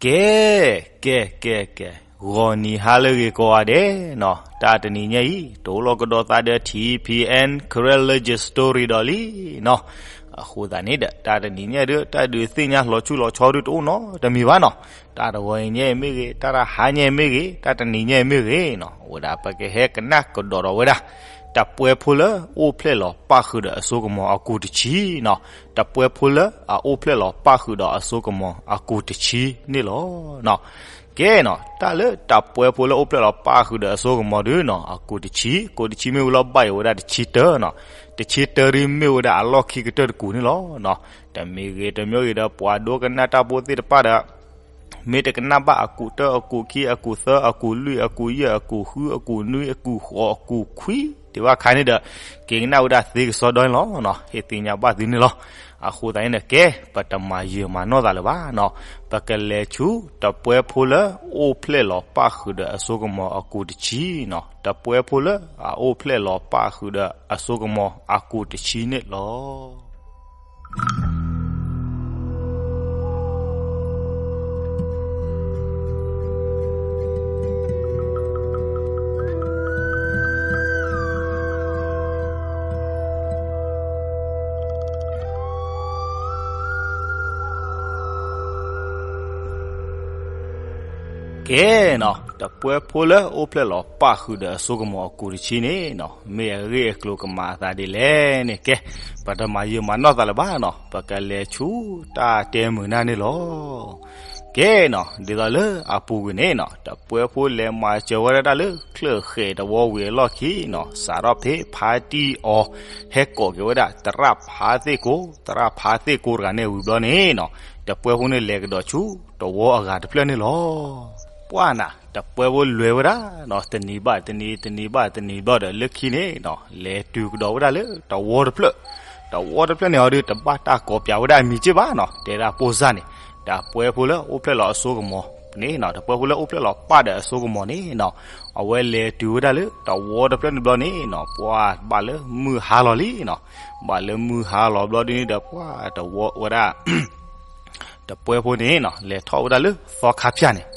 ကဲ, ကဲ, ကဲ, ကဲ, ဂီၤနံၤဟါလၢအဂ့ၤကိးဂၤဒဲးနီၤ, တၢ်တနံၤညါအံၤ တအိၣ်လီၤကဒီးသးဒီး ထံၣ်ဖံးအဲၣ် Karen Legend Story ဒီးလံနီၤ. အဃိသတးန့ၣ်ဒီး တၢ်တနံၤညါဒီး တၢ်ဒုးသ့ၣ်ညါလီၤဆူၣ်လီၤဆီဒုးတအိၣ်နီတမံၤဘၣ်နီၤ. တၢ်တဂီၤအံၤညါအံၤမ့ၢ်ဂ့ၤ, တၢ်တဟါညါအံၤမ့ၢ်ဂ့ၤ, တၢ်တနံၤညါအံၤမ့ၢ်ဂ့ၤနီၤ, အဝဲဒၣ်ပကဟဲကနၣ်ကဒီးဒီးဝဲဒၣ် တပှဲဖိလၢအိၣ်ဖျဲၣ်လီၤပၣ်ဃုာ်ဒီးအစိကမီၤအကူာ်တဆံနီၤ. တပှဲဖိလၢအအိၣ်ဖျဲၣ်လီၤပၣ်ဃုာ်ဒီးအစိကမီၤအကူာ်တဆံန့ၣ်လီၤ. ကဲနီၤ, တၢ်လၢတပှဲဖိလၢအိၣ်ဖျဲၣ်လီၤပၣ်ဃုာ်ဒီးအစိကမီၤဒုနီၤ, အကူ်တဆံ, ကူ်တဆံမ့ၢ်ဝံၤလီၤဘၣ်အံၤဝဲဒၣ်တဆံတၢနီၤ. တဆံတၢဒ်မ့ၢ်ဝဲဒၣ်အလီၢ်ခံကတၢၢ်တကူာ်န့ၣ်လီၤ. တမံၤဂ့ၤတမံၤဂ့ၤဒီး ပှၤဒိကနၣ်တၢ်ဖိသ့ၣ်တဖၣ်ဒီး မ့ၢ်တကနၣ်ဘၣ်အကူာ်တၢ, အကူာ်ခံ, အကူာ်သၢ, အကူာ်လွံၢ်, အကူာ်ယဲၢ်, အကူာ်ဃု, အကူာ်နွံ, အကူာ်ဃိး, အကူာ်ခွံ တ့ၢ်ဘၣ်ခါန့ၣ်ဒီး က့ၤကနၣ်ဝဲဒၣ်သ့ကစီဒီန့ၣ်လီၤ. ဟ့ၣ်သ့ၣ်ညါဘၣ်သုန့ၣ်လီၤ. အဃိသတးန့ၣ်ဒီး ကဲ, ပတမၤယၢၤမၤနီၢ်သးလၢၤဘၣ်နီၤ. ပကလဲၤဆူ တပှဲဖိလၢအိၣ်ဖျဲၣ်လီၤပၣ်ဃုာ်ဒီးအစိကမီၤအကူာ်တဆံနီၤ. တပှဲဖိလၢအအိၣ်ဖျဲၣ်လီၤပၣ်ဃုာ်ဒီးအစိကမီၤအကူာ်တဆံန့ၣ်လီၤ. ကဲနီၤ, တပှဲဖိလၢအိၣ်ဖျဲၣ်လီၤပၣ်ဃုာ်ဒီးအစိကမီၤအကူာ်တဆံန့ၣ်နီၤ, မ့ၢ်အဂ့ၢ်အကျိၤကမၤအသးဒ်လဲၣ်န့ၣ် ကဲ, ပတမၤယၢၤမၤနီၢ်သးလၢၤဘၣ်နီၤ, ပကလဲၤဆူတၢ်တဲမုာ်နၢ်န့ၣ်လီၤ. ကဲနီၤ, ဒ်သိးလၢအပူၤကွံာ်န့ၣ်နီၤ, တပှဲဖိလဲၤမၤစၢၤဝဲဒၣ်တၢ်လၢချၢၣ်ဃဲၣ်တဝီဝံၤအလီၢ်ခံနီၤ, စးထီၣ်ဖဲဖါတံၢ်အီၤ ဟဲကိးက့ၤဝဲဒၣ် သရၣ်ဖါသ့ၣ်ကိ, သရၣ်ဖါသ့ၣ်ကိတဂၤန့ၣ်ဝံၤဘျီန့ၣ်နီၤ, တပှဲဖိန့ၣ်လဲၤကဒီးဆူတဝီအဂၤတဖျၢၣ်န့ၣ်လီၤ. ပှၢ်နၤ, တပှဲဖိလဲၤဝဲဒၣ်နီၤ, တနံၤဘၣ်တနံၤ, တနံၤဘၣ်တနံၤဘျီဒီး လၢခံန့ၣ်နီၤ, လဲၤတုၤကဒီးဝဲဒၣ်လၢတဝီတဖျၢၣ်, တဝီတဖျၢၣ်န့ၣ်အီၤဒီး တဘၣ်တၢ်ကိးပၠးဝဲဒၣ်အမံၤစ့ၢ်ဘၣ်နီၤ, တဲဒၣ်ပိၢ်စၢ်န့ၣ်, တပှဲဖိလၢအိၣ်ဖျဲၣ်လီၤအစိကမီၤန့ၣ်နီၤ, တပှဲဖိလၢအိၣ်ဖျဲၣ်လီၤပၣ်ဒီးအစိကမီၤန့ၣ်နီၤ, အဝဲလဲၤတုၤဝဲဒၣ်လၢတဝီတဖျၢၣ်န့ၣ်ဘျီန့ၣ်နီၤ, ပှၢ်ဘၣ်လၢမုၢ်ဟါလီၤလံနီၤ, ဘၣ်လၢမုၢ်ဟါလီၤဘျီဒ်န့ၣ်ဒီး ပှၢ်တဝီဝဲဒၣ် တပှဲဖိန့ၣ်နီၤ, လဲၤထီၣ်ဝဲဒၣ်လၢသီခါဖၠၣ်န့ၣ်,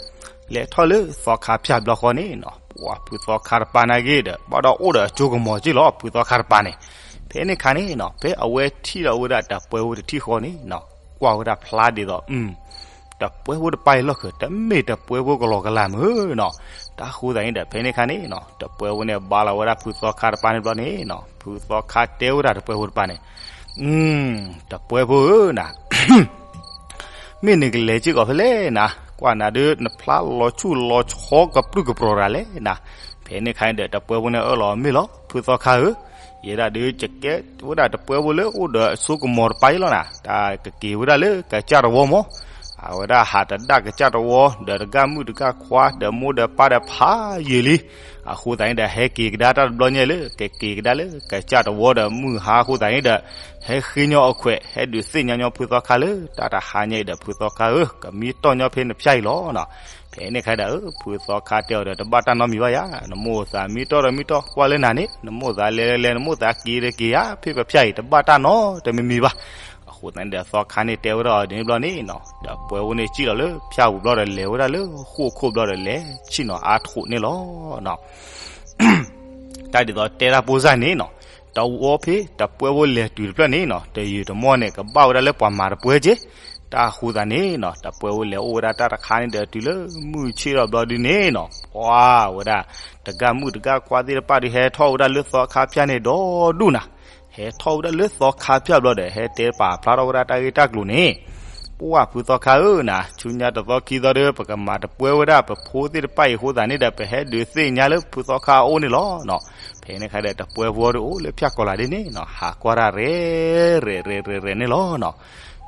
လဲၤထီၣ်လၢသီခါဖၠၣ်ဘျီဃီန့ၣ်နီၤ, ပှၤဖုသီခါတပၤနာ်က့ဒီး ဘၣ်ဒီးအိၣ်ဒီးအစိကမီၤက့ၢ်လီၤ, ဖုသီခါတပၤန့ၣ်, ဖဲန့ၣ်ခါန့ၣ်နီၤ, ဖဲအဝဲထံၣ်ဒီးဝဲဒၣ်တပှဲဖိတထံၣ်ဃီန့ၣ်နီၤ, ကွၢ်ဝဲဒၣ်ဖျါဒ်သိး တပှဲဖိတပၤအံၤလီၢ်ခံ တမ့ၢ်တပှဲဖိကလီကလၤမုၢ်နီၤ, တၢ်ဃိသတးန့ၣ်ဒီး ဖဲန့ၣ်ခါန့ၣ်နီၤ, တပှဲဖိန့ၣ် ဘါလီၤဝဲဒၣ်ဖုသီခါတပၤန့ၣ်ဘျီန့ၣ်နီၤ, ဖုသီခါတဲဝဲဒၣ်တပှဲဖိတပၤန့ၣ်, တပှဲဖိဧၢနၤ မ့ၢ်နကလဲၤစ့ၢ်ကီးဖဲလဲၣ်နၤ, ကွၢ်နၤဒုးနဖျါလီၤဆူၣ်လီၤဆီကပြုၢ်ကပြီၤတဂၤလဲၣ်နၤ, ဖဲန့ၣ်ခါန့ၣ်ဒီး တပှဲဖိန့ၣ်အၢၣ်လီၤမ့ၢ်လီၤ, ဖုသီခါဧၢ, ယဲဒၣ်ဒုးကကဲဝဲဒၣ်တပှဲဖိလၢအိၣ်ဒီးအစိကမီၤတပၤအံၤလီၤနၤ, တၢ်ကက့ၤဝဲဒၣ်လၢကစၢ်တဝီမး, အဝဲဒၣ်ဟးတဒၣ်ကစၢ်တဝီ ဒီးတဂၤမုၣ်တဂၤခွါ ဒီးမိၢ်ဒီးပၢ်ဒီးဖးယံာ်လံ, အဃိသတးန့ၣ်ဒီး ဟဲက့ၤကဒါတၢ်တဘျီညါလၢ ကက့ၤကဒါလၢကစၢ်တဝီဒီးမုၢ်ဟါအဃိသတးန့ၣ်ဒီး ဟဲဃ့ညီအခွဲး ဟဲဒုးသ့ၣ်ညါညီဖုသီခါလၢ တၢ်တဟါညါအံၤဒီး ဖုသီခါဧၢ, ကမံတီၢ်ညီဖဲနဖၠၣ်အံၤလီၤနီၤ. ဖဲန့ၣ်ခါဒီး ဖုသီခါတဲအီၤဒီး တဘၣ်တၢ်နီတမံၤဘၣ်ယၤ, နမိၣ်သးမံတီၢ်ဒီးမံတီၢ် ကွၢ်လၢနၤန့ၣ် နမိၣ်သးလဲၤလဲၤ နမိၣ်သးက့ၤဒီးက့ၤယၤ, ဖဲပဖၠၣ်အံၤ တဘၣ်တၢ်နီတမံၤမံၤဘၣ်. အဃိသတးန့ၣ်ဒီး သီခါန့ၣ်တဲဝဲဒၣ်အီၤဒ်န့ၣ်ဘျီန့ၣ်နီၤ, ဒီးပှဲၤဝဲန့ၣ်စံၣ်လီၤလၢဖၠၣ်ပူၤဘျီဒီး လဲၤဝဲဒၣ်လၢဃိၣ်ခိၣ်ဘျီဒီး လဲၤဆ့ၣ်နီၤအါထီၣ်န့ၣ်လီၤ. တၢ်ဒ်သိးတဲတၢ်ပိၢ်စၢ်န့ၣ်နီၤ, တဝီဖဲတပှဲၤဖိလဲၤတုၤတဖျၢၣ်န့ၣ်နီၤ, တယုၢ်တမီၢ်န့ၣ် ကဘၣ်ဝဲဒၣ်လၢပှၤမၤတပှဲၤက့ၤ, တၢ်ဃိသတးန့ၣ်နီၤ, တပှဲၤဖိလဲၤအိၣ်ဝဲဒၣ်တၢ်တခါန့ၣ်ဒီး တုၤလၢမုၢ်ဆ့ၣ်ထီၣ်ဘျီဒုန့ၣ်နီၤ, ပှၤဝဲဒၣ် တဂၤမုၣ်တဂၤခွါသ့ၣ်တဖၣ်ဒီး ဟဲထီၣ်ဝဲဒၣ်လၢသီခါဖၠၣ်န့ၣ်ဒီဒူၣ်နၤ, ဟဲထီၣ်ဝဲဒၣ်လၢသီခါဖၠၣ်ဘျီဒီး ဟဲတဲပာ်ဖျါထီၣ်ဝဲဒၣ်တၢ်ဂ့ၢ်တၢ်ကျိၤန့ၣ်, ပှၤဖုသီခါဧၢနၤ, ဆူညါတသီခံသီဒီး ပကမၤတပှဲၤဝဲဒၣ်ပဖိသ့ၣ်တဖၣ်အံၤအဃိသတးန့ၣ်ဒီး ပဟဲဒုးသ့ၣ်ညါလၢဖုသီခါအအိၣ်န့ၣ်လီၤနီၤ. ဖဲန့ၣ်ခါဒီး တပှဲၤဖိဒီးအိၣ်လၢဖၠၣ်ကီၤလၤဒ်န့ၣ်နီၤ, ဟးကွၢ်တၢ်ရဲၣ်ရဲၣ်ရဲၣ်ရဲၣ်န့ၣ်လီၤနီၤ.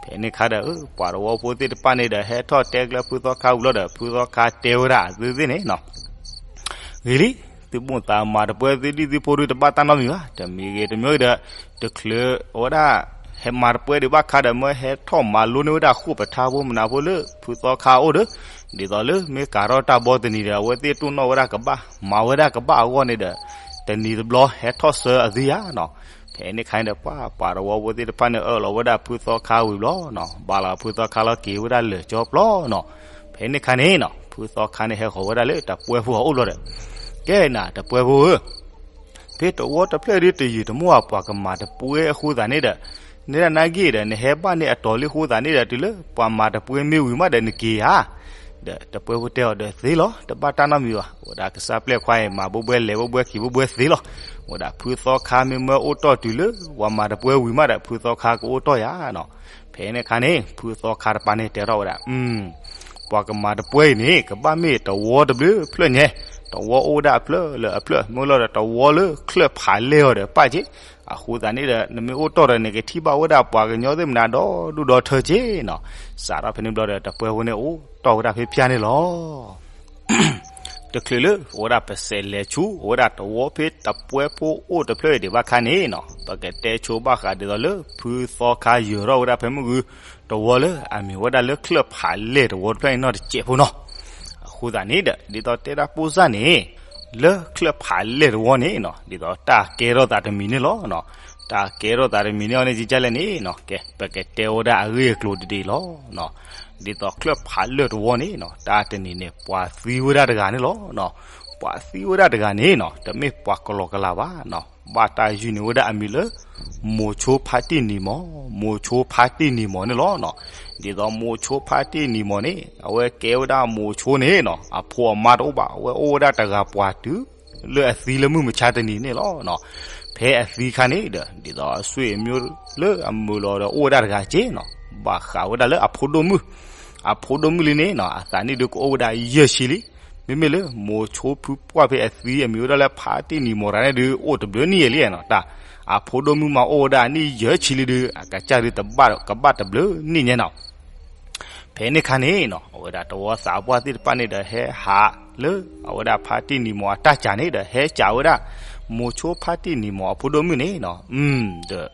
ဖဲန့ၣ်ခါဒီး ပှၤတဝီဖိသ့ၣ်တဖၣ်န့ၣ်ဒီး ဟဲထီၣ်တဲကျၢၤဖုသီခါဝံၤဘျီဒီး ဖုသီခါတဲဝဲဒၣ်သုသ့ၣ်န့ၣ်နီၤ, ဂ့ၤလံ, သုမိၣ်သးမၤတပှဲၤသုဒံၣ်သုဖိဒုး တဘၣ်တၢ်နီတမံၤဘၣ်, တမံၤဂ့ၤတမံၤဂ့ၤဒီး တချုးဝဲဒၣ် ဟဲမၤတပှဲၤဒံးဘၣ်ခါဒီး မၢဟဲထီၣ်မၤလိန့ၢ်ဝဲဒၣ်ဃိာ်ပထါဖိမနုၤဖိလၢဖုသီခါအအိၣ်ဒီး, ဒ်သိးလၢမ့ၢ်ကၤထီၣ်တၢ်ဘီတနံၤဒီး အဝဲသ့ၣ်တိၢ်နီၣ်ဝဲဒၣ်ကဘၣ် မၤဝဲဒၣ်ကဘၣ်အဂီၢ်န့ၣ်ဒီး တနံၤတဘျီဟဲထီၣ်ဆၢအသုဧါနီၤ. ဖဲန့ၣ်ခါန့ၣ်ဒီး ပှၤ ပှၤတဝီဖိသ့ၣ်တဖၣ်န့ၣ် အၢၣ်လီၤဝဲဒၣ်ဖုသီခါဝံၤဘျီနီၤ, ဘၣ်လီၤဖုသီခါလီၤက့ၤဝဲဒၣ်လၢာ်ကၠီပျီနီၤ. ဖဲန့ၣ်ခါန့ၣ်နီၤ ဖုသီခါန့ၣ်ဟဲဃီၤဝဲဒၣ်လၢတပှဲဖိအအိၣ်ဘျီဒီး, ကဲနၤ တပှဲဖိဧၢ, ဖဲတဝီတဖျၢၣ်ဒ်တယုၢ်တမီၢ်ပှၤကမၤတပှဲအဃိသတးန့ၣ်ဒီး, နဲဒၣ်နဂ့ၢ်ဒီး နဟဲဘၣ်န့ၣ်အတီၤလံအဃိသတးန့ၣ်ဒီး တုၤလၢပှၤမၤတပှဲမ့ၢ်ဝံၤမးဒီးနက့ၤဧါ. ဒီးတပှဲဖိတဲအီၤဒီးသ့လီၤ, တဘၣ်တၢ်နီတမံၤဘၣ်, အိၣ်ဝဲဒၣ်ကစၢ်ပျဲၢ်ခွါအံၤ မၤဘိဘှဲလဲၤဘိဘှဲက့ၤဘိဘှဲသ့လီၤ. အိၣ်ဝဲဒၣ်ဖုသီခါမ့ၢ်မၢအိၣ်တီၢ်တုၤလၢပှၤမၤတပှဲဝံၤမးဒီး ဖုသီခါကအိၣ်တီၢ်ယၤနီၤ. ဖဲန့ၣ်ခါန့ၣ် ဖုသီခါတပၤန့ၣ်တဲထီၣ်ဝဲဒၣ်, ပှၤကမၤတပှဲအံၤန့ၣ် ကဘၣ်မ့ၢ်တဝီတဘျုးဖျၢၣ်ညါ, တဝီအိၣ်ဝဲဒၣ်အဖျၢၣ်လၢအဖျၢၣ် မ့ၢ်လီၤဒီးတဝီလၢချၢၣ်ဖးလဲၢ်အီၤဒီးပၣ်က့ၤ, အဃိသတးန့ၣ်ဒီး နမ့ၢ်အိၣ်တီၢ်ဒီးနကထံၣ်ဘၣ်ဝဲဒၣ်ပှၤကညီသ့ၣ်မနၤဒီဒူၣ်ဒီထၢက့ၤနီၤ. စးထီၣ်ဖဲန့ၣ်ဘျီဒီး တပှဲဖိန့ၣ်အိၣ်တီၢ်ဝဲဒၣ်ဖဲဖၠါန့ၣ်လီၤ. တချုးလၢအဝဲဒၣ်ပစဲးလဲၤဆူ အဝဲဒၣ်တဝီဖဲတပှဲဖိအိၣ်တဖျၢၣ်အံၤဒံးဘၣ်ခါန့ၣ်နီၤ, ပကတဲဆိဘၣ်ဃးဒ်သိးလၢ ဖုသီခါယၢၤထီၣ်ဝဲဒၣ်ဖဲမုၢ်ဂုၢ် တဝီလၢအမ့ၢ်ဝဲဒၣ်လၢချၢၣ်ဖးလဲၢ်တဝီတဖျၢၣ်န့ၣ်နီတစဲးဖိနီၤ. အဃိသတးန့ၣ်ဒီး ဒ်သိးတဲဒၣ်ပိၢ်စၢ်န့ၣ် လၢချၢၣ်ဖးလဲၢ်တဝီန့ၣ်နီၤ ဒ်သိးတၢ်ကဲထီၣ်သးတမံၤန့ၣ်လီၤ. တၢ်ကဲထီၣ်သးတမံၤန့ၣ်အီၤန့ၣ် ကကလဲၣ်န့ၣ်နီၤ, ကဲ ပကတဲဝဲဒၣ်အဂ့ၢ်အကျိၤတဒံးလီၤ. ဒ်သိးချၢၣ်ဖးလဲၢ်တဝီန့ၣ်နီၤ တၢ်တနံၤန့ၣ် ပှၤသံဝဲဒၣ်တဂၤန့ၣ်လီၤ. ပှၤသံဝဲဒၣ်တဂၤန့ၣ်နီၤ တမ့ၢ်ပှၤကလီကလီဘၣ်နီၤ, ဘၣ်တၢ်ယုၢ်န့ၢ်ဝဲဒၣ်အမံၤလၢ မိၤဆိဖါတံၢ်နံၤမီၤ, မိၤဆိဖါတံၢ်နံၤမီၤန့ၣ်လီၤ. ဒ်သိးမိၤဆိဖါတံၢ်နံၤမီၤန့ၣ် အဝဲကဲဝဲဒၣ်မိၤဆိန့ၣ်နီၤ အဖိအမါတအိၣ်ဘၣ်, အဝဲအိၣ်ဝဲဒၣ်တဂၤပှၤတုၤ လၢအသံလၢမုၢ်မဆါတနံၤန့ၣ်လီၤ. ဖဲအသံခါန့ၣ်ဒီး ဒ်သိးအဆွေအမျိုးလၢအမုာ်လီၤဒီးအိၣ်ဝဲဒၣ်တဂၤက့နီၤ, ဘၣ်ဃးဝဲဒၣ်လၢအဖိဒိၣ်မုၣ်, အဖိဒိၣ်မုၣ်လံန့ၣ်နီၤ အသးနံၣ်ဒုးကအိၣ်ဝဲဒၣ်ယဲၢ်ဆံလံ. မ့မ့ၢ်လၢမိၤဆိဖုပှၢ်ဖဲအသံအမံၤဝဲဒၣ်လၢဖါတံၢ်နံၤမီၤတဂၤန့ၣ်ဒုး အိၣ်တဘျုးနံၣ်ယဲၢ်လံနီၤ, တၢ်အဖိဒိၣ်မုၣ်မးအိၣ်ဝဲဒၣ်အနံၣ်ယဲၢ်ဆံလံဒုး အကစၢ်ဒုးတဘၣ်ကဘၣ်တဘျုးနံၣ်ညါနီၤ. ဖဲန့ၣ်ခါန့ၣ်နီၤ အဝဲဒၣ်တဝီသးပှၢ်သ့ၣ်တဖၣ်န့ၣ်ဒီး ဟဲဟးလၢအဝဲဒၣ်ဖါတံၢ်နံၤမီၤအတၢ်စၢ်န့ၣ်ဒီး ဟဲစံးဝဲဒၣ် မိၤဆိဖါတံၢ်နံၤမီၤအဖိဒိၣ်မုၣ်န့ၣ်နီၤ, ဒီး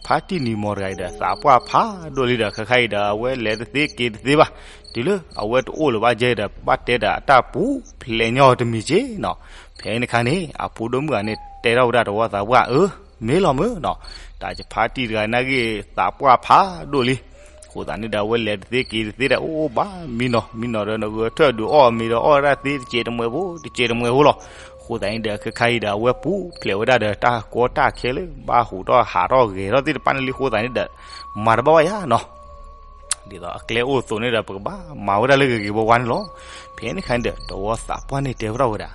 ဖါတံၢ်နံၤမီၤတဂၤအံၤဒီး သးပှၢ်ဖးဒိၣ်လံဒီး ခဲခါအံၤဒီး အဝဲလဲၤတသ့က့ၤတသ့ဘၣ်, တုၤလၢအဝဲတအိၣ်လၢၤဘၣ်ယဲဒီး ဘၣ်တဲဒီးအတၢ်ပူၤဖျဲးညီအီၤတမံၤက့နီၤ. ဖဲန့ၣ်ခါန့ၣ် အဖိဒိၣ်မုၣ်ဂၤန့ၣ် တဲထီၣ်ဝဲဒၣ်တဝီသးပှၢ်အၢ မ့ၢ်လီၤမုၢ်နီၤ, တၢ်ယဖါတံၢ်တဂၤနာ်က့ သးပှၢ်ဖးဒိၣ်လံ. အဃိသတးန့ၣ်ဒီး အဝဲလဲၤတသ့က့ၤတသ့ဒီး အိၣ်အိၣ်ဘၣ်မံနီၤမံနီၤဒီး နဂဲၤထၢၣ်ဒုးအီၣ်မ့ၤဒီး အီၣ်ဝဲဒၣ်သ့တစဲးတမှဲၤဖိ တစဲးတမှဲၤဖိလီၤ. အဃိသတးန့ၣ်ဒီး ခဲခါအံၤဒီး အဝဲပူၤဖျဲးဝဲဒၣ်ဒီး တၢ်ကီတၢ်ခဲလၢ ဘၣ်ဟူးထီၣ်ဟးထီၣ်ဂဲၤထီၣ်သ့ၣ်တဖၣ်န့ၣ်လံအဃိသတးန့ၣ်ဒီး မၤတဘၣ်ဘၣ်ယၤနီၤ. ဒ်သိးအကျဲအိၣ်အသိးန့ၣ်ဒီး ပကဘၣ်မၤဝဲဒၣ်လၢဂ့ၤဂ့ၤဝါဝါန့ၣ်လီၤ. ဖဲန့ၣ်ခါန့ၣ်ဒီး တဝီသးပှၢ်န့ၣ်တဲဝဲဒၣ်ဝဲဒၣ်,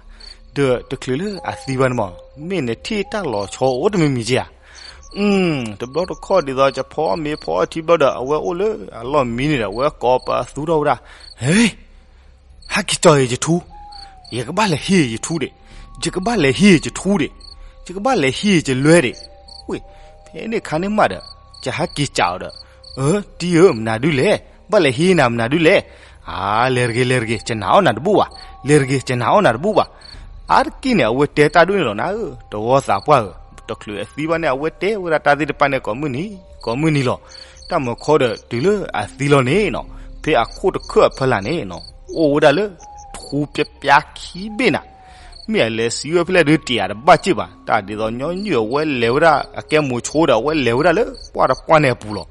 ဒီးတချုးလၢအသံဘၣ်န့ၣ်မး မ့ၢ်နထံၣ်တၢ်လီၤဆီအိၣ်တမံၤမံၤက့ဧါ. တဘျီတခီၣ်ဒ်သိး ကဖီအီၣ်မ့ၤဖီအီၣ်ထံဘျီဒီး အဝဲအိၣ်လၢအလီၢ်မံန့ၣ်ဒီး အဝဲကိးပသူထီၣ်ဝဲဒၣ်, ဟဲ ဟဲက့ၤကၠီယထူ, ယကဘၣ်လဲၤဟံးယထူဒံး, ယကဘၣ်လဲၤဟံးယထူဒံး, ယကဘၣ်လဲၤဟံးယလွဲဒံး, ဝ့ၢ်, ဖဲန့ၣ်ခါန့ၣ်မးဒီး ယဟဲက့ၤစံးအီၤဒီး, အၢ တံၤဧၢ မနုၤဒုလဲၣ်, ဘၣ်လဲၤဟံးနၤမနုၤဒုလဲၣ်, အါ လဲၤတဂ့ၤ လဲၤတဂ့ၤ ယနာ်အီၣ်နၤတဘူၣ်ဘၣ်, လဲၤတဂ့ၤ ယနာ်အီၣ်နၤတဘူၣ်ဘၣ်. အါတက့ၢ်န့ၣ် အဝဲတဲတၢ်ဒ်န့ၣ်လီၤနၤဧၢ, တဝီသးပှၢ်ဧၢ, တချုးအသံဘၣ်န့ၣ် အဝဲတဲဝဲဒၣ်တၢ်သ့ၣ်တဖၣ်န့ၣ် ကိးမုၢ်နံၤ ကိးမုၢ်နံၤလီၤ. တၢ်မၤခီဒီး တုၤလၢအသံလီၤန့ၣ်နီၤ, ဖဲအခိၣ်တခၢၣ်အဖီလာ်န့ၣ်နီၤ အိၣ်ဝဲဒၣ်လၢ ထူပျါပျါခံဘ့ၣ်နၤ, မ့ၢ်အလဲၤစံးဝဲဖဲလဲၣ်ဒုးတ့ၢ်အတဘၣ်စ့ၢ်ဘၣ်, တၢ်ဒ်သိးညီနုၢ်အဝဲလဲၤဝဲဒၣ် အကဲမိၤဆိဒီး အဝဲလဲၤဝဲဒၣ်လၢပှၢ်တပှၢ်န့ၣ်အပူၤလီၤ.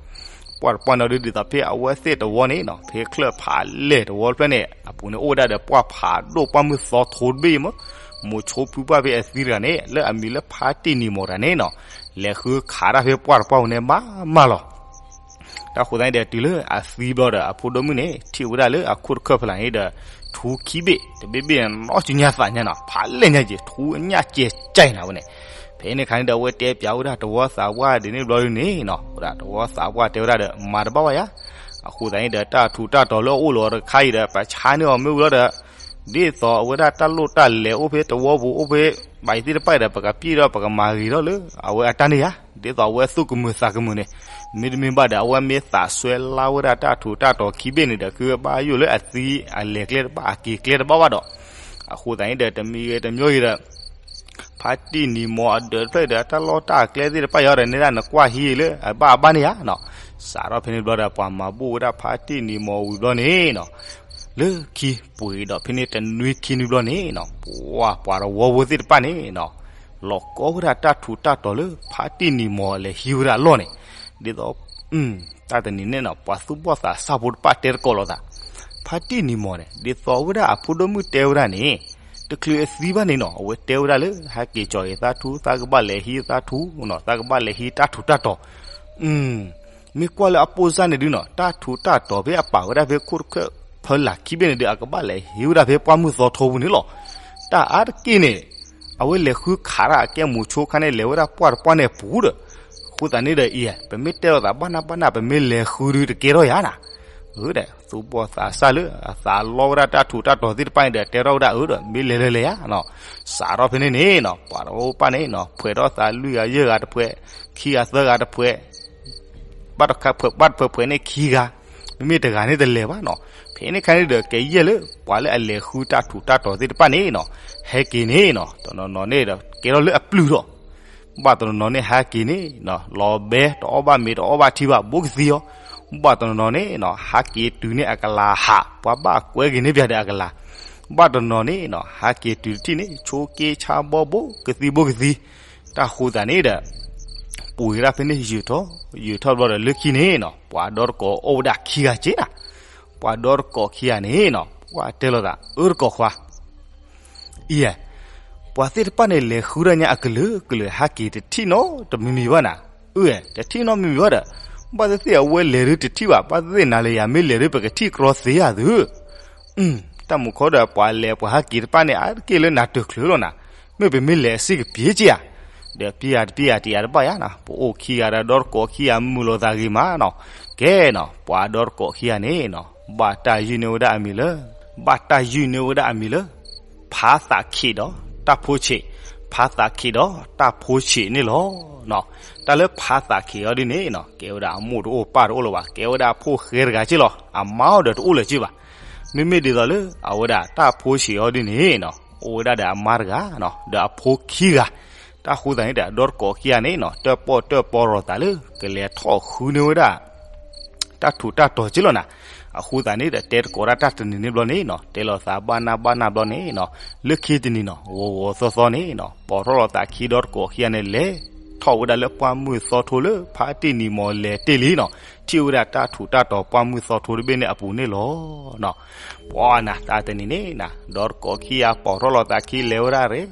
ပှၢ်တပှၢ်န့ၣ်ဒုး ဒ်သိးဖဲအဝဲသ့ၣ်တဝီန့ၣ်နီၤ ဖဲချၢၣ်ဖးလဲၢ်တဝီတဖျၢၣ်န့ၣ် အပူၤန့ၣ်အိၣ်ဝဲဒၣ်ဒီးပှၢ်ဖးဒိၣ်ပှၢ်မုၢ်သီထိတဘ့ၣ်မး, မိၤဆိဖုပှၢ်ဖဲအသံတဂၤန့ၣ် လၢအမံၤလၢဖါတံၢ်နံၤမီၤတဂၤန့ၣ်နီၤ လဲၤဃုခးတၢ်ဖဲပှၢ်တပှၢ်ပူၤန့ၣ်မးမးလီၤ. တၢ်ဃိသတးန့ၣ်ဒီး တုၤလၢအသံဘျီဒီး အဖိဒိၣ်မုၣ်န့ၣ် ထံၣ်ဝဲဒၣ်လၢအခိၣ်တခၢၣ်ဖီလာ်န့ၣ်ဒီး ထူခံဘ့ၣ် တဘ့ၣ်ဘ့ၣ်န့ၣ် နီၢ်စုညါသးညါနီၤ ဖးလဲၢ်ညါက့ၤ ထူအညၣ်ကဲကၢ်နၤဝဲန့ၣ်. ဖဲန့ၣ်ခါန့ၣ်ဒီး အဝဲတဲပျးဝဲဒၣ်တဝီသးပှၢ်ဒ်န့ၣ်ဘျီဒုးန့ၣ်နီၤ ဝဲဒၣ်တဝီသးပှၢ်တဲဝဲဒၣ်ဒီး မၤတဘၣ်ဘၣ်ယၤ. အဃိသတးန့ၣ်ဒီး တၢ်ထူးတၢ်တီၤလၢအအိၣ်လီၤတခါအံၤဒီး ပဆါန့ၢ်အီၤမ့ၢ်ဝံၤလီၤဒီး ဒ်သိးအဝဲဒၣ်တၢ်လိၣ်တၢ်လဲၤအိၣ်ဖဲတဝီပူၤအိၣ်ဖဲ ဘၣ်အံၤသ့ၣ်တဖၣ်ဒီး ပကပျံၢ်ဒီးပကမၤဂ့ၤထီၣ်လၢ အဝဲအတၢ်န့ၣ်ယၤ ဒ်သိးအဝဲသူၣ်ကမုာ်သးကမုာ်န့ၣ် မ့တမ့ၢ်ဘၣ်ဒီး အဝဲမ့ၢ်သးစွဲလါဝဲဒၣ်တၢ်ထူးတၢ်တီၤခံဘ့ၣ်န့ၣ်ဒီး ကဘၣ်ယိၣ်လၢအသံအလဲၤကျဲတဘၣ် အက့ၤကျဲတဘၣ်ဘၣ်ဒီး အဃိသတးန့ၣ်ဒီး တမံၤဂ့ၤတမံၤဂ့ၤဒီး ဖါတံၢ်နံၤမီၤအဒၢးတဖျၢၣ်ဒီး တၢ်လီၢ်တၢ်ကျဲသ့ၣ်တဖၣ်ယၤဒီး နဲဒၣ်နကွၢ်ဟံးလၢအဘၣ်အဘၣ်န့ၣ်ယၤနီၤ. စးထီၣ်ဖဲန့ၣ်ဘျီဒီး ပှၤမၤဘူၣ်ဝဲဒၣ်ဖါတံၢ်နံၤမီၤဝံၤဘျီန့ၣ်နီၤ လၢခံပှ့ၤဒီးဖဲန့ၣ်တနွံခံနွံဘျီန့ၣ်နီၤ ပှၤပှၤတဝီဖိသ့ၣ်တဖၣ်န့ၣ်နီၤ လီၤကီဝဲဒၣ်တၢ်ထူးတၢ်တီၤလၢဖါတံၢ်နံၤမီၤလဲၤဟံးဝဲဒၣ်အလီၢ်န့ၣ် ဒ်သိး တၢ်တနံၤန့ၣ်နီၤ ပှၤသူၣ်ဘီၣ်သးစၢ်ဖိတဖၣ်တဲတကိးလိာ်သး ဖါတံၢ်နံၤမီၤန့ၣ် ဒ်သိးဝဲဒၣ်အဖိဒိၣ်မုၣ်တဲဝဲဒၣ်န့ၣ် တချုးအသံဘၣ်န့ၣ်နီၤ အဝဲတဲဝဲဒၣ်လၢ ဟဲက့ၤကၠီၤအံၤသးထူ သးကဘၣ်လဲၤဟံးသးထူနီၤ သးကဘၣ်လဲၤဟံးတၢ်ထူးတၢ်တီၤ မ့ၢ်ကွၢ်လၢအပိၢ်စၢ်န့ၣ်ဒုနီၤ တၢ်ထူးတၢ်တီၤဖဲအပာ်ဝဲဒၣ်ဖဲခိၣ်တခၢၣ်ဖၢလာ်ခံဘ့ၣ်န့ၣ်ဒု အကဘၣ်လဲၤဟံးဝဲဒၣ်ဖဲပှၢ်မုၢ်သီထိပူၤန့ၣ်လီၤ. တၢ်အါတက့ၢ်န့ၣ် အဝဲလဲၤဃုခးတၢ်အကဲမူးဆိခါန့ၣ် လဲၤဝဲဒၣ်ပှၢ်တပှၢ်န့ၣ်အပူၤဒီး အဃိသတးန့ၣ်ဒီးအံၤ ပမ့ၢ်တဲလိာ်သးဘၣ်နၢ်ဘၣ်နၢ် ပမ့ၢ်လဲၤဃုဒုတကဲထီၣ်ယၤနၤ ဒီး သူၣ်ဘီၣ်သးစၢ်လၢအသးလီဝဲဒၣ်တၢ်ထူးတၢ်တီၤသ့ၣ်တဖၣ်န့ၣ်ဒီး တဲထီၣ်ဝဲဒၣ်အၢဒီး မ့ၢ်လဲၤလၢလဲၤယၤနီၤ စးထီၣ်ဖဲန့ၣ်န့ၣ်နီၤ ပှၤတအိၣ်ပၢ်န့ၣ်နီၤ ဖှဲးထီၣ်သးလွံၢ်ဂၤယဲၢ်ဂၤတဖှဲး ခံဂၤသၢဂၤတဖှဲး ဘၣ်တဖှဲးဖှဲးန့ၣ်ခံဂၤ မ့မ့ၢ်တဂၤန့ၣ်တလဲၤဘၣ်နီၤ ဖဲန့ၣ်ခါန့ၣ်ဒီး ကယဲၢ်လၢပှၤလၢအလဲၤဃုတၢ်ထူးတၢ်တီၤသ့ၣ်တဖၣ်န့ၣ်နီၤ ဟဲက့ၤန့ၣ်နီၤ တနီၤနီၤန့ၣ်ဒီး ကဲထီၣ်လၢအပျုၢ်ထီၣ် ဘၣ်တနီၤနီၤန့ၣ်ဟဲက့ၤန့ၣ်နီၤ လီၤဘဲ တအီၣ်ဘၣ်မ့ၤတအီဘၣ်ထံဘၣ် ဘိကသံအီၤ ဘၣ်တနီၤနီၤန့ၣ်နီၤ ဟးက့ၤတုၤန့ၣ်အကလၤဟး ပှၤဘၣ်ကွဲက့ၤန့ၢ်ပၠးဒီးအကလၤ ဘၣ်တနီၤနီၤန့ၣ်နီၤ ဟးက့ၤတုၤတထံၣ်န့ၣ် ဆိက့ဆါဘီဘိ ကသံဘိကသံ တၢ်ဃိသးန့ၣ်ဒီး ပှ့ၤဒၣ်ဖဲန့ၣ် ယုာ်ထီၣ် ယုာ်ထီၣ်ဘျီဒီးလၢခံန့ၣ်နီၤ ပှၤဒီတကိးအိၣ်ဝဲဒၣ်ခံဂၤက့နၤ ပှၤဒီတကိးခံဂၤန့ၣ်နီၤ ပှၤတဲလိာ်သး အၢတကိးခွါ အံၤ ပှၤသ့ၣ်တဖၣ်န့ၣ် လဲၤဃုဒၣ်ညါအကလုာ်ကလုာ် ဟဲက့ၤတထံၣ်နီတမံၤမံၤဘၣ်နၤ အၢ တထံၣ်နီတမံၤမံၤဘၣ်ဒီး ဘၣ်သ့ၣ်သ့ၣ်အဝဲလဲၤဒုတထံၣ်ဘၣ် ဘၣ်သ့ၣ်သ့ၣ်နၤလၢယၤ မ့ၢ်လဲၤဒုပကထံၣ်ကြီသ့ဧါသု တၢ်မူခီဒီး ပှၤလဲၤပှၤဟဲက့ၤတဖၣ်န့ၣ် အါတက့ၢ်လၢနၤတချုးလီၤနၤ, မ့ၢ်ပမ့ၢ်လဲၤအစ့ၢ်ကပျ့ၤက့ဧါ, ဒီးပျ့ၤယၤတပျ့ၤယၤတယၤတဘၣ်ယၤနီၤ, ပအိၣ်ခံဂၤဒီးဒီတကိးခံဂၤမုာ်လိာ်သးဂ့ၤမးနီၤ, ကဲနီၤ ပှၤဒီတကိးခံဂၤန့ၣ်နီၤ ဘၣ်တၢ်ယုၢ်န့ၢ်ဝဲဒၣ်အမံၤလၢ, ဘၣ်တၢ်ယုၢ်န့ၢ်ဝဲဒၣ်အမံၤလၢ ဖါသးခံးဒီးတၢ်ဖိဆံး, ဖါသးခံးဒီးတၢ်ဖိဆံးန့ၣ်လီၤ. တၢ်လၢဖါသးခံးအီၤဒ်န့ၣ်နီၤ ကဲဝဲဒၣ်အမိၢ်တအိၣ်ပၢ်တအိၣ်လၢၤဘၣ်, ကဲဝဲဒၣ်အဖိၣ်ဃဲတဂၤက့လီၤ, အမါအီၤဒီးတအိၣ်လၢၤက့ဘၣ်. မ့မ့ၢ်ဒ်သိးလၢ အဝဲဒၣ်တၢ်ဖိဆံးအီၤဒ်န့ၣ်နီၤ အိၣ်ဝဲဒၣ်ဒီးအမါတဂၤနီၤ ဒီးအဖိခံဂၤ, တၢ်ဃိသးန့ၣ်ဒီး ဒီတကိးခံဂၤန့ၣ်နီၤ တၢၣ်ပီၣ်တၢၣ်ပီရိၤသးလၢ ကလဲၤထီၣ်ဃုန့ၢ်ဝဲဒၣ် တၢ်ထူးတၢ်တီၤက့လီၤနၤ. အဃိသတးန့ၣ်ဒီး တဲသကိးတၢ်တၢ်တနံၤန့ၣ်ဘျီန့ၣ်နီၤ တဲလိာ်သးဘၣ်နၢ်ဘၣ်နၢ်ဘျီန့ၣ်နီၤ လၢခံတနံၤနီၤ ဂီၤဂီၤသီသီန့ၣ်နီၤ ပိာ်ထီၣ်လိာ်သးခံဒီတကိးခံဂၤန့ၣ် လဲၤထီၣ်ဝဲဒၣ်လၢပှၢ်မုၢ်သီထိလၢ ဖါတံၢ်နံၤမီၤလဲၤတ့ၢ်လံနီၤ ထံၣ်ဝဲဒၣ်တၢ်ထူးတၢ်တီၤပှၢ်မုၢ်သီထိတဘ့ၣ်န့ၣ်အပူၤန့ၣ်လီၤ. ပှၤနၤ တၢ်တနံၤန့ၣ်နၤ ဒီတကိးခံဂၤပိာ်ထီၣ်လိာ်သးခံလဲၤဝဲဒၣ်ရဲၣ်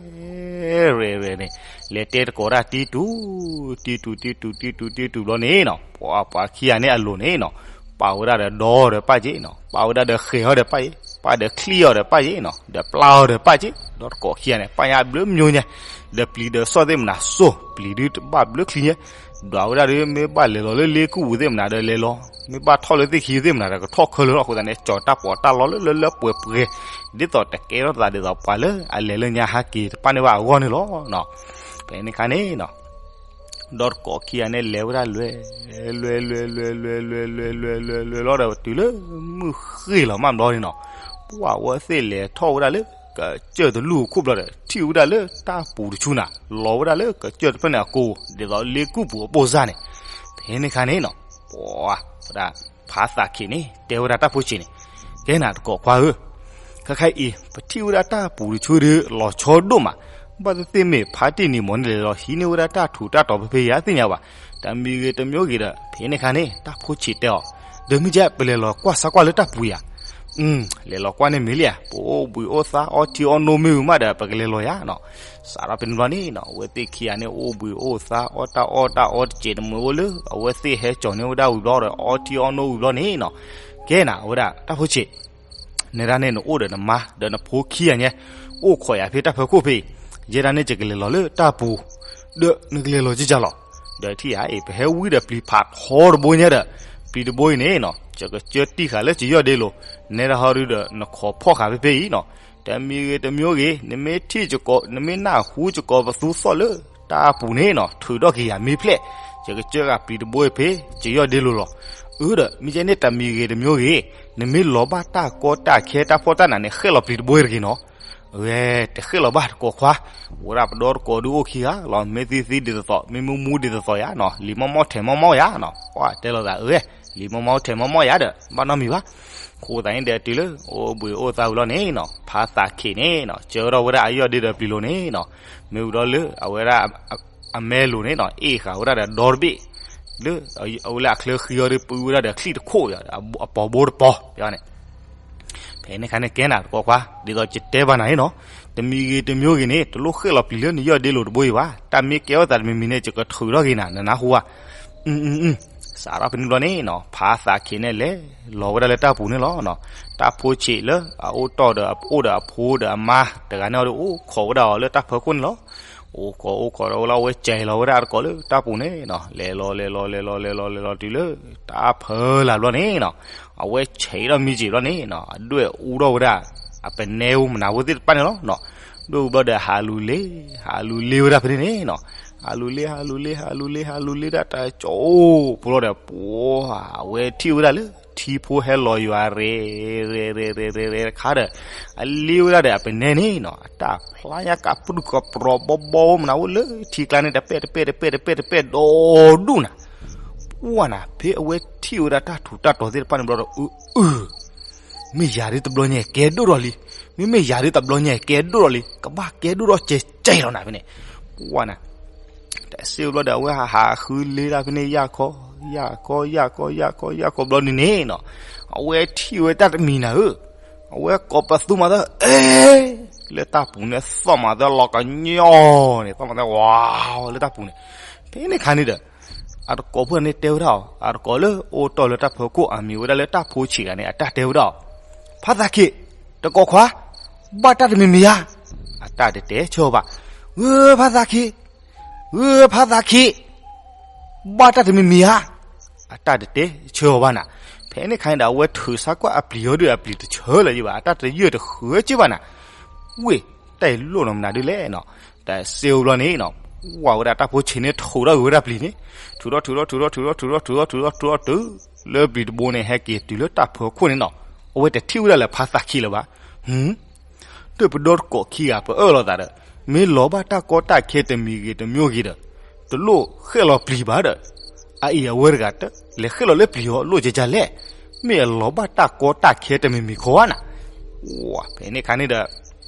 ရဲၣ်ရဲၣ်န့ၣ် လဲၤတဲသကိးတၢ်တံတူာ် တံတူာ် တံတူာ် တံတူာ် တံတူာ်ဘျီန့ၣ်နီၤ ပှၤပှၤခံဂၤန့ၣ်အလိၤန့ၣ်နီၤ ပာ်ဝဲဒၣ်ဒီးဒီဒီးပၢ်က့နီၤ ပာ်ဝဲဒၣ်ဒီးဃဲၤအီၤဒီးပၢ်က့ ပာ်ဒီးချံအီၤဒီးပၢ်က့နီၤ ဒီးပျၢ်အီၤဒီးပၢ်က့ ဒီတကိးခံဂၤန့ၣ် ပာ်ညါဘျုးမညိညါ ဒီးပျံၤဒီးစီၣ်သ့ၣ်မနၤစိၢ် ပျံၤဒုတဘၣ်ဘျုးချံညါ ဒွးဝဲဒၣ်ဒီး မ့ၢ်ဘၣ်လဲၤလီၤလၢလ့ကူပူၤသ့ၣ်မနၤဒီးလဲၤလီၤ မ့ၢ်ဘၣ်ထီၣ်လၢသ့ၣ်ခံသ့ၣ်မနၤဒီးကထီၣ်ခဲလၢာ်လီၤ. အဃိသတးန့ၣ် ကၠီၤတၢ်ပီးတၢ်လီလၢလၢလၢပှဲၤပှဲၤ ဒ်သိးတကဲထီၣ်သးဒ်သိးပှၤလၢအလဲၤလၢညါဟးက့ၤတဖၣ်န့ၣ်ဘၣ်အဂီၢ်န့ၣ်လီၤ. ဖဲန့ၣ်ခါန့ၣ်နီၤ ဒီတကိးခံဂၤန့ၣ်လဲၤဝဲဒၣ်လွဲ လွဲ လွဲ လွဲ လွဲ လွဲ လွဲ လွဲ လွဲ လွဲ လွဲလီၤဒီးတုၤလၢမုၢ်ဃ့ၢ်လီၤမးဘျီန့ၣ်နီၤ ပှၤဝဲသ့ၣ်လဲၤထီၣ်ဝဲဒၣ်လၢ ကစၢၢ်တလူၢ်အခိၣ်ဘျီဒီး ထံၣ်ဝဲဒၣ်လၢတၢ်ပူၤတဆူနၤ လီၤဝဲဒၣ်လၢကစၢၢ်တဖျၢၣ်န့ၣ်အကိာ် ဒ်သိးလ့ကူပူၤအပိၢ်စၢ်န့ၣ် ဖဲန့ၣ်ခါန့ၣ်နီၤ ပှၤဝဲဒၣ် ဖါသးခံးန့ၣ် တဲဝဲဒၣ်တၢ်ဖိဆံးန့ၣ် ကဲနၤတကိးခွါဧၢ ခဲခါအံၤ ပထံၣ်ဝဲဒၣ်တၢ်ပူၤတဆူဒီးလီၤဆီဒိၣ်မး ဘၣ်သ့ၣ်သ့ၣ်မ့ၢ်ဖါတံၢ်နံၤမီၤန့ၣ်လဲၤလီၤဟံးန့ၢ်ဝဲဒၣ်တၢ်ထူးတၢ်တီၤဖဲဖဲယၤသ့ၣ်ညါဘၣ် တမံၤဂ့ၤတမံၤဂ့ၤဒီး ဖဲန့ၣ်ခါန့ၣ် တၢ်ဖိဆံးတဲအီၤ ဒီးမ့ၢ်ကဲ ပလဲၤလီၤကွၢ်စၢ်ကွၢ်လၢတၢ်ပူၤယၤ လဲၤလီၤကွၢ်န့ၣ်မ့ၢ်လံဧါ ပအိၣ်ဘှံးအိၣ်သါအီထံအီနိမ့ၢ်ဝံၤမးဒီး ပကလဲၤလီၤယၤနီၤ စးထီၣ်ဖဲန့ၣ်ဘျီန့ၣ်နီၤ အဝဲသ့ၣ်ခံဂၤန့ၣ် အိၣ်ဘှံးအိၣ်သါအီၣ်တၢ်အီၣ်တၢ်အီတစဲးတမှဲၤအိၣ်လၢ အဝဲသ့ၣ်ဟဲကၠီၤန့ၢ်ဝဲဒၣ်ဝံၤဘျီဒီး အီထံအီနိဝံၤဘျီန့ၣ်နီၤ ကဲနၤ အဝဲဒၣ်တၢ်ဖိဆံး နဲဒၣ်န့ၣ်နအိၣ်ဒီးနမါ ဒီးနဖိခံဂၤညါ အိၣ်ခိးယၤဖဲတၢ်ဖၢခိၣ်ဖဲအံၤ ယဲဒၣ်န့ၣ်ယကလဲၤလီၤလၢတၢ်ပူၤ ဒီးနကလဲၤလီၤကကလီၤ ဒီးထံၣ်ဧါအံၤ ပဟဲဝံဒီးပျံၤဖးထီတဘိညါဒီး ပျံၤတဘိအံၤန့ၣ်နီၤ ယကစၢတံၢ်ဃာ်လၢယယီၢ်ဒ့လိၤ နဲဒၣ်ဟီဒုဒီး နခိးဖီၣ်ဃာ်ဖဲဖဲအံၤနီၤ တမံၤဂ့ၤတမံၤဂ့ၤ နမ့ၢ်ထံၣ် နမ့ၢ်နၢ်ဟူယကိးပသူသီၣ်လၢတၢ်ပူၤန့ၣ်နီၤ ထုးထီၣ်က့ၤယၤမ့ၢ်ဖျဲၣ် ယကစၢဃာ်ပျံၤတဘိအံၤဖဲ ယယီၢ်ဒ့လိၤလီၤ အၢဒီး မ့ၢ်ကဲန့ၣ်တမံၤဂ့ၤတမံၤဂ့ၤ နမ့ၢ်လီၤဘၣ်တၢ်ကီတၢ်ခဲတၢ်ဖှီၣ်တၢ်နးန့ၣ် ဃဲၣ်လီၤပျံၤတဘိအံၤတဂ့ၤနီၤ ဝဲ တဃဲၣ်လီၤဘၣ်တကိးခွါ ဝဲဒၣ်ပဒီတကိးဒုအိၣ်ခံဂၤလီၤ မ့ၢ်သံသံဒ်သိးသိး မ့ၢ်မူမူဒ်သိးသိးယၤနီၤ လံၤမီၢ်မီၢ်ထဲးမီၢ်မီၢ်ယၤနီၤ ပှၤတဲလိာ်သးအၢ လံၤမီၢ်မီၢ်ထဲးမီၢ်မီၢ်ယၤဒီး ဘၣ်နီတမံၤဘၣ် အဃိသတးန့ၣ်ဒီးတုၤလၢ အိၣ်ဘှံးအိၣ်သါဝံၤလီၤန့ၣ်နီၤ ဖါသးခံးန့ၣ်နီၤ စၢထီၣ်ဝဲဒၣ်အယီၢ်ဒ့ဒီးပျံၤလိၤန့ၣ်နီၤ မ့ၢ်ဝံၤဒီးလၢအဝဲဒၣ် အမဲလိၤန့ၣ်နီၤ အ့ၣ်ဃာ်ဝဲဒၣ်ဒီးဒီတဘ့ၣ် လၢ အဝဲလၢအချၢဃံအီၤဒီး ပုဝဲဒၣ်ဒီးချံၣ်တခိၣ် အပိာ်ဘိတပီၤန့ၣ် ဖဲန့ၣ်ခါန့ၣ်ကဲနၤတကိးခွါ ဒ်သိးယတဲဘၣ်နၤန့ၣ်နီၤ, တမံၤဂ့ၤတမံၤဂ့ၤန့ၣ် တလိၣ်ဃ့ၣ်လီၤပျံၤလၢနယီၢ်ဒ့လိာ်တဘိအံၤဘၣ်, တၢ်မ့ၢ်ကဲထီၣ်သးတမံၤမံၤန့ၣ် ယကထုးထီၣ်က့ၤနၤ နနၢ်ဟူဧါ. စးထီၣ်ဖဲန့ၣ်ဘျီန့ၣ်နီၤ ဖါသးခ့န့ၣ်လဲၤလီၤဝဲဒၣ်လၢတၢ်ပူၤန့ၣ်လီၤ. တၢ်ဖိဆံးလၢအအိၣ်တီၢ်ဒီးအအိၣ်ဒီးအဖိဒီးအမါတဂၤန့ၣ်ဒီး အိၣ်ခိးဝဲဒၣ်အီၤလၢတၢ်ဖၢခိၣ်န့ၣ်လီၤ. အိၣ်ခိးအိၣ်ခိးဒီးဝဲလီၤ အဝဲစဲၤလီၤဝဲဒၣ်အတကိးလၢတၢ်ပူၤန့ၣ်နီၤ, လဲၤလီၤလဲၤလီၤလဲၤလီၤလဲၤလီၤလဲၤလီၤတုၤလၢ တၢ်ဖၢလၢ်ဘျီန့ၣ်နီၤ, အဝဲဆဲးဒီးမံၤစ့ၤဘျီန့ၣ်နီၤ အဒွဲၣ်အူထီၣ်ဝဲဒၣ် အပနဲဖိမနၤဖိသ့ၣ်တဖၣ်န့ၣ်လီၤ. ဒွဲၣ်အူဘျီဒီးဟးလူၤလ့ ဟးလူၤလ့ဝဲဒၣ်ဖဲန့ၣ်န့ၣ်နီၤ, ဟးလူၤလ့ ဟးလူၤလ့ ဟးလူၤလ့ ဟးလူၤလ့ဒၣ်တၢ်ကၠီ အိၣ်ဖိလီၤဒီး ပှၤအဝဲထံၣ်ဝဲဒၣ်လၢ ထံဖိဟဲလီၤယွၤရဲ ရဲရဲရဲရဲတခါဒီး အလ့ဝဲဒၣ်ဒီးအပနဲန့ၣ်နီၤ အတၢ်ဖျါညါကးပြုၢ်ကပြီၤဘီဘီမနၤဖိလၢထံကျါန့ၣ် တပဲၣ်တပဲၣ်တပဲၣ်တပဲၣ်တပဲၣ်ဒီဒူၣ်နၤ, ပှၤနၤ ဖဲအဝဲထံၣ်ဝဲဒၣ်တၢ်ထူးတၢ်တီၤသ့ၣ်တဖၣ်န့ၣ်ဘျီဒီး အၢ အၢ မ့ၢ်ယၤဒ်တဘျီညါကဲဒိၣ်ဒီးလံ, မ့မ့ၢ်ယၤဒ်တဘျီညါကဲဒိၣ်ဒီးလံ ကဘၣ်ကဲဒိၣ်ဒီးကဲကဲလီၤနၤဖဲန့ၣ်, ပှၤနၤ တစ့ၢ်ဘျီဒီး အဝဲဟးဃုလ့ဒၣ်ဖဲန့ၣ် ယၢ်ခီ ယၢ်ခီ ယၢ်ခီ ယၢ်ခီ ယၢ်ခီဘျီဒ်န့ၣ်နီၤ, အဝဲထံၣ်ဝဲတၢ်တမံၤနၤဧၢ, အဝဲကိးပသူမၤသၢ အဲ လၢတၢ်ပူၤန့ၣ် သီၣ်မၤသၢလီၤကညီန့ၣ် သီၣ်မၤသၢ ဝါ လၢတၢ်ပူၤန့ၣ်, ဖဲန့ၣ်ခါန့ၣ်ဒီး အတကိးဖိန့ၣ်တဲဝဲဒၣ်အီၤ, အတကိးလၢအိၣ်တီၢ်လၢတၢ်ဖၢခိၣ်အမံၤဝဲဒၣ်လၢတၢ်ဖိဆံးဂၤန့ၣ် အတၢ်တဲဝဲဒၣ်အီၤ, ဖါသးခ့, တကိးခွါ, ဘၣ်တၢ်တမံၤမံၤဧါ, အတၢ်တတဲဆၢအီၤဘၣ်, ဂၢၢ်ဖါသးခ့, ဂၢၢ်ဖါသးခ့, ဘၣ်တၢ်တမံၤမံၤဧါ, အတၢ်တတဲဆၢအီၤဘၣ်နၤ, ဖဲန့ၣ်ခါန့ၣ်ဒီး အဝဲထုးဆါကွၢ်အပျံၤဟီဒုးအပျံၤတဆၢလၢၤယဘၣ် အတၢ်တယၢၢ်တဃၢက့ဘၣ်နၤ, ဝ့ၢ် တၢ်အံၤလိၣ်နီၤမနုၤဒ်လဲၣ်နီၤ, တစ့ၢ်ဘျီန့ၣ်နီၤ, ဝဲဒၣ်တၢ်ဖိဆံးန့ၣ်ထုးထီၣ်က့ၤဝဲဒၣ်ပျံၤန့ၣ်, ထုးထီၣ်ထုးထီၣ်ထုးထီၣ်ထုးထီၣ်ထုးထီၣ်ထုးထီၣ်ထုးထီၣ်တုၤလၢပျံၤတဘိန့ၣ် ဟဲက့ၤတုၤလၢတၢ်ဖၢခိၣ်န့ၣ်နီၤ, အဝဲတထံၣ်ဝဲဒၣ်လၢဖါသးခ့လၢၤဘၣ်, ဟ ဒီးပဒီတကိးခံဂၤပအၢၣ်လီၤသးဒီး, မ့ၢ်လီၤဘၣ်တၢ်ကီတၢ်ခဲတမံၤဂ့ၤတမံၤဂ့ၤဒီး, တလိၣ်ဃဲၣ်လီၤပျံၤဘၣ်ဒီး, အအံၤအဝဲတဂၤတလဲၤဃဲၣ်လီၤလၢပျံၤအီၤလိၣ်ကကလဲၣ်, မ့ၢ်အလီၤဘၣ်တၢ်ကီတၢ်ခဲတမံၤမံၤခီဧါနၤ, ဝဲ ဖဲန့ၣ်ခါန့ၣ်ဒီး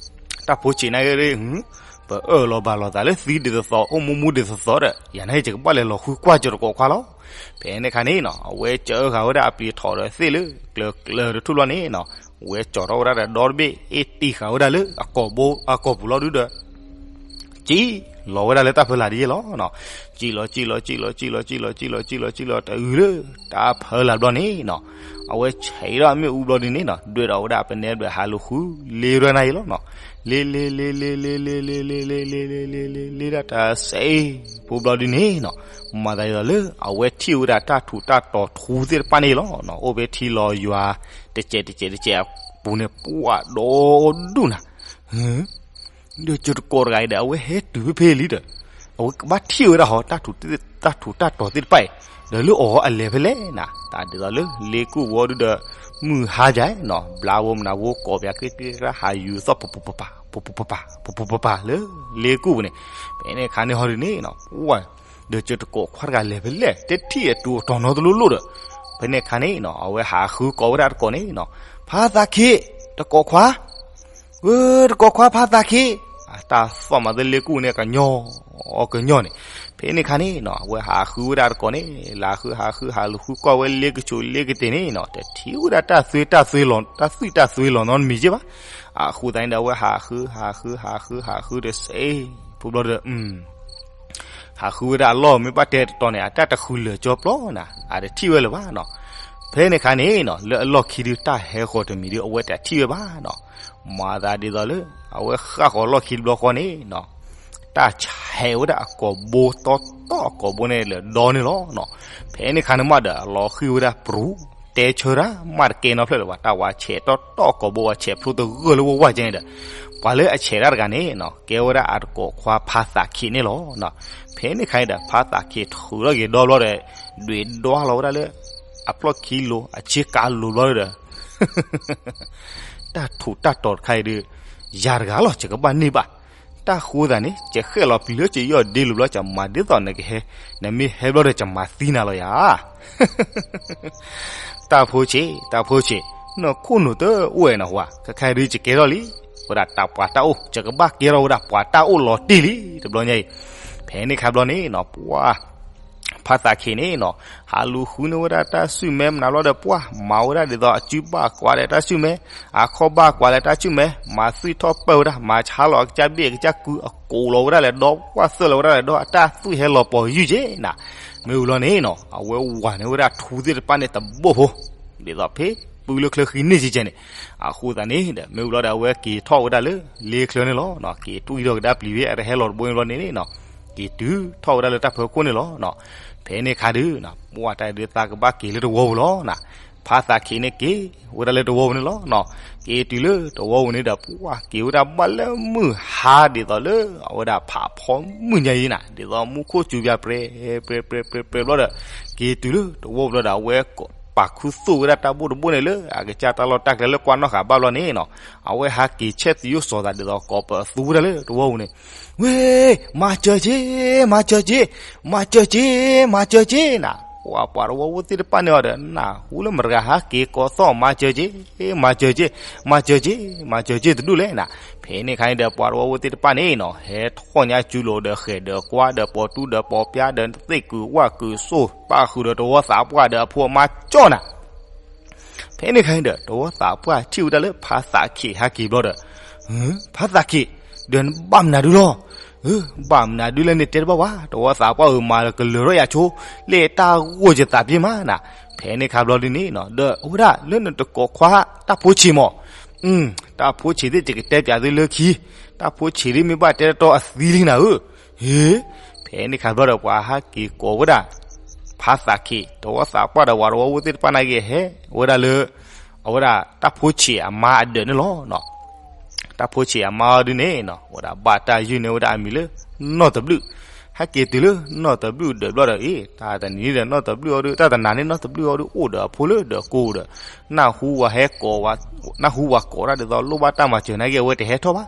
တၢ်ဖိဆံးန့ၣ်ဂ့ၤ, ပအၢၣ်လီၤဘၣ်လီၤသးလၢသံဒ်သိးသိး အိၣ်မူမူဒ်သိးသိးဒီး ယၤန့ၣ်ယကဘၣ်လဲၤလီၤဃုကွၢ်ကၠိတကိးခွါလီၤ, ဖဲန့ၣ်ခါန့ၣ်နီၤ အဝဲကၢဃာ်ဝဲဒၣ်အပျံၤထီၣ်ဒီးသ့ၣ်လၢကျၢၤကျၢၤတထူၣ်လီၤန့ၣ်နီၤ, ဝဲကၠီထီၣ်ဝဲဒၣ်ဒီးဒီတဘ့ၣ် အ့ၣ်တံၢ်ဃာ်ဝဲဒၣ်လၢအကိာ်ဘိအကိာ်ပူၤလီၤဒုဒီး ကံၣ်လီၤဝဲဒၣ်လၢတၢ်ဖၢလာ်ဒ်ယဲလီၤနီၤ, ကံၣ်လီၤ ကံၣ်လီၤ ကံၣ်လီၤ ကံၣ်လီၤ ကံၣ်လီၤ ကံၣ်လီၤ ကံၣ်လီၤ ကံၣ်လီၤ တအုးလၢတၢ်ဖၢလာ်ဘျီန့ၣ်နီၤ, အဝဲဆဲးဒီးအမ့ၣ်အူဘျီဒ်န့ၣ်နီၤ ဒွဲၣ်ဒီးဝဲဒၣ်ပနဲဘျဲၣ်ဟးလူၤဃုလ့ရၢနၤအံၤလီၤနီၤ, လ့ လ့ လ့ လ့ လ့ လ့ လ့ လ့ လ့ လ့ လ့ လ့ လ့ လ့ လ့ လ့ လ့ဒၣ်တၢ်စဲးဖိဘျီဒ်န့ၣ်နီၤ, မၤသးဒ်သိးလၢ အဝဲထံၣ်ဝဲဒၣ်တၢ်ထူးတၢ်တီၤထူသ့ၣ်တဖၣ်န့ၣ်လီၤနီၤ, အိၣ်ဖဲထံလီၤယွၤ တစဲးတစဲးတစဲးအပူၤန့ၣ် ပှၤဒီဒူၣ်နၤ ဒီးကၠိတကိးတဂၤအံၤဒီး အဝဲဟဲတုၤဖဲဖဲလံဒီး အဝဲကဘၣ်ထံၣ်ဝဲဒၣ်ဟီ တၢ်ထူးတၢ်တီၤသ့ၣ်တဖၣ်အံၤ ဒီးလၢအီၤအလဲၤဖဲလဲၣ်နၤ တၢ်ဒ်သိးလၢလ့ကူၣ်ဝီဒုဒီး မုၢ်ဟါယၤနီၤ ဘျါဝဲမနၤဝဲကိးပၠးက့က့ရၣ်ဟးယူၤသီၣ်ပပူၤပပၤ ပပူၤပပၤ ပပူၤပပၤလၢ လ့ကူၣ်ပူၤန့ၣ် ဖဲန့ၣ်ခါန့ၣ်ဟီဒုန့ၣ်နီၤ ပှၤ ဒီးကၠိတကိးခွါတဂၤလဲၤဖဲလဲၣ် တထံၣ်အတူးအတီၤနီတလိၣ်လိၣ်ဒီး ဖဲန့ၣ်ခါန့ၣ်နီၤ အဝဲဟးဃုကိးဝဲဒၣ်တကိးန့ၣ်နီၤ ဖါသးခ့ တကိးခွါ ဧၢ တကိးခွါဖါသးခ့ အတၢ်သီၣ်မၤသလ့ကူၣ်န့ၣ် ကညီ ကညီန့ၣ် ဖဲန့ၣ်ခါန့ၣ်နီၤ အဝဲဟးဃုဝဲဒၣ်တကိးန့ၣ် လၢဃုဟးဃုဟးလူၤဃုကွၢ်ဝဲလ့ကဆိးလ့ကတ့ၢ်န့ၣ်နီၤ တထံၣ်ဝဲဒၣ်တၢ်သွံၣ်တၢ်သွံၣ်လီၤ တၢ်သွံၣ်တၢ်သွံၣ်လီၤနီတမံၤက့ဘၣ် အဃိသတးန့ၣ်ဒီး အဝဲဟးဃု ဟးဃု ဟးဃု ဟးဃုဒီးစ့ ဖိဘျီဒီး ဟးဃုဝဲဒၣ်အလီၢ်မ့ၢ်ဘၣ်တဲတတီၤန့ၣ် အတၢ်တဃုလၢာ်ကၠီပျီနၤ အတထံၣ်ဝဲလၢၤဘၣ်နီၤ ဖဲန့ၣ်ခါန့ၣ်နီၤ လၢအလီၢ်ခံဒုတၢ်ဟဲဃီၤတမံၤဒု အဝဲတထံၣ်ဝဲဘၣ်နီၤ မၤသးဒ်သိးလၢ အဝဲဃၣ်ဃီၤလီၢ်ခံတဘျီဃီန့ၣ်နီၤ တၢ်ဆဲးဝဲဒၣ်အကိာ်ဘိတီတီအကိာ်ဘိန့ၣ်လၢဒီန့ၣ်လီၤနီၤ ဖဲန့ၣ်ခါန့ၣ်မးဒီး အလီၤဃံၤဝဲဒၣ်ပြူၤ တဲဆၢဒၣ် မးတကဲနီဖျၢၣ်လၢၤဘၣ် တၢ်ဝဲဆဲးတီတီအကိာ်ဘိဝဲဆဲးဖျိတဂၢၢ်လၢဝဲဝဲကဲန့ၣ်ဒီး ပှၤလၢအဆဲးတၢ်တဂၤန့ၣ်နီၤ ကဲဝဲဒၣ်အတကိးခွါဖါသးခ့န့ၣ်လီၤနီၤ ဖဲန့ၣ်ခါန့ၣ်ဒီး ဖါသးခ့ထုးထီၣ်က့ၤဒီဘျီဒီး ဒွဲၣ်ဒွးလီၤဝဲဒၣ်လၢ အဖျီၣ်ခံလိၤ အဆ့ကၤလိၤဘျီဒီး တၢ်ထူးတၢ်တီၤတခါအံၤဒီး ယၤတဂၤလီၤ ယကဘၣ်န့ၢ်ဘၣ်. တၢ်ဃိသးန့ၣ် ယဃဲၣ်လီၤပျံၤလၢယယီၢ်ဒ့လိၤဘျီ ယမၤဒ်သိးနကဟဲ, နမ့ၢ်ဟဲဘျီဒီးယမၤသံနၤလီၤယၤ. တၢ်ဖိဆံး, တၢ်ဖိဆံး, နခိၣ်နူာ်တအိၣ်ဝဲနဟူဧါ, ခဲခါဒုးယကဲထီၣ်လံ, ဝဲဒၣ်တၢ်ပှၤတၢ်အိၣ်, ယကဘၣ်ကဲထီၣ်ဝဲဒၣ်ပှၤတၢ်အိၣ်လီၤတံၢ်လံ တဘျီညါအံၤ. ဖဲန့ၣ်ခါဘျီန့ၣ်နီၤ ပှၤ ဖါသးခ့န့ၣ်နီၤ, ဟးလူၤဃုန့ၢ်ဝဲဒၣ်တၢ်စုၣ်မဲမနုၤဘျီဒီး ပှၢ်မၤဝဲဒၣ်ဒ်သိးအစုဘၣ်ကွၢ်ဒီးတၢ်စုၣ်မဲ, အခီၣ်ဘၣ်ကွၢ်လၢတၢ်စုၣ်မဲ, မၤသွံၣ်ထီၣ်ပၢၢ်ဝဲဒၣ်, မၤဆါလီၤအကစၢ်ဘ့ၣ်အကစၢ်ကု အကိးလီၤဝဲဒၣ်လဲၣ်ဒီး ပှၢ်သၢၣ်လီၤဝဲဒၣ်လဲၣ်ဒီး အတၢ်သွံၣ်ဟဲလီၤပီၤယုၢ်က့ၤနၤ. မ့ၢ်ဝံၤလီၤန့ၣ်နီၤ အဝဲဝၤန့ၢ်ဝဲဒၣ်ထူသ့ၣ်တဖၣ်န့ၣ်တဘိၣ်ဖိ, ဒ်သိးဖဲပုၢ်လၢချၢဃံန့ၢ်ကဲကဲန့ၣ်, အဃိသတးန့ၣ်ဒီး မ့ၢ်ဝံၤလီၤဒီး အဝဲက့ၤထီၣ်ဝဲဒၣ်လၢလ့ချၢန့ၣ်လီၤ. က့ၤတွံၢ်ထီၣ်ကဒါပျံၤဝဲ အတဟဲလီၤတဘိန့ၣ်လီၤန့ၣ်နီၤ, က့ၤတုၤထီၣ်ဝဲဒၣ်လၢတၢ်ဖီခိၣ်န့ၣ်လီၤ. ဖဲန့ၣ်ခါဒုး ပှၢ်တၢ်ဒုးသးကဘၣ်က့ၤလၢတဝီပူၤလီၤနၤ. ဖါသးခ့န့ၣ်က့ၤဝဲဒၣ်လၢတဝီပူၤန့ၣ်လီၤ. က့ၤတုၤလၢတဝီပူၤန့ၣ်ဒီး ပှၢ်က့ၤဝဲဒၣ်ဘၣ်လၢမုၢ်ဟါဒ်သိးလၢ အဝဲဒၣ်ဖးဖီမုၢ်ညါအံၤနၤ, ဒ်သိးမူခိၣ်စူၤပၠးပြဲး ပြဲး ပြဲး ပြဲး ပြဲးဘျီဒီး က့ၤတုၤလၢတဝီပူၤလီၤဒီး အဝဲပာ်ခူသူၣ်ဝဲဒၣ်တၢ်ဘိၣ်တဘိၣ်န့ၣ်လၢ အကစၢ်တၢ်လီၢ်တၢ်ကျဲလၢကွၢ်နီၣ်ဃာ်ဘၣ်ဘျီန့ၣ်နီၤ, အဝဲဟးက့ၤဆဲးသယိၣ်စီၤသးဒ်သိး ကိးပသူဝဲဒၣ်လၢတဝီပူၤန့ၣ်, ဝ့, မၤစၢၤက့ၤ, မၤစၢၤက့ၤ, မၤစၢၤက့ၤ, မၤစၢၤက့ၤနၤ. ပှၤ ပှၤတဝီဖိသ့ၣ်တဖၣ်န့ၣ်အီၤဒီး နၢ်ဟူလၢမတၤတဂၤဟးက့ၤကိးသီၣ် မၤစၢၤက့ၤ, မၤစၢၤက့ၤ, မၤစၢၤက့ၤ, မၤစၢၤက့ၤတဒူၣ်လဲၣ်နၤ. ဖဲန့ၣ်ခါန့ၣ်ဒီး ပှၤတဝီဖိသ့ၣ်တဖၣ်န့ၣ်နီၤ ဟဲထီၣ်ညါစုလိၤဒီးဃဲၤဒီးကွၢ်ဒီးပိာ်တူၢ်ဒီးပိာ်ပျါဒီးသ့ၣ်ကုာ်ဝၣ်ကုာ်စိၢ် ပၣ်ဃုာ်ဒီးတဝီသးပှၢ်ဒီးအဖိအမါကၠီနၤ. ဖဲန့ၣ်ခါန့ၣ်ဒီး တဝီသးပှၢ်ထံၣ်ဝဲဒၣ်လၢဖါသးခ့ဟဲက့ၤဘျီဒီး, ဖါသးခ့, ဒီးနဘၣ်မနုၤဒုလီၤ. ဘၣ်မနုၤဒုလဲၣ်န့ၣ်တဲတဘၣ်ဝဲ, တဝီသးပှၢ်ဧၢမၤကလၢၤထီၣ်ယၤဆိ, လၢတၢ်ဂိၢ်ယသးပ့ၤမးနၤ. ဖဲန့ၣ်ခါဘျီဒ်န့ၣ်နီၤ ဒီးအဝဲဒၣ်လၢနတကိးခွါတၢ်ဖိဆံးမး, တၢ်ဖိဆံးသ့ၣ်ယကတဲပၠးသုလၢခံ, တၢ်ဖိဆံးဒ်မ့ၢ်ဘၣ်တဲတတီအသံလံနၤဧၢ. ဟ့, ဖဲန့ၣ်ခါဘျီဒီး ပှၤဟဲက့ၤကိးဝဲဒၣ် ဖါသးခ့, တဝီသးပှၢ်ဒီးပှၤတဝီဖိသ့ၣ်တဖၣ်န့ၣ်က့ၤဟဲဝဲဒၣ်လၢ အဝဲဒၣ်တၢ်ဖိဆံးအမါအဒၢးန့ၣ်လီၤ. တၢ်ဖိဆံးအမါအီၤဒုန့ၣ်နီၤ အဝဲဒၣ်ဘၣ်တၢ်ယုၢ်န့ၢ်ဝဲဒၣ်အမံၤလၢ နီၢ်တဘျုး, ဟဲက့ၤတုၤလၢနီၢ်တဘျုးဒၢးဘျီဒီး အ့ တၢ်တနံၤဒီးနီၢ်တဘျုးအီၤဒု တၢ်တနၤန့ၣ်နီၢ်တဘျုးအီၤဒု အိၣ်ဒီးအဖိလၢဒီးကိးဒီး နၢ်ဟူဝၤဟဲကိးဝဲ, နၢ်ဟူဝၤကိးတၢ်ဒ်သိးလိၣ်ဘၣ်တၢ်မၤစၢၤနာ်က့ အဝဲတဟဲထီၣ်ဘၣ်.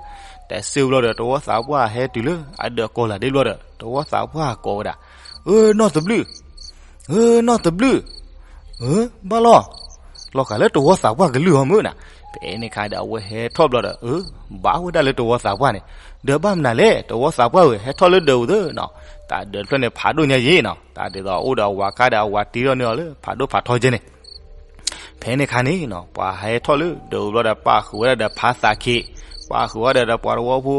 တၢ်စံးဘျီဒီး တဝီသးပှၢ်ဟဲတုၤလၢအဒၢးကီၢ်လၢ်ဒ့ဘျီဒီး တဝီသးပှၢ်ကိးဝဲဒၣ်, အၢ နီၢ်တဘျုး, အၢ နီၢ်တဘျုး, အၢ ဘၣ်လီၤ, လီၤဃာ်လၢတဝီသးပှၢ်ကလုၢ်အီၤမုၢ်နၤ. ဖဲန့ၣ်ခါဒီး အဝဲဟဲထီၣ်ဘျီဒီး အၢ ဘၣ်ဝဲဒၣ်လၢတဝီသးပှၢ်န့ၣ်, ဒီးဘၣ်မနုၤလဲၣ် တဝီသးပှၢ်ဧၢ ဟဲထီၣ်လၢဒၢးပူၤသၢနီၤ. တၢ်ဒၢးတဖျၢၣ်န့ၣ် ဖးဒိၣ်ညါယံၤနီၤ, တၢ်ဒ်သိးအိၣ်ဒီးအဝၤခါဒီး အဝၤတ့ထီၣ်န့ၢ်အီၤလၢဖးဒိၣ်ဖးထီကဲန့ၣ် ဖဲန့ၣ်ခါန့ၣ်နီၤ ပှၤဟဲထီၣ်လၢဒၢးပူၤဘျီဒီး ပၣ်ဃုာ်ဝဲဒၣ်ဒီးဖါသးခ့, ပၣ်ဃုာ်ဝဲဒၣ်ဒီးပှၤတဝီဖိ,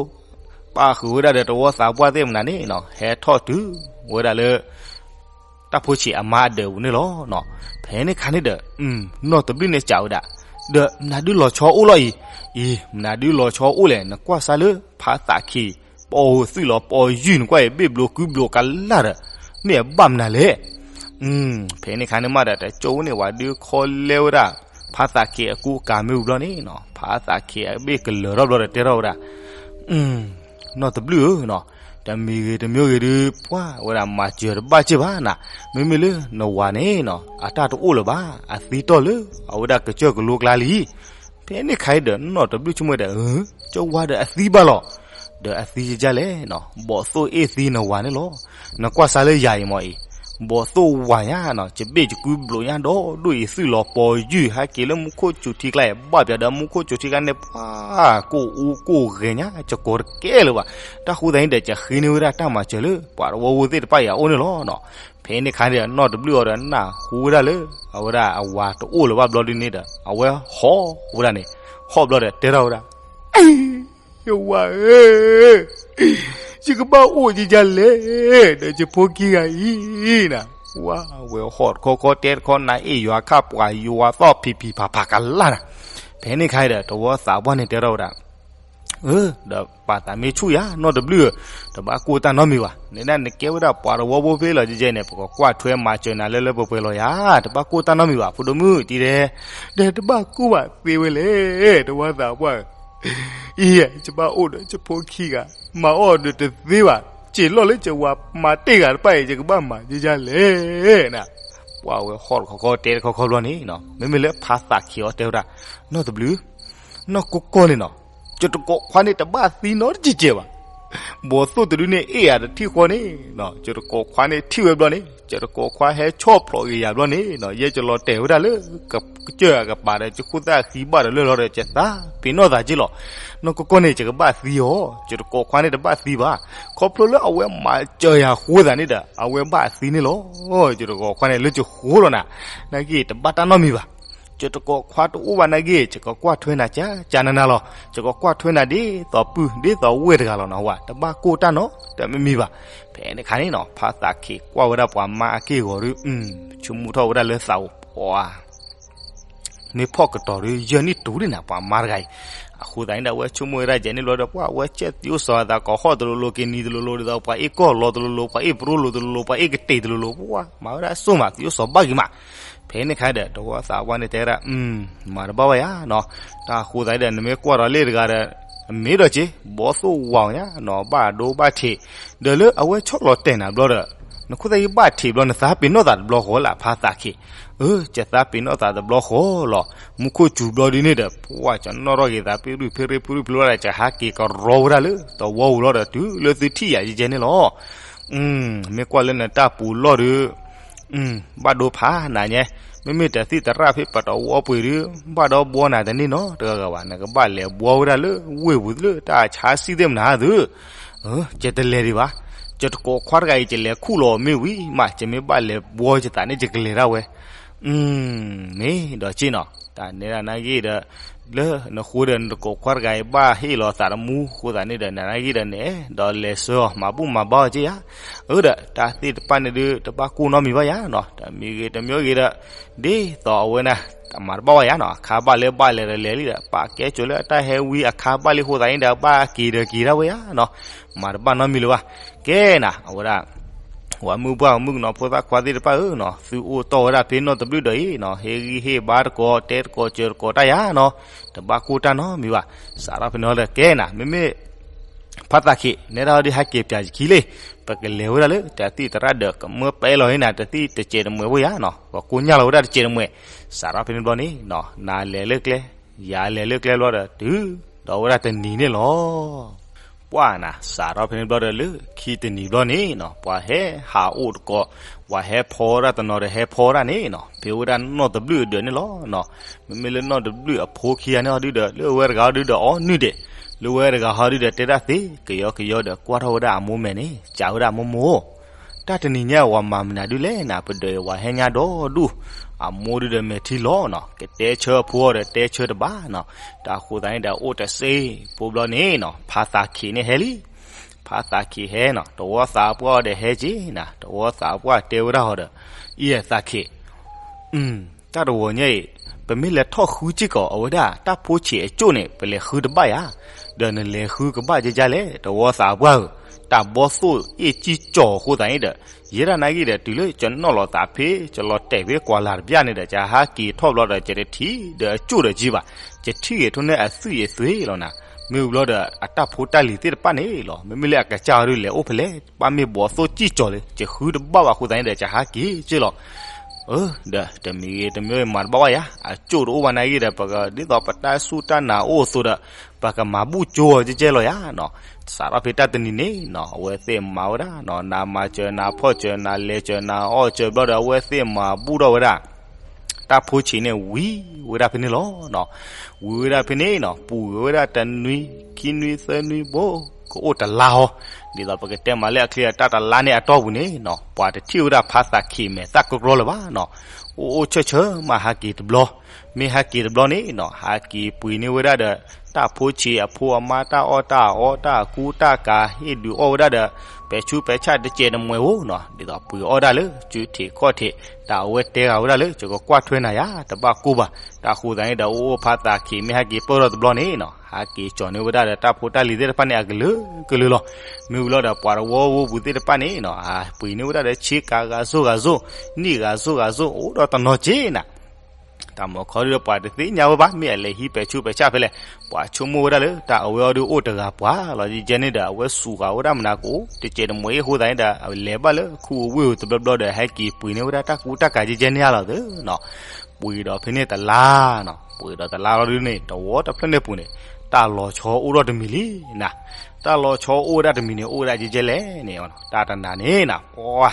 ပၣ်ဃုာ်ဝဲဒၣ်ဒီးတဝီသးပှၢ်သ့ၣ်မနုၤန့ၣ်နီၤ ဟဲထီၣ်တုၤဝဲဒၣ်လၢ တၢ်ဖိဆံးအမါအဒၢးပူၤန့ၣ်လီၤ. ဖဲန့ၣ်ခါန့ၣ်ဒီး နီၢ်တဘျုးန့ၣ်စံးဝဲဒၣ်, ဒီးမနုၤဒုလီၤဆီအိၣ်လီၤအံၤ, အံၤ မနုၤဒုလီၤဆီအိၣ်လဲၣ် နကွၢ်စၢ်လၢဖါသးခ့ ပိာ်သွံၣ်လီၤပီၤယုၢ် နကွၢ်အံၤ ဘ့ၣ်ဘျိးကုဘျိးကလၢ်ဒီး မ့ၢ်အဘၣ်မနုၤလဲၣ်. ဖဲန့ၣ်ခါန့ၣ်မးဒီး တကၠိန့ၣ် ဝၤဒုးခီလဲဝဲဒၣ် ဖါသးခ့အကူအကၤမ့ၢ်ဝံၤဘျီန့ၣ်နီၤ ဖါသးခ့အဘ့ၣ်ကလၢၤထီၣ်ဘျီဒီးတဲထီၣ်ဝဲဒၣ်, နီၢ်တဘျုးဧၢနီၤ, တမံၤဂ့ၤတမံၤဂ့ၤဒုး ပှၢ်ဝဲဒၣ်မၤစၢၤတဘၣ်စ့ၢ်ဘၣ်နၤ, မ့မ့ၢ်လၢနဝၤန့ၣ်နီၤ အတၢ်တအိၣ်လၢၤဘၣ်, အသံတီၢ်လၢအဝဲဒၣ်ကစၢၢ်ကလိကျါလံ. ဖဲန့ၣ်ခါအံၤဒီး နီၢ်တဘျုးဆိကမိၣ်ဒီး ကၠိဝါဒီးအသံဘၣ်လီၤ. ဒီးအသံယဒ်လဲၣ်နီၤ ဘီၣ်သိၣ်အ့ၣ်သံနဝၤန့ၣ်လီၤ. နကွၢ်စၢ်လၢယၤအံၤမ့ၢ်အံၤ ဘီၣ်သိၣ်ဝၤညါနီၤ ယဘ့ၣ်ယကုဘျိးညါဒီး ဒိၣ်အံၤသွံၣ်လီၤပီၤယုၢ် ဟဲက့ၤလၢမူခိၣ်စူၤထံကျါအံၤ ဘၣ်ပၠးဒီးမူခိၣ်စူၤထံကျါန့ၣ် ပှၤကိၢ်အူကိၢ်ဂဲၤညါ ယကိးတကဲလၢၤဘၣ်. တၢ်ဃိသတးန့ၣ်ဒီး ယဃ့န့ၢ်ဝဲဒၣ်တၢ်မၤစၢၤလၢ ပှၤတဝီဖိသ့ၣ်တဖၣ်အံၤအအိၣ်န့ၣ်လီၤနီၤ. ဖဲန့ၣ်ခါန့ၣ်ဒီး နီၢ်တဘျုးအီၤဒီးနၢ်ဟူဝဲဒၣ်လၢ အဝဲဒၣ်အဝၤတအိၣ်လၢၤဘၣ်ဘျီဒ်န့ၣ်ဒီး အဝဲဟီၣ်ဝဲဒၣ်န့ၣ်, ဟီၣ်ဘျီဒီးတဲထီၣ်ဝဲဒၣ် ယဝၤဧၢ, ယကဘၣ်အိၣ်ဒ်လဲၣ် ဒီးယဖိခံဂၤအံၤနၤ. ဝၤဝဲဟီၣ်တခီခီတဲတခီ နၤအ့ၣ်ယွၤခါပှၤယွၤသီၣ်ဖံးဖံးဖးဖးကလၢ်နၤ. ဖဲန့ၣ်ခါဒီး တဝီသးပှၢ်န့ၣ်တဲထီၣ်ဝဲဒၣ်, အၢ ဒီးပာ်သးမ့ၢ်ဆူၣ်ယၤ နီၢ်တဘျုးဧၢ, တဘၣ်ကိၢ်တၢ်နီတမံၤဘၣ်. နဒၣ်နကဲဝဲဒၣ်ပှၤတဝီဖိဖဲလီၤကဲကဲန့ၣ် ပကကွၢ်ထွဲမၤစၢၤနၤလၢလၢပှဲၤပှဲၤလီၤယၤ, တဘၣ်ကိၢ်တၢ်နီတမံၤဘၣ် ဖိဒိၣ်မုၣ်တံၤဒဲး. ဒီးတဘၣ်ကိၢ်ဘၣ်သ့ဝဲလဲၣ် တဝီသးပှၢ်ဧၢ. အံၤ ယဘၣ်အိၣ်ဒီးယဖိခံဂၤ မၤအီၣ်ဒီးတသ့ဘၣ်, စံးလီၢ်လၢယဝၤမၤတ့ၢ်ဂၤတဖၣ်အံၤ ယကဘၣ်မၤဒ်လဲၣ်နၤ. ပှၤဝဲဟီၣ်တခီခီတဲတခီခီဘျီန့ၣ်နီၤ မ့မ့ၢ်လၢဖါသးခ့အီၤတဲဝဲဒၣ်, နီၢ်တဘျုး, နီၢ်ကိးကီန့ၣ်နီၤ, ယတကိးခွါန့ၣ်တဘၣ်သံနီတစဲးစဲးဘၣ်. ဘီၣ်သိၣ်တဒုန့ၣ် အ့ၣ်ယၤတထံၣ်ဃီန့ၣ်, ကၠီတကိးခွါန့ၣ်ထံၣ်ဝဲဘျီန့ၣ် ကၠီတကိးခွါဟဲဆီၣ်ဖျိးက့ၤယၤဘျီန့ၣ်, ယဲကလီၤတဲာ်ဝဲဒၣ်လၢ ကစၢၢ်အကပၤဒီး ကဃိသတးအဃံဘၣ်တလၢာ်လီၤဒီး ကသးပ့ၤနီၣ်သးက့လီၤ. နီၢ်ကီၢ်ကီၢ်န့ၣ် ယကဘၣ်သံအီၤ, ကၠီတကိးခွါန့ၣ်တဘၣ်သံဘၣ်. ခီဖျိလၢအဝဲမၤစၢၤယၤဃိသးန့ၣ်ဒီး အဝဲဘၣ်သံန့ၣ်လီၤ. ကၠီတကိးခွါန့ၣ် လၢကဃိလီၤနၤ, နာ်က့တဘၣ်တၢ်နီတမံၤဘၣ်. ကၠီတကိးခွါတအိၣ်ဘၣ်နာ်က့ ယကကွၢ်ထွဲနၤကကနၤနၤလီၤ. ယကကွၢ်ထွဲနၤဒ်သိးပုၢ် ဒ်သိးဝ့ၢ်တဂၤလီၤနၤဝဲ, တဘၣ်ကိၢ်တၢ်နီတမံၤဘၣ်. ဖဲန့ၣ်အခါန့ၣ်နီၤ ဖါသးခ့ကွၢ်ဝဲဒၣ်ပှၤမါအက့ၢ်အဂီၤဒီး ဆိကမိၣ်ထီၣ်ဝဲဒၣ်လၢသးအိၣ်ပှၤ မ့ၢ်ဖီၣ်ကတီၤဒီး ယဲၢ်နံၣ်တူၤဒံးနၤ ပှၤမါတဂၤအံၤ. အဃိသတးန့ၣ်ဒီး အဝဲဆိကမိၣ်ဝဲဒၣ်ယဲန့ၣ်ဘျီဒီး ပှၤအဝဲကဲသံအိၣ်စီၤသး ကိးဟီၣ်တလိၤလိၤ က့ၤနံၤတလိၤလိၤ ဒ်သိးပှၤအ့ၣ်ကီၢ်လီၤတလိၤလိၤ ပှၤအ့ၣ်ပရိလိၤတလိၤလိၤ ပှၤမၤဝဲဒၣ်စိမး သံအိၣ်စီၤဘၣ်က့ၤမး. ဖဲန့ၣ်ခါဒီး တဝီသးပှၢ်န့ၣ်တဲဝဲဒၣ် မၤတဘၣ်ဝဲယၤနီၤ. တၢ်အဃိသတးဒီး နမ့ၢ်ကွၢ်ဒီးလ့ၣ်တဂၤဒီး အမ့ၢ်ဒီးက့ၤ ဘီသိၣ်ဝးညါနီၤ ဘၣ်ဒိဘၣ်ထံး, ဒီးလၢအဝဲဆီၣ်လီၤတဲာ်နၤဘျီဒီး နခိၣ်သၣ်ယံဘၣ်ထံးဘျီ နသးပ့ၤနီၣ်သးတဘျီဃီလၢဖါသးခ့. အၢ ကသးပ့ၤနီၣ်သးတဘျီဃီလီၤ. မူခိၣ်စူၤဘျီဒ်န့ၣ်ဒီး ပှၤကနီၣ်ထီၣ်က့ၤသး ဖုရူၢ်ဖုရ့ဖုရူၢ်ဖုရူၢ်ဝဲဒၣ် ကဟးက့ၤကရီဝဲဒၣ်လၢ တဝီပူၤလီၤဒီး တုၤလၢသုထံၣ်ယၤယဲန့ၣ်လီၤ. မ့ၢ်ကွၢ်လၢနတၢ်ပူၤလီၢ်ဒီး ဘၣ်ဒိဖးနၤညါ, မ့မ့ၢ်တသံၣ်သရၣ်ဖဲပတဝီပှ့ၤဒီး ဘၣ်ဒီဘှီနၤတန့ၢ်နီတဂၤဂၤဘၣ်, နကဘၣ်လဲၤဘှီဝဲဒၣ်လၢဝ့ၢ်ပူၤလၢတၢ်ဆါစံၣ်သ့ၣ်မနၤသု. ယတလဲၤဒံးဘၣ်, ယတကိးခွါတဂၤအံၤ ယလဲၤခူၣ်လီၤမ့ၢ်ဝံၤမး ယမ့ၢ်ဘၣ်လဲၤဘှီယသးန့ၣ် ယကလဲၤဒၣ်ဝဲ. မ့ၢ်ဒီးက့ၢ်နီၤ တၢ်နဲဒၣ်နာ်က့ဒီး လၢနဃိဒီးနတကိးခွါတဂၤအံၤ ဘၣ်ဟ့ၣ်လီၤသးတမူဃိသးန့ၣ်ဒီး နနာ်က့ဒီးန့ၣ် ဒီးလဲၤဆှၢအီၤ မၤဘူၣ်မၤဘါအီၤက့ၢ်ယၤ. အၢဒီး တၢ်သ့ၣ်တဖၣ်န့ၣ်ဒုး တဘၣ်ကိၢ်နီတမံၤဘၣ်ယၤနီၤ, တမံၤဂ့ၤတမံၤဂ့ၤဒီး ဒ်သိးအဝဲန့ၣ် တမၤတဘၣ်ဘၣ်ယၤနီၤ, အခါဘၣ်လၢဘၣ်လဲၤဒီးလဲၤလံဒီး ပာ်ကဲစိၤလၢအတၢ်ဟဲဝံအခါဘၣ်လံဃိသးန့ၣ်ဒီး ဘၣ်က့ၤဒီးက့ၤဒၣ်ဝဲယၤနီၤ, မၤတဘၣ်နီတမံၤလၢၤဘၣ်. ကဲနၤ အဝဲဒၣ် ပှၤမုၢ်ပှၢ်မုၣ်ကနီၤဖိသၣ်ခွါသ့ၣ်တဖၣ်ဧၢနီၤ, သုအိၣ်တီၢ်ဝဲဒၣ်ဖဲနီၢ်တဘျုးဒီးအံၤနီၤ, ဟ့ၣ်ဂံၢ်ဟ့ၣ်ဘါတကိး တဲတကိးစၢၤတကိးတၢ်ယၤနီၤ, တဘၣ်ကိၢ်တၢ်နီတမံၤဘၣ်. စးထီၣ်ဖဲန့ၣ်လီၤဒီး ကဲနၤ မ့မ့ၢ် ဖါသးခ့ နဲဒၣ်ဟီဒုးဟဲက့ၤပၠးယခံလံ, ပကလဲၤဝဲဒၣ်လၢတၢ်သံၣ်သရၣ်ဒီး ကမၢပဲလီၤဟ့နၤ တသံၣ်တစဲးတမှဲးဖိယၤနီၤ, ပကိညၢ်လီၤဝဲဒၣ်တစဲးတမှဲး. စးထီၣ်ဖဲန့ၣ်ဘျီန့ၣ်နီၤ နၤလဲၤလၢကျဲ ယၤလဲၤလၢကျဲဘျီဒီး တုၤဒီးဝဲဒၣ်တနံၤန့ၣ်လီၤ. ပှၢ်နၤ စးထီၣ်ဖဲန့ၣ်ဘျီဒီး လၢခံတနံၤဘျီန့ၣ်နီၤ ပှၤဟဲဟးအိၣ်တကိး, ပှၤဟဲဖီဝဲဒၣ်တနီၤဒီး ဟဲဖီဝဲဒၣ်န့ၣ်နီၤ, ဖဲဝဲဒၣ်နီၢ်တဘျုးအဒၢးန့ၣ်လီၤနီၤ. မ့မ့ၢ်လၢနီၢ်တဘျုးအဖိခံဂၤန့ၣ်ဟီဒုဒီး လၢဝဲတဂၤဟီဒုဒီး အီနုၢ်ဒဲး, လၢဝဲတဂၤဟီဒုဒီး တဲဒၣ်သ့ ကယီကယီဒီး ကွၢ်ထီၣ်ဝဲဒၣ်အမိၢ်မဲာ်န့ၣ် စံးဝဲဒၣ်မိၢ်မိၢ် တၢ်တနံၤညါ ဝၤမၤမနုၤဒုလဲၣ်နၤ, ပဒၢးဝၤဟဲညါဒီဒူၣ်, အမိၢ်ဒုဒီးမဲာ်ထံလီၤနီၤ, ကတဲဆၢအဖိအီၤဒီး တဲဆၢတဘၣ်နီၤ. တၢ်ဃိသးန့ၣ်ဒီး အိၣ်တစ့ဖိဘျီန့ၣ်နီၤ ဖါသးခ့န့ၣ်ဟဲလံ. ဖါသးခ့ဟဲနီၤ တဝီသးပှၢ်အီၤဒီးဟဲက့ၤနၤ, တဝီသးပှၢ်တဲဝဲဒၣ်အီၤဒီး အံၤသးခ့ တၢ်တဝီၤညါအံၤ ပမ့ၢ်လဲၤထီၣ်ဃုစ့ၢ်ကီး အဝဲဒၣ်တၢ်ဖိဆံးအကၠိၣ်န့ၣ် ပလဲၤဃုတဘၣ်ယၤ, ဒီးနလဲၤဃုကဘၣ်ကကလဲၣ် တဝီသးပှၢ်ဧၢ, တၢ်ဘီသိၣ်အ့ၣ်ကံၢ်ကၠီၤအဃိသးန့ၣ်ဒီး ယဲဒၣ်နာ်က့ဒီး တုၤလၢကနီၣ်လီၤသးဖဲ ကလီၤတဲာ်ဖဲကွၢ်လၢ်တဘျီန့ၣ်ဒီး ကဟးက့ၤထီၣ်ဘျီဒီး ကတထံၣ်ဒီးအကၠိၣ်ဒီးကံၢ်ဘၣ်, ကထံၣ်ဂ့ၤထိၣ်န့ၢ်အသွံၣ်အသွဲလီၤနၤ. မ့ၢ်ဘျီဒီး အတၢ်ဖိတၢ်လံၤသ့ၣ်တဖၣ်န့ၣ်လီၤ, မ့မ့ၢ်လၢအကစၢ်အီၤဒုလဲၤအိၣ်ဖဲလဲၣ်, ပၢ်မ့ၢ်ဘီသိၣ်ကံၢ်ကၠီၤလၢ ကဃုတဘၣ်ဘၣ်အဃိသးန့ၣ်ဒီး ကဟးက့ၤက့ၢ်လီၤ. အၢ ဒီးတမံၤဂ့ၤတမံၤဂ့ၤမၤတဘၣ်ဘၣ်ယၤ, အကၠိၣ်တအိၣ်ဘၣ်နာ်က့ဒီး ပကဒ်သိးပတၢ်စူၢ်တၢ်နာ်အိၣ်အသိးဒီး ပကမၤဘူၣ်ကၠိအီၤကဲကဲလီၤယၤနီၤ. စးထီၣ်ဖဲတၢ်တနံၤန့ၣ်နီၤ အဝဲသ့ၣ်မၤဝဲဒၣ်နီၤ နၤမၤစၢၤနၤဖီၣ်စၢၤ နၤလဲၤစၢၤနၤအီၣ်စၢၤဘျီဒီး အဝဲသ့ၣ်မၤဘူၣ်ထီၣ်ဝဲဒၣ် တၢ်ဖိဆံးန့ၣ်ဝံၤဝဲဒၣ်ဖဲန့ၣ်လီၤနီၤ. ဝံၤဝဲဒၣ်ဖဲန့ၣ်နီၤ ပှ့ၤဝဲဒၣ်တနွံ ခံနွံ သၢနွံဘိ ကအိၣ်တလါဟီ, ဒ်သိးပကတဲမးလၢအချ့အတၢ်တလါန့ၣ်အတီၢ်ပူၤန့ၣ်နီၤ ပှၤတထံၣ်ဝဲဒၣ်ဖါသးခ့မဲာ်သၣ်ကြီကြီလၢၤဘၣ်နီၤ. အိၣ်အိၣ်ဆၢဆၢမးဟးက့ၤတဘျီ, မ့ၢ်ဟးက့ၤတဘျီန့ၣ်နီၤ ဟးက့ၤပှ့ၤန့ၢ်ဝဲဒၣ်ဒီး တၢ်ဖိဆံးအဖိအမါတၢ်အီၣ်တၢ်အီတၢ်အကူတၢ်ကၤ ဟ့ၣ်ဒုးအီၣ်ဝဲဒၣ်ဒီး ပဲာ်ဆူပဲာ်ဆၣ်တစဲးတမှဲးဧိၤနီၤ ဒ်သိးပှ့ၤအီၣ်ဒၣ်လၢ စုထံးခီၣ်ထံး တၢ်အဝဲတဲဂၤဝဲဒၣ်လၢ ယကကွၢ်ထွဲနၤယၤ တဘၣ်ကိၢ်ဘၣ်. တၢ်ဃိသးန့ၣ်ဒီး အိၣ်အိၣ်ဖါသးခ့မ့ၢ်ဟဲက့ၤပၢၢ်ထီၣ်တဘျီန့ၣ်နီၤ ဟးက့ၤကၠီၤန့ၢ်ဝဲဒၣ်ဒီး တၢ်ဖိတၢ်လံၤသ့ၣ်တဖၣ်န့ၣ်အကလုာ်ကလုာ်လီၤ. မ့ၢ်ဝံၤလီၤဒီး ပှၤတဝီဝီပူၤသ့ၣ်တဖၣ်န့ၣ်နီၤ ဟးပှ့ၤန့ၢ်ဝဲဒၣ်ဒီး ဆ့ကၤဂၤစိဂၤစိ နံၣ်ဂၤစိဂၤစိ အိၣ်ဒီးတနီၤက့ၤနၤ တၢ်မၤခီဒုဒီး ပှၤတသ့ၣ်ညါဝဲဘၣ် မ့ၢ်အလဲၤဟံးပဲာ်ဆူပဲာ်ဆၣ်ဖဲလဲၣ်. ပှၤဆိကမိၣ်ဝဲဒၣ်လၢ တၢ်အဝဲအီၤဒုအိၣ်တဂၤပှၤလီၤ. ယဲန့ၣ်ဒီး အဝဲစူးဃာ်ဝဲဒၣ်မနၤကအိၣ် တစဲးတမှဲးအဃိသတးန့ၣ်ဒီး အလဲၤဘၣ်လၢခူအဝ့ၢ်တဘျီဘျီဒီး ဟဲက့ၤပှ့ၤန့ၢ်ဝဲဒၣ်တၢ်ကူတၢ်ကၤယဲန့ၣ်ဧါလီၤသၢနီၤ. ပှ့ၤဒီးဖဲန့ၣ်တလါနီၤ ပှ့ၤဒီးတလါလီၤဒုန့ၣ် တဝီတဖျၢၣ်န့ၣ်ပူၤန့ၣ် တၢ်လီၤဆီအိၣ်ထီၣ်တမံၤလံနၤ. တၢ်လီၤဆီအိၣ်ဝဲဒၣ်တမံၤန့ၣ် အိၣ်ဝဲဒၣ်ကဲကဲလဲၣ်န့ၣ်, တၢ်တနၤန့ၣ်နၤ, ပှၤ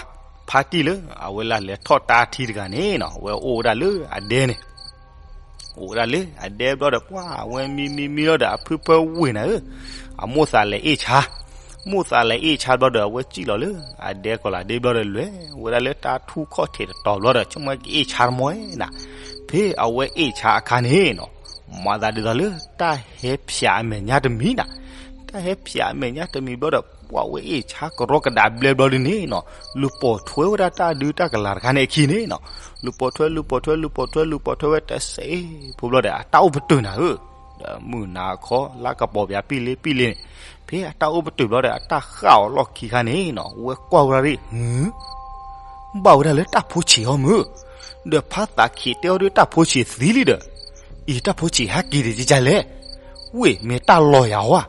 ဖါတံၢ်လၢ အဝဲလၢလဲၤထီၣ်တၢ်ထံတဂၤန့ၣ်နၤ, အဝဲအိၣ်ဝဲဒၣ်လၢအဒဲန့ၣ် အိၣ်ဝဲဒၣ်လၢအဒဲဘျီဒီး ပှၤအဝဲမံမံမံလီၤဒီး အဖုဖၢဝ့ၢ်နၤဧၢ, အမိၣ်သးလဲၤအ့ၣ်ဆါ, မိၣ်သးလဲၤအ့ၣ်ဆါဘျီဒီး အဝဲစံၣ်လီၤလၢအဒဲကီၤလၤဒ့ဘျီဒီး လဲၤဝဲဒၣ်လၢတၢ်ထူၣ်ခီၣ်ထံးတတီၤဘျီဒီး ဆိကမိၣ်ကအ့ၣ်ဆါတမီၢ်နၤ. ဖဲအဝဲအ့ၣ်ဆါအခါန့ၣ်နၤ, မၤသးဒ်သိးလၢတၢ်ဟဲဖျးအမဲာ်ညါတမံၤနၤ. တၢ်ဟဲဖျးအမဲာ်ညါတမံၤဘျီဒီး ပှၤဝဲအ့ၣ်ဆါကရီကဒးဘျဲဘျီဒ်န့ၣ်နၤ, လူၤပိာ်ထွဲဝဲဒၣ်တၢ်ဒုးတၢ်ကလၤတခါန့ၣ်အခံန့ၣ်နၤ, လူၤပိာ်ထွဲ လူၤပိာ်ထွဲ လူၤပိာ်ထွဲ လူၤပိာ်ထွဲဝဲတစဲးဖိဘျီဒီး အတၢ်အိၣ်ပတုာ်နၤဧၢ, ဒီးမုၢ်နၤခီလၢကပီၤပၠးပံၣ်လ့ပံၣ်လ့န့ၣ်, ဖဲအတၢ်အိၣ်ပတုာ်ဘျီဒီး အတၢ်ဃၣ်အီၤလီၢ်ခံခါန့ၣ်နၤ, ဝဲကွၢ်ဝဲဒၣ်ဒ် ဘၣ်ဝဲဒၣ်လၢတၢ်ဖိဆံးအီၤမုၢ်, ဒီးဖါသးခံးတဲအီၤဒ်တၢ်ဖိဆံးသံလံဒီး, အံၤတၢ်ဖိဆံးဟဲက့ၤဒံးကလဲၣ်, ဝ့ၢ်မ့ၢ်တၢ်လီၤယၤဧါ.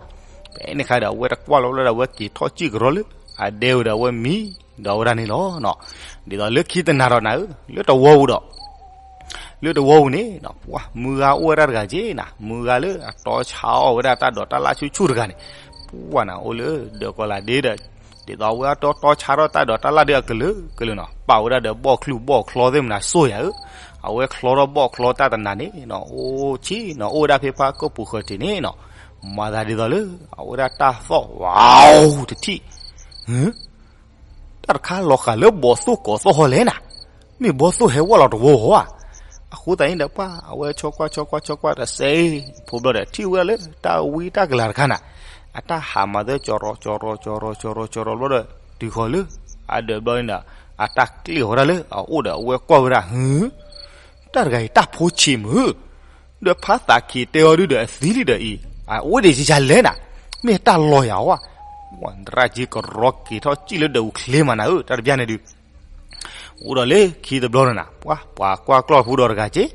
ဖဲန့ၣ်ခါဒီး အဝဲတကွၢ်လီၤလၢဒီး အဝဲက့ၤထီၣ်စံၣ်ကရီလၢအဒဲဝဲဒီး အဝဲမံဒီးဝဲဒၣ်န့ၣ်လီၤ. ဒ်သိးလၢခံတနၤဒီးနၤဧၢ, လၢတဝီပူၤဒီး လၢတဝီပူၤန့ၣ်နၤ, ပှၤမုၢ်ဂၤအိၣ်ဝဲဒၣ်တဂၤက့နၤ, မုၢ်ဂၤလၢအတီဆါအီၣ်ဝဲဒၣ်တၢ်ဒိးတၢ်လၣ်ဆူၣ်ဆူၣ်တဂၤန့ၣ်, ပှၤနၤအိၣ်လၢဒၢးကီၤလၤဒ့ဒီး, ဒ်သိးအဝဲအတီတီဆါထီၣ်တၢ်ဒိးတၢ်လၣ်ဒီးအကလုာ်ကလုာ်နၤ, ပာ်ဝဲဒၣ်ဒီးဘီၣ်ချူၣ်ဘီၣ်ချီသ့ၣ်မနၤစိၢ်ယၤဧၢ, အဝဲချီထီၣ်ဘီၣ်ချီတၢ်တနၤန့ၣ်နၤ, အိၣ်ဆံနၤ, အိၣ်ဝဲဒၣ်ဖဲဖါကီၢ်ပူၤဃၢၤတ့ၢ်န့ၣ်နၤ, မၤသးဒ်သိးလၢ အဝဲဒၣ်တၢ်သီၣ်ဝါတထံၣ် တၢ်တခါလီၤဃာ်လၢဘီသိၣ်ကိးသီၣ်ဟီလဲၣ်နၤ, မ့ၢ်ဘီသိၣ်ဟဲဝဲလီၤတဝီဧါ. အဃိသတးန့ၣ်ဒီး ပှၤအဝဲဆီကွၢ်ဆီကွၢ်ဆီကွၢ်တစဲးဖိဘျီဒီး ထံၣ်ဝဲဒၣ်လၢတၢ်ဝံတၢ်ကလၤတခါနၤ, အတၢ်ဟးမၤသၢကၠီရီၤကၠီရီၤကၠီရီၤကၠီရီၤကၠီရီၤ ဘျီဒီး တုၤဃီၤလၢအဒၢးဘျီန့ၣ်ဒီး အတၢ်ကျ့ၣ်ဃီၤဒၣ်လၢအအိၣ်ဒီး အဝဲကွၢ်ဝဲဒၣ် ဟု တၢ်တဂၤအံၤတၢ်ဖိဆံးမုၢ်, ဒီးဖါသးခံးတဲအီၤဒုဒီးအသံလံဒီးအံၤ အအိၣ်ဒံးကလဲၣ်နၤ, မ့ၢ်တၢ်လီၤယၤဝဲ, ပှၤသရၣ်က့ကရီက့ၤထီၣ်စံၣ်လၢဒၢးအူချ့မးနၤဧၢ, တၢ်တဘျီန့ၣ်ဒု အိၣ်ဒီးလၢခံတဘျီန့ၣ်နၤ, ပှၤ ပှၤကွၢ်ကျီၢ်ဖိဒီးတဂၤက့,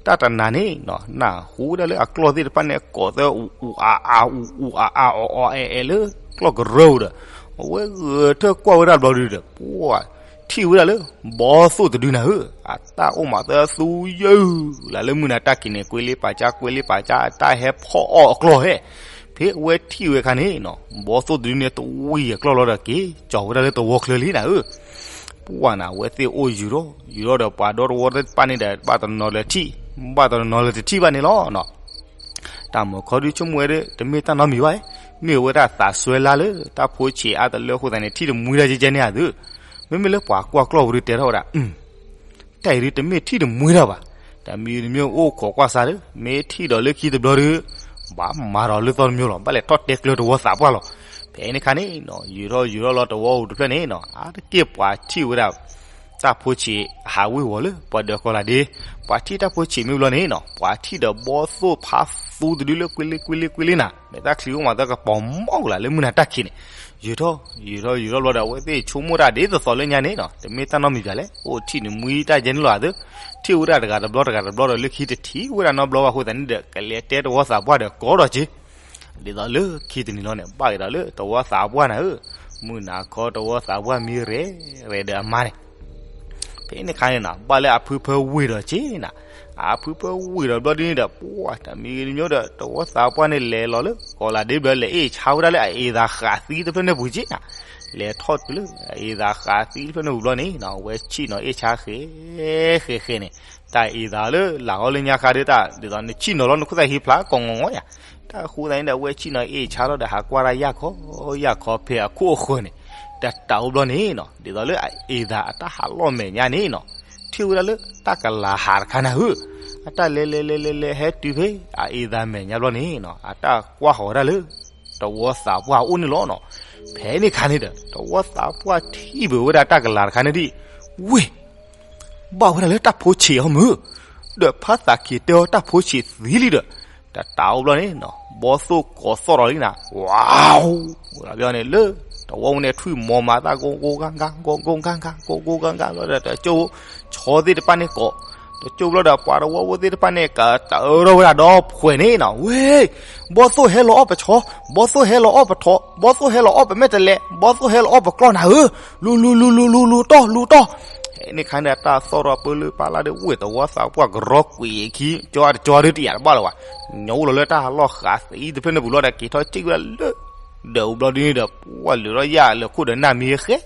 တၢ်တနၤန့ၣ်နၤ, နၢ်ဟူဝဲဒၣ်လၢအကျီၢ်သ့ၣ်တဖၣ်န့ၣ် ကိးသၢအူအူအါအါအူအူအါအါအီၣ်အီၣ်အဲၣ်အဲၣ်လၢကျီၢ်ကရၢပူၤဒီး, အဝဲဂဲၤထၢၣ်ကွၢ်ဝဲဒၣ်ဘျီဒုဒီး ပှၤ ထံၣ်ဝဲဒၣ်လၢ ဘီသိၣ်တဒုနၤဧၢ, အတၢ်အိၣ်မးသၢသူယုၢ်လၢမုၢ်နၤတၢ်ခံးန့ၣ် ကွ့လ့ပာ်ကၠါ ကွ့လ့ပာ်ကၠါ အတၢ်ဟဲဖီၣ်အီၣ်အကျီၢ်ဟဲ, ဖဲအဝဲထံၣ်ဝဲအခါန့ၣ်နၤ, ဘီသိၣ်တဒုန့ၣ် တဝံၤအကျီၢ်လီၤဒီးက့ၤ ကၠီၤဝဲဒၣ်လၢတဝီချၢလံနၤဧၢ, ပှၤနၤ အဝဲသ့ၣ်အိၣ်ယူၤထီၣ် ယူၤထီၣ်ဒီးပှၤဒီတဝီသ့ၣ်တဖၣ်န့ၣ်ဒီး ဘၣ်တနီၤလၢထံၣ် ဘၣ်တနီၤလၢတထံၣ်ဘၣ်န့ၣ်လီၤ. တၢ်မုၢ်ခီဒုဆိကမိၣ်ဝဲဒၣ် တမ့ၢ်တၢ်နီတမံၤဘၣ်, မ့ၢ်ဝဲဒၣ်သးစွဲလၢတၢ်ဖိဆံးအါတလၢအဃိသတးန့ၣ် ထံၣ်တမှံတၢ်ကဲကဲန့ၣ်ဧါသု, မ့မ့ၢ်လၢပှၤကွၢ်ကျီၢ်ပူၤဒုတဲထီၣ်ဝဲဒၣ် တၢ်အံၤဒုတမ့ၢ်ထံၣ်တမှံတၢ်ဘၣ်, တၢ်မံၤတမံၤအိၣ်ခိးကွၢ်စါဒီး မ့ၢ်ထံၣ်ဒီးလၢခံတဘျီဒီး ဘၣ်မၤဒီးလၢသီတမံၤလီၤ, ဘၣ်လဲၤထီၣ်တဲကျၢၤတဝီသးပှၢ်လီၤ. ဖဲန့ၣ်ခါန့ၣ်နၤ ယူၤထီၣ်ယူၤထီၣ်လီၤတဝီပူၤတဖျၢၣ်န့ၣ်နၤ အါတက့ၢ်ပှၤထံၣ်ဝဲဒၣ် တၢ်ဖိဆံးဟးဝ့ၤဝီၤလၢပှၤဒၢးကီၤလၤဒ့, ပှၤထံၣ်တၢ်ဖိဆံးမ့ၢ်ဘျီန့ၣ်နၤ ပှၤထံၣ်ဒီးဘီသိၣ်ဖးသူတဒုလၢကွ့လ့ကွ့လ့ကွ့လ့နၤ မ့ၢ်တၢ်ချံအိၣ်မးသၢကပီၤမီၢ်ကလၤလၢမုၢ်နၤတၢ်ခံးန့ၣ်, ယူၤထီၣ် ယူၤထီၣ် ယူၤထီၣ်ဘျီဒီး အဝဲသ့ၣ်ဆိကမိၣ်တၢ်ဒ်သိးသိးလၢညါန့ၣ်နၤ တမ့ၢ်တၢ်နီတမံၤဘၣ်လဲၣ်, အိၣ်ထံၣ်န့ၣ်မှံတၢ်ယဲန့ၣ်လီၤဧါသု, ထံၣ်ဝဲဒၣ်တဂၤတဘျီတဂၤတဘျီဒီး လၢခံတထံၣ်ဝဲဒၣ်နီတဘျီဘၣ်အဃိသတးန့ၣ်ဒီး ကလဲၤတဲတဝီသးပှၢ်ဒီးကိးထီၣ်က့ၤ ဒ်သိးလၢခံတနံၤလီၤန့ၣ် ဘၣ်က့ၤဒီးလၢတဝီသးပှၢ်နၤဧၢ, မုၢ်နၤခီတဝီသးပှၢ်မံရဲၣ်ရဲၣ်ဒီးအမါန့ၣ်, ဖဲန့ၣ်ခါန့ၣ်နၤ ဘၣ်လၢအဖုဖၢဝ့ၤဒီးက့နၤ, အဖုဖၢဝ့ၤဒီးဘျီဒ်န့ၣ်ဒီး ပှၤတၢ်မံၤတမံၤဒီး တဝီသးပှၢ်န့ၣ် လဲၤလီၤလၢကီၤလၤဒ့ဘျီ လဲၤအ့ၣ်ဆါဝဲဒၣ်လၢအအ့ၣ်သးဃးသံတဖျၢၣ်န့ၣ်ပူၤက့နၤ, လဲၤထီၣ်တုၤလၢအအ့ၣ်သးဃးသံတဖျၢၣ်န့ၣ်ပူၤဘျီန့ၣ်နၤ အဝဲဆံၣ်နီၤအ့ၣ်ဆါဃဲဃဲဃဲန့ၣ်, တၢ်အ့ၣ်သးလၢလၢ်ဂီၤလၢညါခါဒုးတၢ် ဒ်သိးနဆံၣ်နီၤလီၤ နခိၣ်သၣ်ဟံးဖျါကိးငီၤငီၤယါ တၢ်ဃိသတးန့ၣ်ဒီး အဝဲဆံၣ်နီၤအ့ၣ်ဆါလီၤဒီး ဟးကွၢ်တၢ်ယၢ်ခီယၢ်ခီဖဲအခိၣ်အဃၢၤန့ၣ်, တၢ်တၢ်အိၣ်ဘျီန့ၣ်နၤ ဒ်သိးလၢအအ့ၣ်သးအတၢ်ဟးလီၢ်မဲာ်ညါန့ၣ်နၤ, ထံၣ်ဝဲဒၣ်လၢတၢ်ကလၤဟးတခါနၤဧၢ, အတၢ်လဲၤလဲၤလဲၤလဲၤလဲၤဟဲတုၤဖဲအအ့ၣ်သးမဲာ်ညါဘျီန့ၣ်နၤ အတၢ်ကွၢ်ဃီၤဝဲဒၣ်လၢ တဝီသးပှၢ်အိၣ်န့ၣ်လီၤနၤ, ဖဲန့ၣ်ခါန့ၣ်ဒီး တဝီသးပှၢ်ထံၣ်ဘၣ်ဝဲဒၣ်တၢ်ကလၤတခါန့ၣ်ဒ် ဝ့ၢ် ဘၣ်ဝဲဒၣ်လၢတၢ်ဖိဆံးအီၤမုၢ်, ဒီးဖါသးခံးတဲအီၤတၢ်ဖိဆံးသံလံဒီး, တၢ်တၢ်အိၣ်ဘျီန့ၣ်နၤ ဘီသိၣ်ကိးသီၣ်ဒီးလံနၤ, ဝါ ဝဲဒၣ်န့ၣ်လၢ တဝီပူၤန့ၣ် ထွံၣ်မီၤမၤသၣ် ကိးကိးဂၤဂၤ ကိးကိးဂၤဂၤ ကိးကိးဂၤဂၤ ဘျီဒီးတကၠိၢ် ဆီသ့ၣ်တဖၣ်န့ၣ်ကိး, တကၠိၢ်ဘျီဒီးပှၤတဝီဖိသ့ၣ်တဖၣ်န့ၣ် ကတၢၢ်ထီၣ်ဝဲဒၣ်ဒီးဖှဲးန့ၣ်နၤ, ဝ့ၢ် ဘီသိၣ်ဟဲလီၤအီၣ်ပဆီ, ဘီသိၣ်ဟဲလီၤအီၣ်ပထိး, ဘီသိၣ်ဟဲလီၤအီၣ်ပမဲာ်တလဲး, ဘီသိၣ်ဟဲလီၤအီၣ်ပကျီၢ်နၤဧၢ, လူၤလူၤလူၤလူၤလူၤလူၤတီၢ်လူၤတီၢ်, ဖဲန့ၣ်ခါန့ၣ်ဒီး တၢ်သီၣ်ထီၣ်ပၢလၢပၢ်လၢ်ဒီး ဝ့ၢ်တဝီသးပှၢ်ကရီကွံာ်အခံ ကၠီတကၠီဒုတယာ်တဘၣ်လၢၤဘၣ်. ညီအိၣ်လီၤလၢတၢ်ဟးလီၢ်ဃာ်သံတဖျၢၣ်န့ၣ်ပူၤလီၤဒီး က့ၤထီၣ်စံၣ်ဝဲဒၣ်လၢ ဒၢးအူဘျီဒုန့ၣ်ဒီး ပှၢ်လၢာ်ထီၣ်ယၢ်လၢခိၣ်ဒီးနၢ်မံဃဲ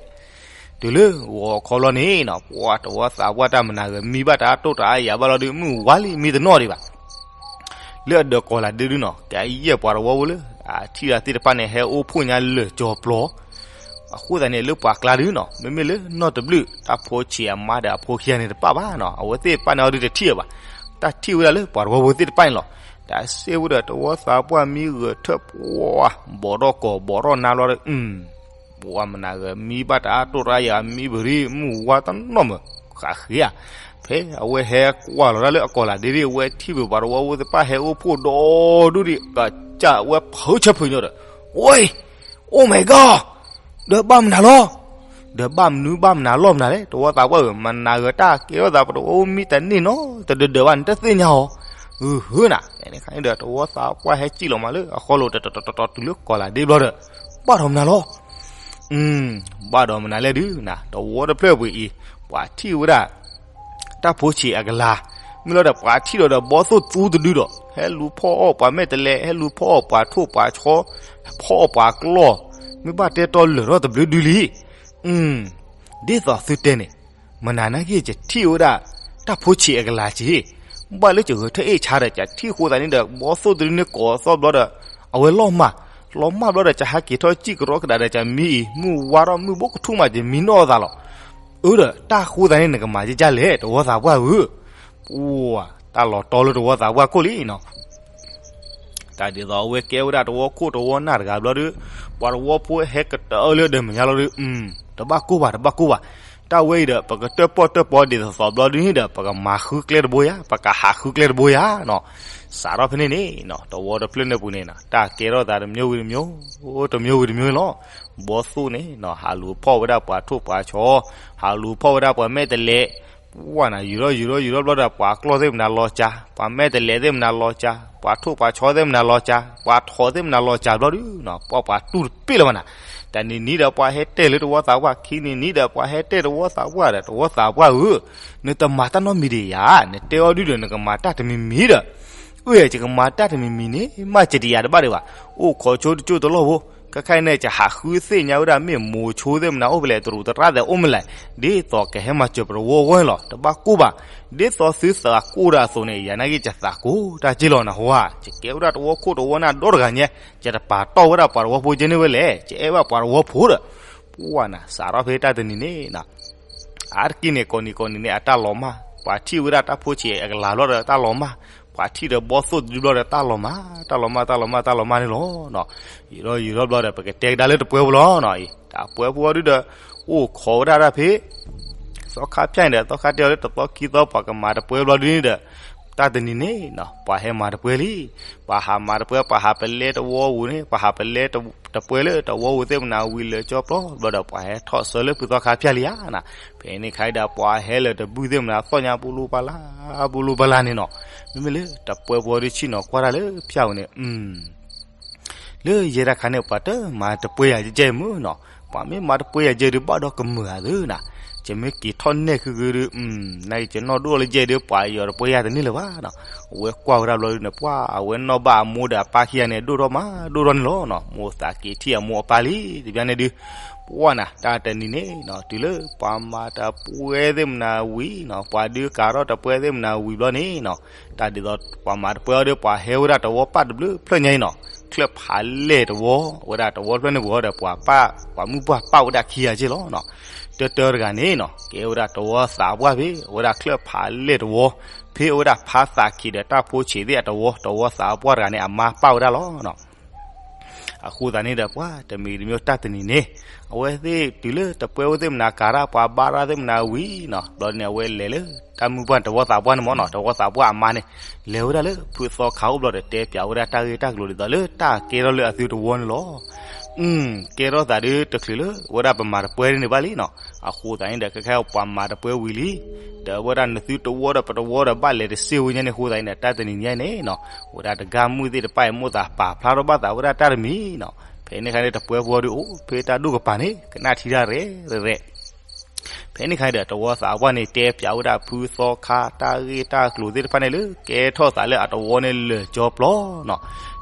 တုၤလၢဂီၤခီဘျီန့ၣ်နီၤ ပှၢ်တဝီသးပှၢ်တၢ်မနၤဂၤမံဘၣ်တၢ်တိၢ်တၢ်အါယၤဘၣ်လီၤဒုး မုၢ်ဝါလံမံတနီၣ်ဒံးဘၣ် လၢအဒၢးကီၤလၤဒ့ဒုနီၤ ကယဲၢ်ပှၤတဝီဖိလၢ အထံၣ်တၢ်သ့ၣ်တဖၣ်န့ၣ် ဟဲအိၣ်ဖှိၣ်ညါလၢာ်ကၠီၤပျီ အဃိသတးန့ၣ် လၢပှၤကျါဒုနီၤ မ့မ့ၢ်လၢနီၢ်တဘျုး တၢ်ဖိဆံးအမါဒီးအဖိခံဂၤန့ၣ်တပၣ်ဘၣ်နီၤ အဝဲသ့ၣ်တဖၣ်န့ၣ်အီၤဒုတထံၣ်အီၤဘၣ် တၢ်ထံၣ်ဝဲဒၣ်လၢပှၤတဝီဖိသ့ၣ်တဖၣ်န့ၣ်လီၤ. တၢ်စ့ၢ်ဝဲဒီးတဝီသးပှၢ်မံဂၢၢ်ထၢၣ်ပှၢ် ဘီးထီၣ်ကီၤဘီးထီၣ်နါဘျီဒီး ပှၤမနၤဂၤမံဘၣ်တၢ်တိၢ်တၢ်အါယၤမံပရံ မုၢ်ဝါတနီၣ်မၢၤဃာ်ဃ့ဧါ. ဖဲအဝဲဟဲကွၢ်လီၤတၢ်လၢအကီၤလၤဒ့ဒု အဝဲထံၣ်ဝဲပှၤတဝီဖိသ့ၣ်တဖၣ်ဟဲအိၣ်ဖှိၣ်ဒီဒူၣ်ဒံး ကစၢ်ဝဲဖုးဆၢဖုးညီဒီး ဝဲ Oh my god ဒီးဘၣ်မနုၤလီၤ ဒီးဘၣ်မနုၤဘၣ်မနုၤလီၤမနုၤလဲၣ် တဝီသးပှၢ်ဧၢ မနၤဂၤတၢ်ကဲထီၣ်သးပတဝီမံတန့ၢ်နီတဒၢးဒၢးဘၣ် နတသ့ၣ်ညါအီၤ ဧၢ ဧၢနၤ ဖဲန့ၣ်ခါန့ၣ်ဒီး တဝီသးပှၢ်ဟဲစံၣ်လီၤမးလၢအဃီလိၤ တတီၤတီၤတီၤတီၤတုၤလၢကီၤလၤဒ့ဘျီဒီး ဘၣ်ဒီးမနုၤလီၤ ဘၣ်ဒီးမနုၤလဲၣ်ဒုးနၤ တဝီတဖျၢၣ်ပူၤအံၤ ပှၤထံၣ်ဝဲဒၣ် တၢ်ဖိဆံးအကလၤ မ့ၢ်လီၤဒီး ပှၤထံၣ်ဒီးဒီးဘီသိၣ်သူတဒုဒီး ဟဲလူၤဖီၣ်အီၣ်ပှၤမဲာ်တဲးလဲး ဟဲလူၤဖီၣ်အီၣ်ပှၤထိၣ်ပှၤဆီ ဖီၣ်အီၣ်ပှၤကျီၢ် မ့ၢ်ဘၣ်တဲတီလၢာ်ထီၣ်တဘျုးဒုလံ ဒ်သိးသုတဲန့ၣ် မနၤနာ်က့ ယထံၣ်ဝဲဒၣ် တၢ်ဖိဆံးအကလၤက့ၤ ဘၣ်လၢယဂဲၤထၢၣ်အ့ၣ်ဆါဒီး ယထံၣ်ဃိသးန့ၣ်ဒီး ဘီသိၣ်တဒုန့ၣ်ကိးသီၣ်ဘျီဒီး အဝဲလီၤမၢ် လီၤမၢ်ဘျီဒီး ယဟးက့ၤထီၣ်စံၣ်ကရီကဒးဒီး ယမံအံၤ မုၢ်ဝါထီၣ်မုၢ်ဘိကထူၣ်မး ယမံနီၣ်အသးလီၤ အၢဒီး တၢ်ဃိသးန့ၣ် နကမၤကကၢ်လဲၣ် တဝီသးပှၢ်ဧၢ ပှၤ တၢ်လီၤတီလၢတဝီသးပှၢ်ခိၣ်လံနီၤ တၢ်ဒ်သိးအဝဲကဲဝဲဒၣ်တဝီခိၣ်တဝီနၢ်တဂၤဘျီဒီး ပှၤတဝီဖိဟဲကတၢၢ်လၢဒီးမဲာ်ညါလီၤဒီး တဘၣ်ကိၢ်ဘၣ် တဘၣ်ကိၢ်ဘၣ် တၢ်ဝဲအံၤဒီး ပကတၢၣ်ပီၣ်တၢၣ်ပီဒ်သိးသိးဘျီဒုန့ၣ်ဒီး ပကမၤဃုကျဲတဘိယၤ ပကဟးဃုကျဲတဘိယၤနီၤ စးထီၣ်ဖဲန့ၣ်န့ၣ်နီၤ တဝီတဖျၢၣ်န့ၣ်ပူၤန့ၣ်နီၤ တၢ်ကဲထီၣ်သးတမျိုးဝံၤတမျိုး တမျိုးဝံၤတမျိုးလီၤ ဘီသိၣ်န့ၣ်နီၤ ဟးလူၤဖီၣ်ဝဲဒၣ်ပှၤထိၣ်ပှၤဆီ ဟးလူၤဖီၣ်ဝဲဒၣ်ပှၤမဲာ်တဲးလဲး ပှၤနၤ ယူၤထီၣ်ယူၤထီၣ်ယူၤထီၣ်ဘျီဒီး ပှၤကျီၢ်သ့ၣ်မနၤလီၤစှၤ ပှၤမဲာ်တဲးလဲးသ့ၣ်မနၤလီၤစှၤ ပှၤထိၣ်ပှၤဆီသ့ၣ်မနၤလီၤစှၤ ပှၤထိၣ်သ့ၣ်မနၤလီၤစှၤဘျီဒုနီၤ ပှၤပှၤတူၢ်တပ့ၢ်လၢၤဘၣ်နၤ တနံၤနံၤဒီးပှၤဟဲတဲာ်လၢတဝီသးပှၢ် ခံနံၤနံၤဒီးပှၤဟဲတဲာ်တဝီသးပှၢ်ဒီး တဝီသးပှၢ်ဧၢ နတမၤတၢ်နီတမံၤဒံးဧါ နတဲအီၤဒုဒီး နကမၤတၢ်တမံၤမံၤဒီး အၢ ယကမၤတၢ်တမံၤမံၤန့ၣ် မ့ၢ်ယတယာ်တဘၣ်ဒံးဘၣ် အိၣ်ခိးဆိတကၠိၢ်တလီၢ်ဖိ ခဲခါအံၤန့ၣ် ယဟးဃုသ့ၣ်ညါဝဲဒၣ် မ့ၢ်မိၤဆိသ့ၣ်မနၤအိၣ်ဖဲလဲၣ် တရူးတရၣ်သဲးအိၣ်မလဲၣ် ဒ်သိးကဟဲမၤစၢၤပတဝီအဂီၢ်န့ၣ်လီၤ တဘၣ်ကိၢ်ဘၣ် ဒ်သိးသုသးကိၢ်ဒၣ်အသိးန့ၣ် ယၤနာ်က့ ယသးကိၢ်တၢ်က့ၢ်လီၤနဟါ ယကဲဝဲဒၣ်တဝီခိၣ်တဝီနၢ်ဒီတဂၤညါ ယတပာ်တီၢ်ဝဲဒၣ်ပှၤတဝီဖိကဲန့ၣ်ဝဲလဲၣ် ယအဲၣ်ဘၣ်ပှၤတဝီဖိဒီး ပှၤနၤ စးထီၣ်ဖဲတၢ်တနံၤန့ၣ်နီၤ အါတက့ၢ်န့ၣ် ကိးနံၤကိးနံၤန့ၣ် အတၢ်လီၤမၢ် ပှၤထံၣ်ဝဲဒၣ်တၢ်ဖိဆံးအကလၤဘျီဒီးတၢ်လီၤမၢ် ပှၤထံၣ်ဒီးဘီသိၣ်တဒုဘျီဒီးတၢ်လီၤမၢ် တၢ်လီၤမၢ် တၢ်လီၤမၢ် တၢ်လီၤမၢ်န့ၣ်လီၤ. ယူၤထီၣ်ယူၤထီၣ်ဘျီဒီး ပကတဲကဒါလၢတပှဲဖိလီၤနီၤ တပှဲဖိအီၤဒုဒီး အိၣ်ခိးဝဲဒၣ်တၢ်ဖဲ သီခါဖၠၣ်န့ၣ်ဒီး သီခါတဲအီၤလၢတသီခံသီ ပှၤကမၤတပှဲဘျီဒုန့ၣ်ဒီး တၢ်တနံၤန့ၣ်နီၤ ပှၤဟဲမၤတပှဲလံ ပှၤဟးမၤတပှဲ ပှၤဟးပလဲတဝီဧိၤန့ၣ် ပှၤဟးပလဲတပှဲလၢတဝီဧိၤသ့ၣ်မနၤဝံၤလၢာ်ကၠီပျီဘျီဒီး ပှၤဟဲထီၣ်ဆၢလၢဖုသီခါဖၠၣ်လံဧါနီၤ ဖဲန့ၣ်ခါအံၤဒီး ပှၤဟဲလၢာ်တဘုၣ်သ့ၣ်မနၤ သီၣ်ညါပူလူပလၢ် ပူလူပလၢ်န့ၣ်နီၤ မ့မ့ၢ်လၢတပှဲဖိအီၤဒုဆ့ၣ်နီၤကွၢ်တၢ်လၢဖၠၣ်ဧိၤန့ၣ် လၢယဲဒၣ်ခါန့ၣ် ပှၤတမၤတပှဲယၤကဲမုၢ်နီၤ ပှၤမ့ၢ်မၤတပှဲယၤကဲဒုး ဘၣ်ဒီးကမုာ်ဧါသ့နီၤ ယမ့ၢ်က့ၤထီၣ်နဲၣ်ဃုဃုဒုး နာ်က့ၤယနီၢ်ဒိၣ်လၢယဲဒုး ပှၤယီၤတပှဲယၤတန့ၢ်လၢၤဘၣ်နီၤ အဝဲကွၢ်ဝဲဒၣ်ဘျီဒုန့ၣ် ပှၤအဝဲနီၢ်ဘၣ်အမိၢ်ဒီးအပၢ်ခံဂၤန့ၣ် ဒိၣ်ထီၣ်မးဒိၣ်ထီၣ်န့ၣ်လီၤနီၤ မိၢ်သးက့ၤထံၣ်အမိၢ်အပၢ်လံ တဘျီန့ၣ်ဒုး ပှၤနၤ တၢ်တနံၤန့ၣ်နီၤ တုၤလၢပှၤမၤတပှဲသ့ၣ်မနၤဝံၤနီၤ ပှၤဒုးကၤထီၣ်တပှဲသ့ၣ်မနၤဝံၤဘျီန့ၣ်နီၤ တၢ်ဒ်သိးပှၤမၤတပှဲအီၤဒီး ပှၤဟဲဝဲဒၣ်တဝီပၢ်တဘျုးဖျၢၣ်ညါအံၤနီၤ ချၢၣ်ဖးလဲၢ်တဝီ ဝဲဒၣ်တဝီဖျၢၣ်န့ၣ်ပူၤဒီး ပှၤပၢ် ပှၤမုၢ်ပှၢ်ပၢ်ဝဲဒၣ်ခံဂၤက့လီၤနီၤ တၢတၢတဂၤန့ၣ်နီၤ ကဲဝဲဒၣ်တဝီသးပှၢ်ဖဲ အဝဲဒၣ်ချၢၣ်ဖးလဲၢ်တဝီ ဖဲအဝဲဒၣ်ဖါသးခံးဒီးတၢ်ဖိဆံးသ့ၣ်အတဝီ တဝီသးပှၢ်တဂၤန့ၣ် အမါပၢ်ဝဲဒၣ်လီၤနီၤ အဃိသတးန့ၣ်ဒီး ပှၤတမံၤတမံၤတၢ်တနံၤန့ၣ် အဝဲသ့ၣ်တုၤလၢတပှဲဖိသ့ၣ်မနၤကၤတၢ် ပှၤဘါရၣ်သ့ၣ်မနၤဝံၤနီၤ ဘျီန့ၣ် အဝဲလဲၤလၢတၢ်မုၢ်ပှၢ်တဝီသးပှၢ်န့ၣ်မ့ၢ်နီၤ တဝီသးပှၢ်အမါန့ၣ် လဲၤဝဲဒၣ်လၢဖုသီခါအိၣ်ဘျီဒီး တဲပၠးဝဲဒၣ်တၢ်ဂ့ၢ်တၢ်ကျိၤဒ်သိးလၢတၢ်ကဲထီၣ်လၢအသုတဝီန့ၣ်လီၤ ကဲထီၣ်သးဒုးတချုးလၢ ဝဲဒၣ်ပမၤတပှဲန့ၣ်ဘၣ်လံနီၤ အဃိသတးန့ၣ်ဒီး ခဲခဲပှၤမၤတပှဲဝံၤလံ ဒီးဝဲဒၣ်နသုတဝီဒီးပတဝီဒီးဘၣ်လဲၤတစ့ဝဲညါန့ၣ် အဃိသတးန့ၣ်ဒီး တၢ်တနံၤညါန့ၣ်နီၤ ဝဲဒၣ်တဂၤမုၢ်သ့ၣ်တဖၣ်အံၤ မိၢ်သးပာ်ဖျါထီၣ်ဘၣ်သးဝဲဒၣ်တၢ်တမံၤနီၤ ဖဲန့ၣ်ခါန့ၣ် တပှဲဖိအီၤဒုးအိၣ်ဖဲတၢ်ဒူၣ်ကပၤန့ၣ် ကနၣ်ထံတၢ်ရဲၣ်ရဲၣ် ဖဲန့ၣ်ခါဒီး တဝီသးပှၢ်န့ၣ် တဲပၠးဝဲဒၣ်ဖုသီခါတၢ်ဂ့ၢ်တၢ်ကျိၤသ့ၣ်တဖၣ်န့ၣ်လၢ ကဲထီၣ်သးလၢအတဝီန့ၣ်လၢာ်ကၠီပျီနီၤ.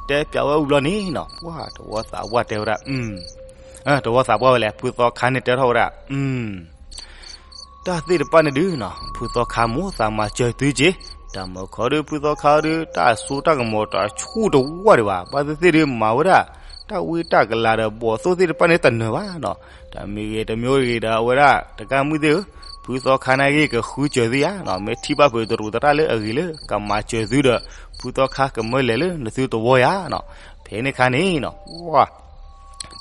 တဲပၠးဝဲဝံၤဘျီန့ၣ်နီၤ, ပှၢ်တဝီသးပှၢ်တဲဝဲဒၣ်, တဝီသးပှၢ်ဝဲလဲၣ်, ဖုသီခါန့ၣ်တဲထီၣ်ဝဲဒၣ်, တၢ်သ့ၣ်တဖၣ်န့ၣ်ဒုးနီၤ, ဖုသီခါမိၢ်သးမၤစၢၤသုက့ၤ, တၢ်မုာ်ခီဒုး ဖုသီခါဒုး တၢ်စိတၢ်ကမီၤတဆူၣ်တဝၢ်ဒံးဘၣ်, ဘၣ်သ့ၣ်သ့ၣ်ဒုး မၤဝဲဒၣ် တၢ်ဝံတၢ်ကလၤဒီး ဘီၣ်သိၣ်သ့ၣ်တဖၣ်န့ၣ်တနၢၤဘၣ်နီၤ. တမံၤဂ့ၤတမံၤဂ့ၤဒီး အဝဲဒၣ်တၢ်မုၢ်သ့ၣ်ဧၢ, ဖုသီခါန့ၣ်ဂ့ၤကဃုစၢၤသုယါနီၤ, မ့ၢ်ထံၣ်ဘၣ်ဖုးတရူးသရၣ်လၢအဂ့ၤလၢ ကမၤစၢၤသုဒီး ဖုသီခါကမၢလဲၤလၢနသုတဝီယါနီၤ. ဖဲန့ၣ်ခါန့ၣ်နီၤ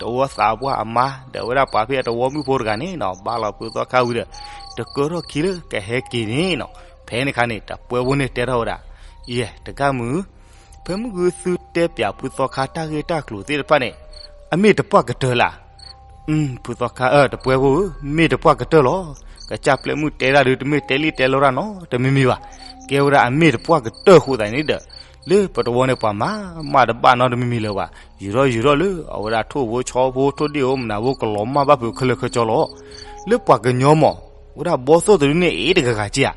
တဝီသးပှၢ်အမါ ဒီးအဝဲဒၣ်ပှၤဖဲအတဝီမုၣ်ဖိတဂၤန့ၣ်နီၤ, ဘါလီၤဖုသီခါဝံၤဒီး တကၢထီၣ်ခံလၢကဟဲက့ၤန့ၣ်နီၤ. ဖဲန့ၣ်ခါန့ၣ် တပှဲဖိန့ၣ်တဲထီၣ်ဝဲဒၣ်, ယဲ တဂၤမုၣ်, ဖဲမုၢ်ဂုၢ်သုတဲပၠးဖုသီခါတၢ်ဂ့ၢ်တၢ်ကျိၤသ့ၣ်တဖၣ်န့ၣ် အမ့ၢ်တပှၢ်ကတၢၢ်လၢ်. ဖုသီခါ, တပှဲဖိဧၢ, မ့ၢ်တပှၢ်ကတၢၢ်လီၤ. ကစၢ်ပျဲၢ်မုၣ်တဲဒၣ်ဒုး တမ့ၢ်တဲလံတဲလီတၢ်နီတမံၤမံၤဘၣ်. ကဲဝဲဒၣ်အမ့ၢ်တပှၢ်ကတၢၢ်အဃိသတးန့ၣ်ဒီး လၢပတဝီန့ၣ်ပှၤမၤမးတဘၣ်နီတမံၤမံၤလၢၤဘၣ်. ယူၤထီၣ်ယူၤထီၣ်လၢ အဝဲဒၣ်ထိၣ်ဖိဆီဖိ ထိၣ်ဒ့ၣ်ဧိၤမနၤဖိ ကလီၤမၢ်ဘၣ်ဖုးခဲလၢာ်ခဲဆ့လီၤ. လၢပှၤကညီမး ဝဲဒၣ်ဘီသိၣ်တဒုန့ၣ်အ့ၣ်တဂၤဂၤက့ဧါ.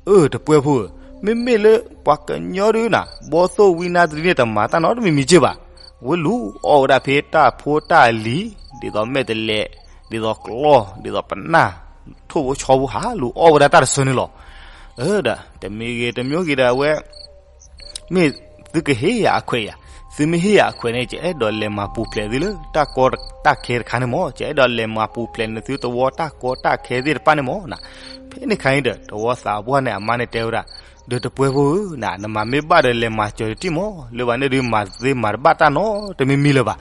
အၢ တပှဲဖိဧၢ, မ့မ့ၢ်လၢပှၤကညီဒုန့ၣ် ဘီသိၣ်ဝံနါတဒုန့ၣ် တမၤတၢ်နီတမံၤမံၤက့ဘၣ်. ဝဲလူၤအီၣ်ဝဲဒၣ်ဖဲတၢ်ဖိတၢ်လံၤ, ဒ်သိးမဲာ်တဲးလဲး, ဒ်သိးကျီၢ်, ဒ်သိးပနၢ်, ထိၣ်ဖိဆီဖိ ဟးလူၤအီၣ်ဝဲဒၣ်တၢ်တဆၢန့ၣ်လီၤ. အၢ ဒီး တမံၤဂ့ၤတမံၤဂ့ၤဒီး အဝဲ မ့ၢ်သုကဟ့ၣ်ယၤအခွဲးယၤ, သုမ့ၢ်ဟ့ၣ်ယၤအခွဲးန့ၣ် ယအဲၣ်ဒိးလဲၤမၤပူၤဖျဲးသုလၢတၢ်ကီတၢ်ခဲတခါန့ၣ်မး, ယအဲၣ်ဒိးလဲၤမၤပူၤဖျဲးနသုတဝီတၢ်ကီတၢ်ခဲသ့ၣ်တဖၣ်န့ၣ်မးနီၤ. ဖဲန့ၣ်ခါန့ၣ်ဒီး တဝီသးပှၢ်န့ၣ်အမါန့ၣ်တဲဝဲဒၣ်, ဒီးတပှဲဖိဧၢ, နမၤမ့ၢ်ဘၣ်ဒီးလဲၤမၤစၢၤတထံၣ်မး, လၢဘၣ်န့ၣ်ဒုးမၤသ့မၤတဘၣ်တၢ်နီတမံၤမံၤလၢၤဘၣ်.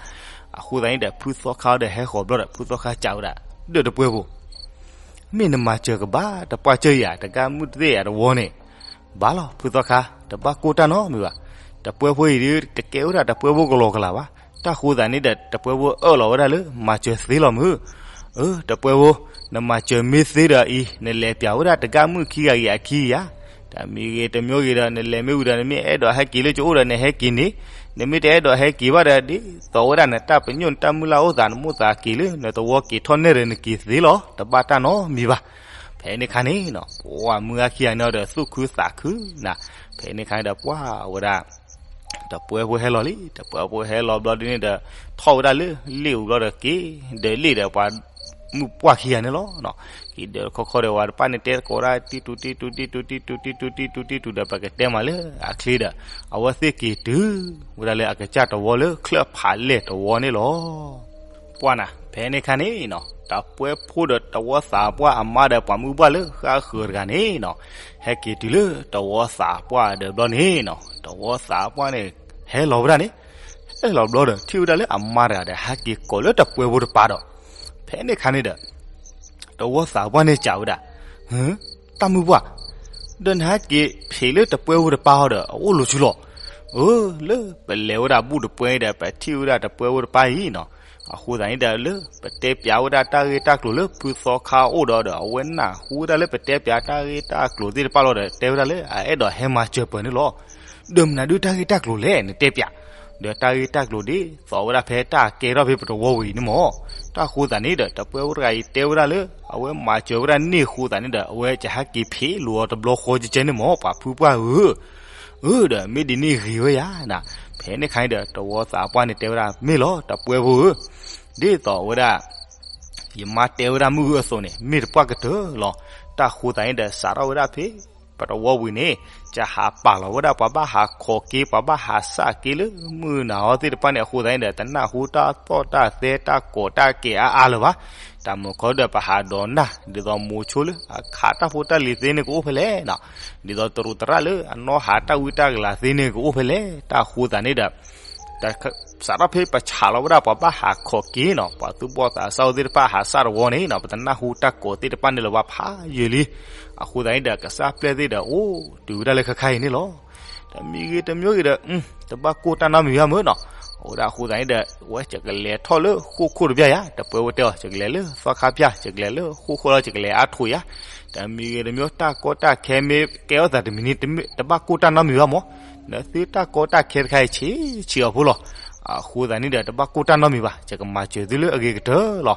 အဃိသတးန့ၣ်ဒီး ဖုသီခါဒီးဟဲဃီၤဘျီဒီး ဖုသီခါစံးဝဲဒၣ်, ဒီးတပှဲဖိ မ့ၢ်နမၤစၢၤကဘၣ် တပှၢ်စၢၤယၤ တဂၤမုၣ်တသ့ၣ်အတဝီန့ၣ်, ဘၣ်လီၤ ဖုသီခါ, တဘၣ်ကိၢ်တၢ်နီတမံၤဘၣ်. တပှဲဖိအံၤဒုး တကဲဝဲဒၣ်တပှဲဖိကလီကလီဘၣ်. တၢ်ဃိသတးန့ၣ်ဒီး တပှဲဖိအၢၣ်လီၤဝဲဒၣ်လၢ မၤစၢၤသ့လီၤမုၢ်. အၢ တပှဲဖိ, နမၤစၢၤမ့ၢ်သ့ဒီးအံၤ နလဲၤပၠးဝဲဒၣ်တဂၤမုၣ်ခံဂၤဂ့ၤအခံဂၤယၤ, တမံၤဂ့ၤတမံၤဂ့ၤဒီး နလဲၤမ့ၢ်ဝံၤဒီး နမ့ၢ်အဲၣ်ဒိးဟဲက့ၤလၢကအိၣ်ဒီး နဟဲက့ၤန့ၣ်, နမ့ၢ်တအဲၣ်ဒိးဟဲက့ၤဘၣ်ဒီး ဒ်သိးဝဲဒၣ်နတၢ်ပညိၣ်နတၢ်မုၢ်လၢ်အိၣ်သး နမိၣ်သးက့ၤလၢနတဝီက့ၤထီၣ်နဲၣ်ဒီး နက့ၤသ့လီၤ, တဘၣ်တၢ်နီတမံၤဘၣ်. ဖဲန့ၣ်ခါန့ၣ်နီၤ ပှၤမုၢ်ဂၤခံဂၤန့ၣ်ဒီး သူၣ်ခုသးခုနၤ. ဖဲန့ၣ်ခါန့ၣ်ဒီး ပှၤဝဲဒၣ် တပှဲဖိဟဲလီၤလံ, တပှဲဖိဟဲလီၤဘျီဒ်န့ၣ်ဒီး ထီၣ်ဝဲဒၣ်လၢလ့ၣ်အူဘျီဒီး က့ၤဒၢးလ့ၣ်ဒီးပှၤမုၣ်ပှၢ်ခံဂၤန့ၣ်လီၤ. က့ၤဒၢးခီခီဒီး ပှၤတဖၣ်န့ၣ်တဲသကိးဒၣ် တံတူတံတူ တံတူတံတူ တံတူတံတူ တံတူတံတူဒီး ပကတဲမးလၢအချ့ဒီး အဝဲသ့ၣ်က့ၤတုၤဝဲဒၣ်လၢအကစၢ်တဝီလၢချၢၣ်ဖးလဲၢ်တဝီန့ၣ်လီၤ. ပှၢ်နၤ ဖဲန့ၣ်ခါန့ၣ်နီၤ တပှဲဖိဒီးတဝီသးပှၢ်အမါဒီးပှၤမုၢ်ပှၢ်လၢဃၣ်ဃၢၤတဂၤန့ၣ်နီၤ ဟဲက့ၤတုၤလၢတဝီသးပှၢ်ဒီးဘျီန့ၣ်နီၤ တဝီသးပှၢ်န့ၣ် ဟဲလီၤဝဲဒၣ်န့ၣ် ဟဲလီၤဘျီဒီး ထံၣ်ဝဲဒၣ်လၢအမါတဂၤဒီး ဟဲက့ၤကိးလၢတပှဲဖိတပၤဒီး ဖဲန့ၣ်ခါန့ၣ်ဒီး တဝီသးပှၢ်န့ၣ်စံးဝဲဒၣ်, ဟၢ တၢ်မုၢ်ပှၢ်, ဒီးနဟဲက့ၤဖံးလၢတပှဲဖိတပၤဟီဒီး အအိၣ်လိၤဆူလီၤ. အၢ လၢပလဲၤဝဲဒၣ်ဘူၣ်တပှဲဒီး ပထံၣ်ဝဲဒၣ်တပှဲဖိတပၤအံၤနီၤ အဃိသတးန့ၣ်ဒီး လၢပတဲပၠးဝဲဒၣ်တၢ်ဂ့ၢ်တၢ်ကျိၤလၢဖုသီခါအအိၣ်ဒီးဒီး အဝဲနၢ်ဟူဝဲဒၣ်လၢပတဲပၠးတၢ်ဂ့ၢ်တၢ်ကျိၤသ့ၣ်တဖၣ်လီၤဒီး တဲဝဲဒၣ်လၢအအဲၣ်ဒိးဟဲမၤစၢၤပၢၤန့ၣ်လီၤ. ဒီးမနုၤဒုးတၢ်ဂ့ၢ်တၢ်ကျိၤလဲၣ် နတဲပၠး ဒီးတၢ်ဂ့ၢ်တၢ်ကျိၤဒ်သိးဝဲဒၣ် ဖဲတၢ်ကဲထီၣ်ဖဲပတဝီဝံၤန့ၣ်မး, တၢ်ဃိသတးန့ၣ်ဒီး တပှဲဖိတဂၤအံၤတဲဝဲဒၣ်လၢ အဝဲမၤစၢၤဝဲဒၣ်န့ၢ်ဃိသတးန့ၣ်ဒီး အဝဲကဟဲက့ၤဖံးလိာ်အီၤတဘျီဃီကဲကဲန့ၣ်မး ပှၤဖုပှၢ်ဧၢ. အၢ ဒီးမ့ၢ်ဒ်န့ၣ်ဂ့ၤဝဲယၤနၤ. ဖဲန့ၣ်ခါန့ၣ်ဒီး တဝီသးပှၢ်န့ၣ်တဲဝဲဒၣ် မ့ၢ်လီၤ တပှဲဖိဧၢ, ဒ်သိးဝဲဒၣ် ယမါတဲဝဲဒၣ်မုၢ်ဂုၢ်အသိးန့ၣ် မ့ၢ်တပှၢ်ကတၢၢ်လီၤ. တၢ်ဃိသတးန့ၣ်ဒီး စးထီၣ်ဝဲဒၣ်ဖဲ ပတဝီဝံၤန့ၣ် ကဟးပာ်လီၤဝဲဒၣ်ပှၤဘၣ်ဟးခိးက့ၤ ပှၤဘၣ်ဟးဆှၣ်က့ၤလၢမုၢ်နၤအီၤသ့ၣ်တဖၣ်န့ၣ် အဃိသတးန့ၣ်ဒီး တနၢ်ဟူတၢ်သီၣ်တၢ်သဲတၢ်ကိးတၢ်ကဲးအါအါလၢၤဘၣ်. တၢ်မုာ်ခီဒီး ပဟးဒိးနၢ် ဒ်သိးမိၤဆိလၢအခးတၢ်ဖိတၢ်လံၤသ့န့ၣ်ကအိၣ်ဖဲလဲၣ်နီၤ, ဒ်သိးတရူးတရၣ်လၢအနီၢ်ဟးတၢ်ဝံတၢ်ကလၤသ့န့ၣ်ကအိၣ်ဖဲလဲၣ်. တၢ်ဃိသတးန့ၣ်ဒီး စးထီၣ်ဖဲပဆးလီၤဝဲဒၣ်ပှၤဘၣ်ဟးခိးက့ၤနီၤ ပှၤသူၣ်ဘီၣ်သးစၢ်သ့ၣ်တဖၣ်ဟးဆှၣ်တဝီန့ၣ်နီၤ ပတနၢ်ဟူတၢ်ကိးသ့ၣ်တဖၣ်န့ၣ်လၢၤဘၣ်ဖးယံာ်လံ. အဃိသတးန့ၣ်ဒီး ကစၢ်ပျဲၢ်သ့ၣ်ဒီးအိၣ်တုၤဝဲဒၣ်လၢခဲခါအံၤန့ၣ်လီၤ. တမံၤဂ့ၤတမံၤဂ့ၤဒီး တဘၣ်ကိၢ်တၢ်နီတမံၤဘၣ်မ့ၢ်နီၤ. အဝဲဒၣ်အဃိသတးန့ၣ်ဒီး ဝဲယကလဲၤထီၣ်လၢဃိၣ်ခိၣ်တဘျီယါ, တပှဲဝဲတဲအီၤ ယကလဲၤလၢသီခါဖၠၣ် ယကလဲၤလၢဃိၣ်ခိၣ်လီၤ ယကလဲၤအါထိးယါ. တမံၤဂ့ၤတမံၤ တၢ်ကီတၢ်ခဲမ့ၢ်ကဲထီၣ်သးတမံၤန့ၣ် တဘၣ်ကိၢ်တၢ်နီတမံၤဘၣ်မ့ၢ် နသုတၢ်ကီတၢ်ခဲတခါအံၤဆံးဆံးအီၤဖိလီၤ. အဃိသတးန့ၣ်ဒီး တဘၣ်ကိၢ်တၢ်နီတမံၤဘၣ်, ယကမၤစၢၤသုလၢအဂ့ၤကတၢၢ်လီၤ.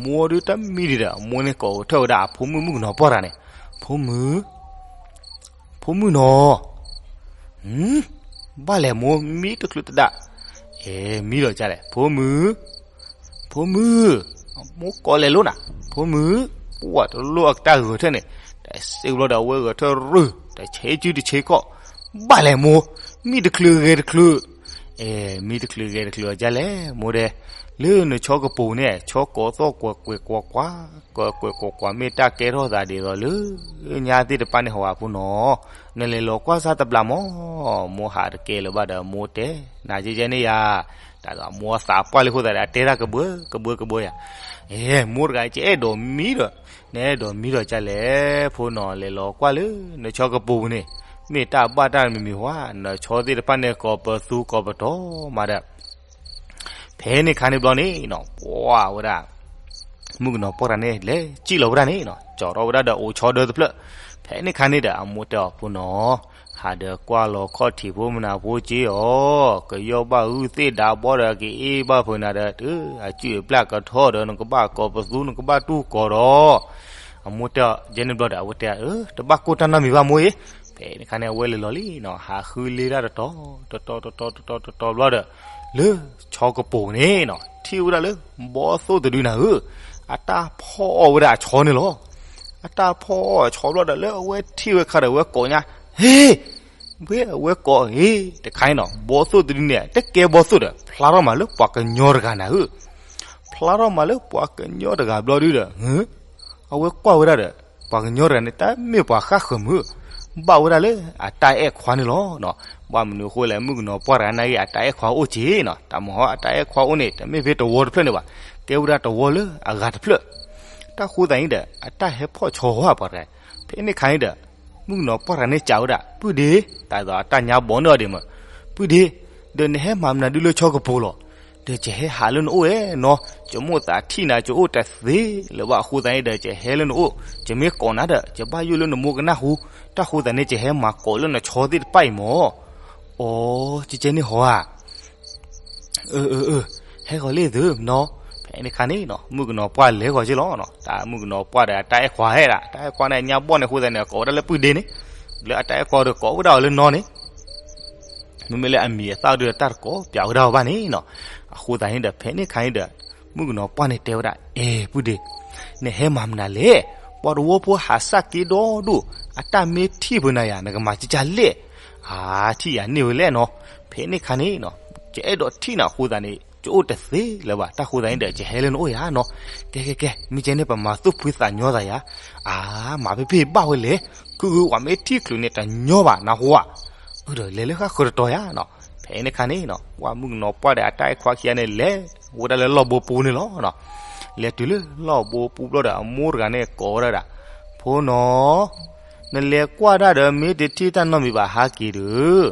အမိၢ်ဒုးတမံဒံးဒီး အမိၢ်န့ၣ်ကိးထီၣ်ဝဲဒၣ်အဖိမုၣ်မုၣ်ကနီၤပှၢ်တဂၤန့ၣ်, ဖိမုၣ်, ဖိမုၣ်နီၤ, ဘၣ်လဲၣ်မိၢ်မံတချုးတဒၣ်, အဲ မံဒီးကလဲၣ် ဖိမုၣ်, ဖိမုၣ်, မိၢ်ကိးလဲၤလိာ်နၤ, ဖိမုၣ်, ပှၢ်တလိၣ်အကတၢၢ်ဂဲၤထၢၣ်န့ၣ်, တစ့ဘျီဒီးအဝဲဂဲၤထၢၣ်ရုၢ်, တဆ့စုတဆ့ကီၢ်, ဘၣ်လဲၣ်မိၢ်, မံတချုးဂဲၤတချုး, အဲ မံတချုးဂဲၤတချုးအကလဲၣ် မိၢ်ဒဲ, လၢနဆီကပိၤန့ၣ် ဆီကိးသီၣ်ကွဲးကွဲးကွးကွး, ကွဲးကွဲးကွးကွး မ့ၢ်တၢ်ကဲထီၣ်သးဒ်သိးလၢ ညါသ့ၣ်တဖၣ်န့ၣ်ဟီဧါဖိနီၤ, နလဲၤလီၤကွၢ်စၢ်တဘျီမး, မိၢ်ဟးတကဲလၢၤဘၣ်ဒီး မိၢ်တဲ, နၤကဲကဲန့ၣ်ယၤ, တၢ်ဒီးမိၢ်သးပှၢ်လံအဃိသတးဒီး အတဲတၢ်ကဘၢကဘၢကဘၢယၤ, အဲ မိၢ်တဂၤကအဲၣ်ဒိးမံဒီး, နအဲၣ်ဒိးမံဒီးကလဲၣ်, ဖိနီၤ လဲၤလီၤကွၢ်လၢ နဆီကပိၤန့ၣ်, မ့ၢ်တၢ်ဘၣ်တၢ်မံၤမံၤဧါ, နဆီသ့ၣ်တဖၣ်န့ၣ် ကိးပသူကိးပတီၤမးဒီး ဖဲန့ၣ်ခါန့ၣ်ဘျီန့ၣ်နီၤ ပှၢ်ဝဲဒၣ် မုၣ်ကနီၤပှၢ်တဂၤန့ၣ် လဲၤစံၣ်လီၤဝဲဒၣ်န့ၣ်နီၤ ကၠီထီၣ်ဝဲဒၣ်ဒီးအိၣ်ဆီဒၢတဖျၢၣ်, ဖဲန့ၣ်ခါန့ၣ်ဒီး အမိၢ်တဲအီၤ ဖိနီၤ, ဟးဒီးကွၢ်လီၤခီၣ်ထံးဖိမနုၤဖိက့ၤအီၤ, ကယီၢ်ဘၣ်ဂုၢ်သ့ၣ်ဒါဘီဒီး ကအ့ၣ်ဘၣ်ဖုးနၤဒီး တုၤအစုၣ်အပျၢ်ကထီၣ်ဒီး နကဘၣ်ကိးပသူ နကဘၣ်တူၢ်ကိးဒီး အမိၢ်တဲအီၤ ယဲန့ၣ်ဘျီဒီး အဝဲတဲ, တဘၣ်ကိၢ်တၢ်နီတမံၤဘၣ်မိၢ်အံၤ, ဖဲန့ၣ်ခါန့ၣ် အဝဲလဲၤလီၤလံနီၤ ဟးဃုလ့ဒၣ်တတီၤ တတီၤ တတီၤ တတီၤ တတီၤဘျီဒီး လၢဆီကပိၤန့ၣ်နီၤ ထံၣ်ဝဲဒၣ်လၢ ဘီသိၣ်တဒုန့ၣ်ဧၢ, အတၢ်ဖီၣ်အီၣ်ဝဲဒၣ်အဆီန့ၣ်လီၤ. အတၢ်ဖီၣ်အီၣ်အဆီဘျီဒီး လၢအဝဲထံၣ်ဝဲခါဒီး အဝဲကိးညါ, ဟ့, ဝဲအဝဲကိးအ့ၤ တခါအံၤနီၤ ဘီသိၣ်တဒုန့ၣ် တကဲဘီသိၣ်ဒီး ဖျါထီၣ်မးလၢပှၤကညီတဂၤနၤဧၢ, ဖျါထီၣ်မးလၢပှၤကညီတဂၤဘျီဒုဒီး အဝဲကွၢ်ဝဲဒၣ်ဒီး ပှၤကညီတဂၤန့ၣ် တမ့ၢ်ပှၤဃၣ်ဃၢၤမုၢ်, ဘၣ်ဝဲဒၣ်လၢအတၢ်အဲၣ်ခွါန့ၣ်လီၤ. ဘၣ်မနုၤအဃိလဲၣ် မုၣ်ကနီၤပှၢ်တဂၤန့ၣ်ဂ့ၤ အတၢ်အဲၣ်ခွါအိၣ်က့ၤနီၤ တၢ်မဟီအတၢ်အဲၣ်ခွါအိၣ်န့ၣ် တမ့ၢ်ဖဲတဝီတဖျၢၣ်န့ၣ်ဘၣ်, ကဲဝဲဒၣ်တဝီလၢအဂၤတဖျၢၣ်, တၢ်ဃိသးန့ၣ်ဒီး အတၢ်ဟဲဖီၣ်ဆီဝဲပှၤတဂၤ, ဖဲန့ၣ်ခါန့ၣ်ဒီး မုၣ်ကနီၤပှၢ်တဂၤန့ၣ်စံးဝဲဒၣ် ပုၢ်ဒ့, တၢ်သိးအတၢ်ညါဘီန့ၢ်အီၤဒံးမး, ပုၢ်ဒ့, ဒီးနဟဲမၤမနုၤဒုလၢဆီကပိၤလီၤ ဒီးယဟဲဟးလၢနအိၣ်ဧဲနီၤ, ယမိၣ်သးထံၣ်နၤ ယအိၣ်တသ့လၢၤဘၣ်အဃိသတးန့ၣ်ဒီး ယဟဲလၢနအိၣ်, ယမ့ၢ်ကိးနၤဒီး ယဘၣ်ယိၣ်လၢနမိၢ်ကနၢ်ဟူ, တၢ်ဃိသတးန့ၣ် ယဟဲမၤကိးလၢနဆီသ့ၣ်တဖၣ်အံၤမး, အိ, ကကဲန့ၣ်ဟီဧါ, အၢ အၢ အၢ ဟဲဂီၤလံသုနီၤ, ဖဲန့ၣ်ခါန့ၣ်နီၤ မုၣ်ကနီၤပှၢ်လဲၤဂီၤက့ၤလီၤ, တၢ်မုၣ်ကနီၤပှၢ်ဒီးအတၢ်အဲၣ်ခွါဟဲဒၣ် တၢ်အဲၣ်ခွါန့ၣ် ညါဘီန့ၣ်အဃိသတးန့ၣ် ကိးဝဲဒၣ်လၢပုၢ်ဒ့န့ၣ်, လၢအတၢ်အဲၣ်ခွါဒီးကိးဝဲဒၣ်အီၤလၢနီၤန့ၣ် မ့မ့ၢ်လၢအမံၤအသၣ်ဒုးတၢ်တကိးပၠးဝဲဒၣ်အီၤဘၣ်န့ၣ်နီၤ, အဃိသတးန့ၣ်ဒီး ဖဲန့ၣ်ခါန့ၣ်ဒီး မုၣ်ကနီၤပှၢ်န့ၣ်တဲဝဲဒၣ် အဲ ပုၢ်ဒ့, နဟဲမၤမနုၤလဲၣ်, ပှၤတဝီဖိဟးစၢ်က့ၤဒီဒိၣ်, အတၢ်မ့ၢ်ထံၣ်ဖုးနၤယၤ နကမၤကကလဲၣ်, အါ ထံၣ်ယၤန့ၢ်ဝဲလဲၣ်နီၤ, ဖဲန့ၣ်ခါန့ၣ်နီၤ ယအဲၣ်ဒိးထံၣ်နၤအဃိသတးန့ၣ် ယအိၣ်တသ့လၢၤဘၣ် တၢ်ဃိသတးန့ၣ်ဒီး ယဟဲလၢနအိၣ်ယၤနီၤ, ကဲကဲကဲ မ့ၢ်ကဲန့ၣ် ပမၤသူၣ်ဖှံသးညီသးယၤ, အါ မၤဖဲဖဲဘၣ်ဝဲလဲၣ်, ခုဂုၤဝဲမ့ၢ်ထံၣ်ချုးန့ၣ် တညီဘၣ်နၢ်ဟူဧါ, အၢ ဒီးလဲၤလၢဃၣ်ဃၢၤတတီၤယၤနီၤ, ဖဲန့ၣ်ခါန့ၣ်နီၤ ပှၢ်မုၣ်ကနီၤပှၢ်ဒီးအတၢ်အဲၣ်ခွါခံဂၤန့ၣ် လဲၤဝဲဒၣ်လၢလီၢ်ဘိပူၤန့ၣ်လီၤနီၤ, လဲၤတုၤလၢလီၢ်ဘိပူၤဘျီဒီး အမိၢ်တဂၤန့ၣ်ကိးဝဲဒၣ်ဒၣ်, ဖိနီၤ နလဲၤကွၢ်တၢ်ဒီး မ့ၢ်တထံၣ်တၢ်နီတမံၤဘၣ်ဟးက့ၤဒီး,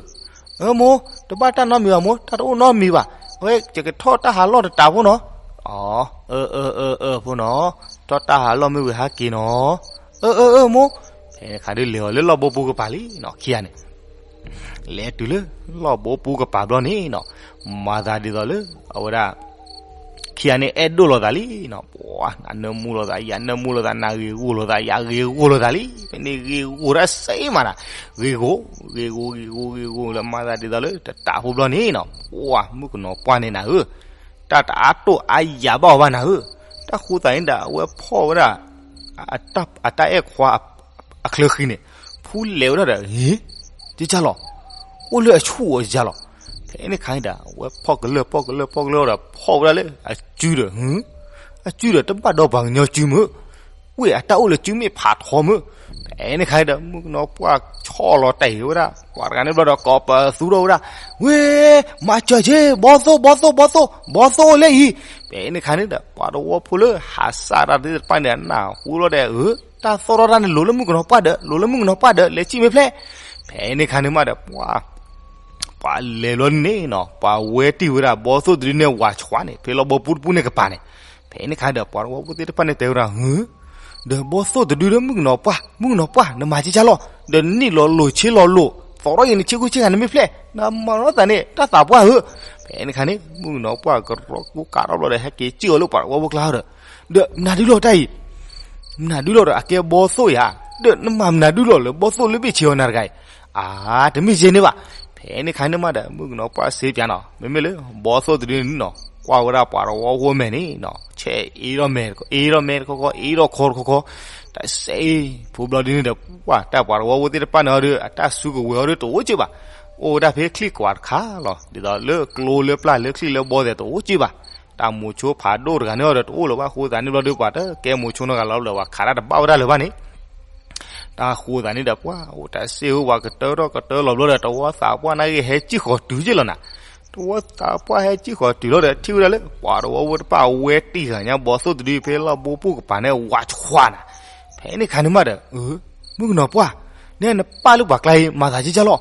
အၢ မိၢ် တဘၣ်တၢ်နီတမံၤဘၣ်မိၢ် တၢ်တအိၣ်နီတမံၤဘၣ်, အဝဲယကထီၣ်တၢ်ဟးလီၢ်တတးဖိနီၤ, အၢ အၢ အၢ ဖိနီၤ ထီၣ်တၢ်ဟးလီၢ်မ့ၢ်ဝံၤဟးက့ၤနီၤ, အၢ အၢ အၢ မိၢ်, ဖဲန့ၣ်ခါဒုးလဲၤအီၤလၢလီၢ်ဘိပူၤကပၤလံနီၤ ခံဂၤန့ၣ် လဲၤတုၤလၢလီၢ်ဘိပူၤကပၤဘျီန့ၣ်နီၤ, မၤသးဒ်သိးလၢ အဝဲဒၣ် ခံဂၤန့ၣ် အဲၣ်ဒိၣ်လိာ်သးလံနီၤ. ပှၤ နနၢမူလိာ်သး ယနၢမူလိာ်သး နဂ့ၤဂိၢ်လိာ်သး ယဂ့ၤဂိၢ်လိာ်သးလံ. ဖဲန့ၣ်ဂ့ၤဂိၢ်တၢ်စဲးမးနီၤ, ဂ့ၤဂိၢ် ဂ့ၤဂိၢ် ဂ့ၤဂိၢ် ဂ့ၤဂိၢ် လၢမၤသးဒ်သိးလၢတတးဖိဘျီန့ၣ်နီၤ, ပှၤ မုၣ်ကနီၤပှၢ်န့ၣ်နၤဧၢ, တၢ်တအါတိၢ်အါယၤဘၣ်အီၤဘၣ်နၤဧၢ. တၢ်ဃိသးန့ၣ်ဒီး အဝဲဖီၣ်ဝဲဒၣ် အတၢ်အဲၣ်ခွါအချၢဃံန့ၣ် ဖူလဲၤဝဲဒၣ်ဒီး ဟ့ ကကၢ်လီၤ, အိၣ်လၢအဆူၣ်အီၤကကၢ်လီၤ. ဖဲန့ၣ်ခါန့ၣ်ဒီး အဝဲဖီၣ်ကလၢၢ် ဖီၣ်ကလၢၢ် ဖီၣ်ကလၢၢ်ဒီး ဖီၣ်ဝဲဒၣ်လၢအစုဒီး အစုဒီးတဘၣ်ဒီးပှၤကညီစုမုၢ်, ဝ့ၢ်အတၢ်အိၣ်လၢစုမ့ၢ်ဖးထီမုၢ်. ဖဲန့ၣ်ခါန့ၣ်ဒီး မုၣ်ကနီၤပှၢ်ဆီၣ်လီၤတဲာ်ဝဲဒၣ် ပှၤတဂၤန့ၣ်ဘျီဒီး ကိးပသူထီၣ်ဝဲဒၣ်, ဝ့ၢ် မၤစၢၤက့ၤ ဘီသိၣ် ဘီသိၣ် ဘီသိၣ် ဘီသိၣ်အိၣ်လၢအံၤ. ဖဲန့ၣ်ခါန့ၣ်ဒီး ပှၤသဝီဖိလၢဟးစၢ်တၢ်သ့ၣ်တဖၣ်န့ၣ် နၢ်ဟူလီၤဒီး အၢ တၢ်သီၣ်ထီၣ်တၢ်န့ၣ် လိၤလၢမုၣ်ကနီၤပှၢ်ဒီး လိၤလၢမုၣ်ကနီၤပှၢ်ဒီး လဲၤစံၣ်မ့ၢ်ဖျဲၣ်. ဖဲန့ၣ်ခါန့ၣ်မးဒီး ပှၤ ပှၤလဲၤဘျီန့ၣ်နီၤ ပှၤဝဲတံၢ်ဝဲဒၣ် ဘီသိၣ်တဒုန့ၣ် ဝၤဆှးန့ၣ် ဖဲလီၤဘီပူတပူန့ၣ်ကပၤန့ၣ်. ဖဲန့ၣ်ခါဒီး ပှၤသဝီဖိသ့ၣ်တဖၣ်န့ၣ်တဲဝဲဒၣ် ဟ့ ဒီးဘီသိၣ်တဒုဒီး မုၣ်ကနီၤပှၢ် မုၣ်ကနီၤပှၢ် နမၤကကၢ်လီၤ, ဒီးနံၣ်လီၤလိၤဆ့လီၤလိၤ သီၣ်ထီၣ်ယံၤနဆ့ကူဆ့ဂၤနမ့ၢ်ဖျဲၣ် နမၤထီၣ်သးန့ၣ် တၢ်သးပှၢ်ဧၢ. ဖဲန့ၣ်ခါန့ၣ် မုၣ်ကနီၤပှၢ်ကရီကူကးထီၣ်ဘျီဒီး ဟဲက့ၤစံၣ်အီၤလၢပှၤသဝီဖိကျါဒီး ဒီးမနုၤဒုလီၤတၢ်အံၤ, မနုၤဒုလီၤဒီး အကဲဘီသိၣ်ယၤ, ဒီးနမၤမနုၤဒုလီၤလၢဘီသိၣ်လၢဘ့ၣ်ဆ့အီၤနၤတဂၤအံၤ, အါ တမ့ၢ်ယဲန့ၣ်ဘၣ်. ဖဲန့ၣ်ခါန့ၣ်မးဒီး မုၣ်ကနီၤပှၢ်စ့ပၠးနီၤ မ့မ့ၢ်လၢ ဘီသိၣ်တဒုန့ၣ်နီၤ ကွၢ်ဝဲဒၣ်ပှၤသဝီဖိမဲာ်န့ၣ်နီၤ ဆဲးအ့ထီၣ်မဲာ် အ့ထီၣ်မဲာ်တခီခီ အ့ထီၣ်ခီတခီခီ, တၢ်စဲးအံၤ ဖိဘျီဒုန့ၣ်ဒီး ပှၤတၢ်ပှၤသဝီဖိသ့ၣ်တဖၣ်န့ၣ်အီၤဒီး အတၢ်စုကဝဲၤအီၤဒီးတအိၣ်က့ဘၣ်, အိၣ်ဝဲဒၣ်ဖဲချံၣ်ကွၢ်တခါလီၤ ဒ်သိးလၢကျိလၢပျၢ်လၢချံၣ်လၢဘီသဲးတအိၣ်က့ဘၣ်. တၢ်မိၤဆိဖးဒိၣ်တဂၤန့ၣ်အီၤဒီးတအိၣ်လၢၤဘၣ် အဃိသတးန့ၣ်ဘျီဒီး ပှၤတကဲမိၤဆိနီတဂၤလီၤလၢၤ ပှၤခးတၢ်တဘၣ်ဝဲဒၣ်လၢၤဘၣ်န့ၣ် တၢ်ဃိသးန့ၣ်ဒီး ပှၤအိၣ်တၢ်စ့ၢ်ဧၢ ပှၤကတၢထီၣ်ကတၢလီၤဘျီဒီး တဝီသးပှၢ်န့ၣ်ဂ့ၤ ဟဲစံၣ်ဃီၤတုၤက့လီၤနၤ. တဝီသးပှၢ်ဟဲစံၣ်ဃီၤတုၤလီၤဒီး ထံၣ်ဝဲဒၣ်လၢ ပှၤသဝီဖိတဖၣ်အဝဲတံၢ်ဃာ်ညါ ဘီသိၣ်တဒုဖဲလီၢ်ဘိပူၤကပၤန့ၣ် ဝၤဆှးနၤ. ဖဲန့ၣ်ခါန့ၣ်မးဒီး အၢ မုၣ်ကနီၤပှၢ် နဲနပၢ်လၢပှၤကျါအံၤ မၤသးကကၢ်လီၤ.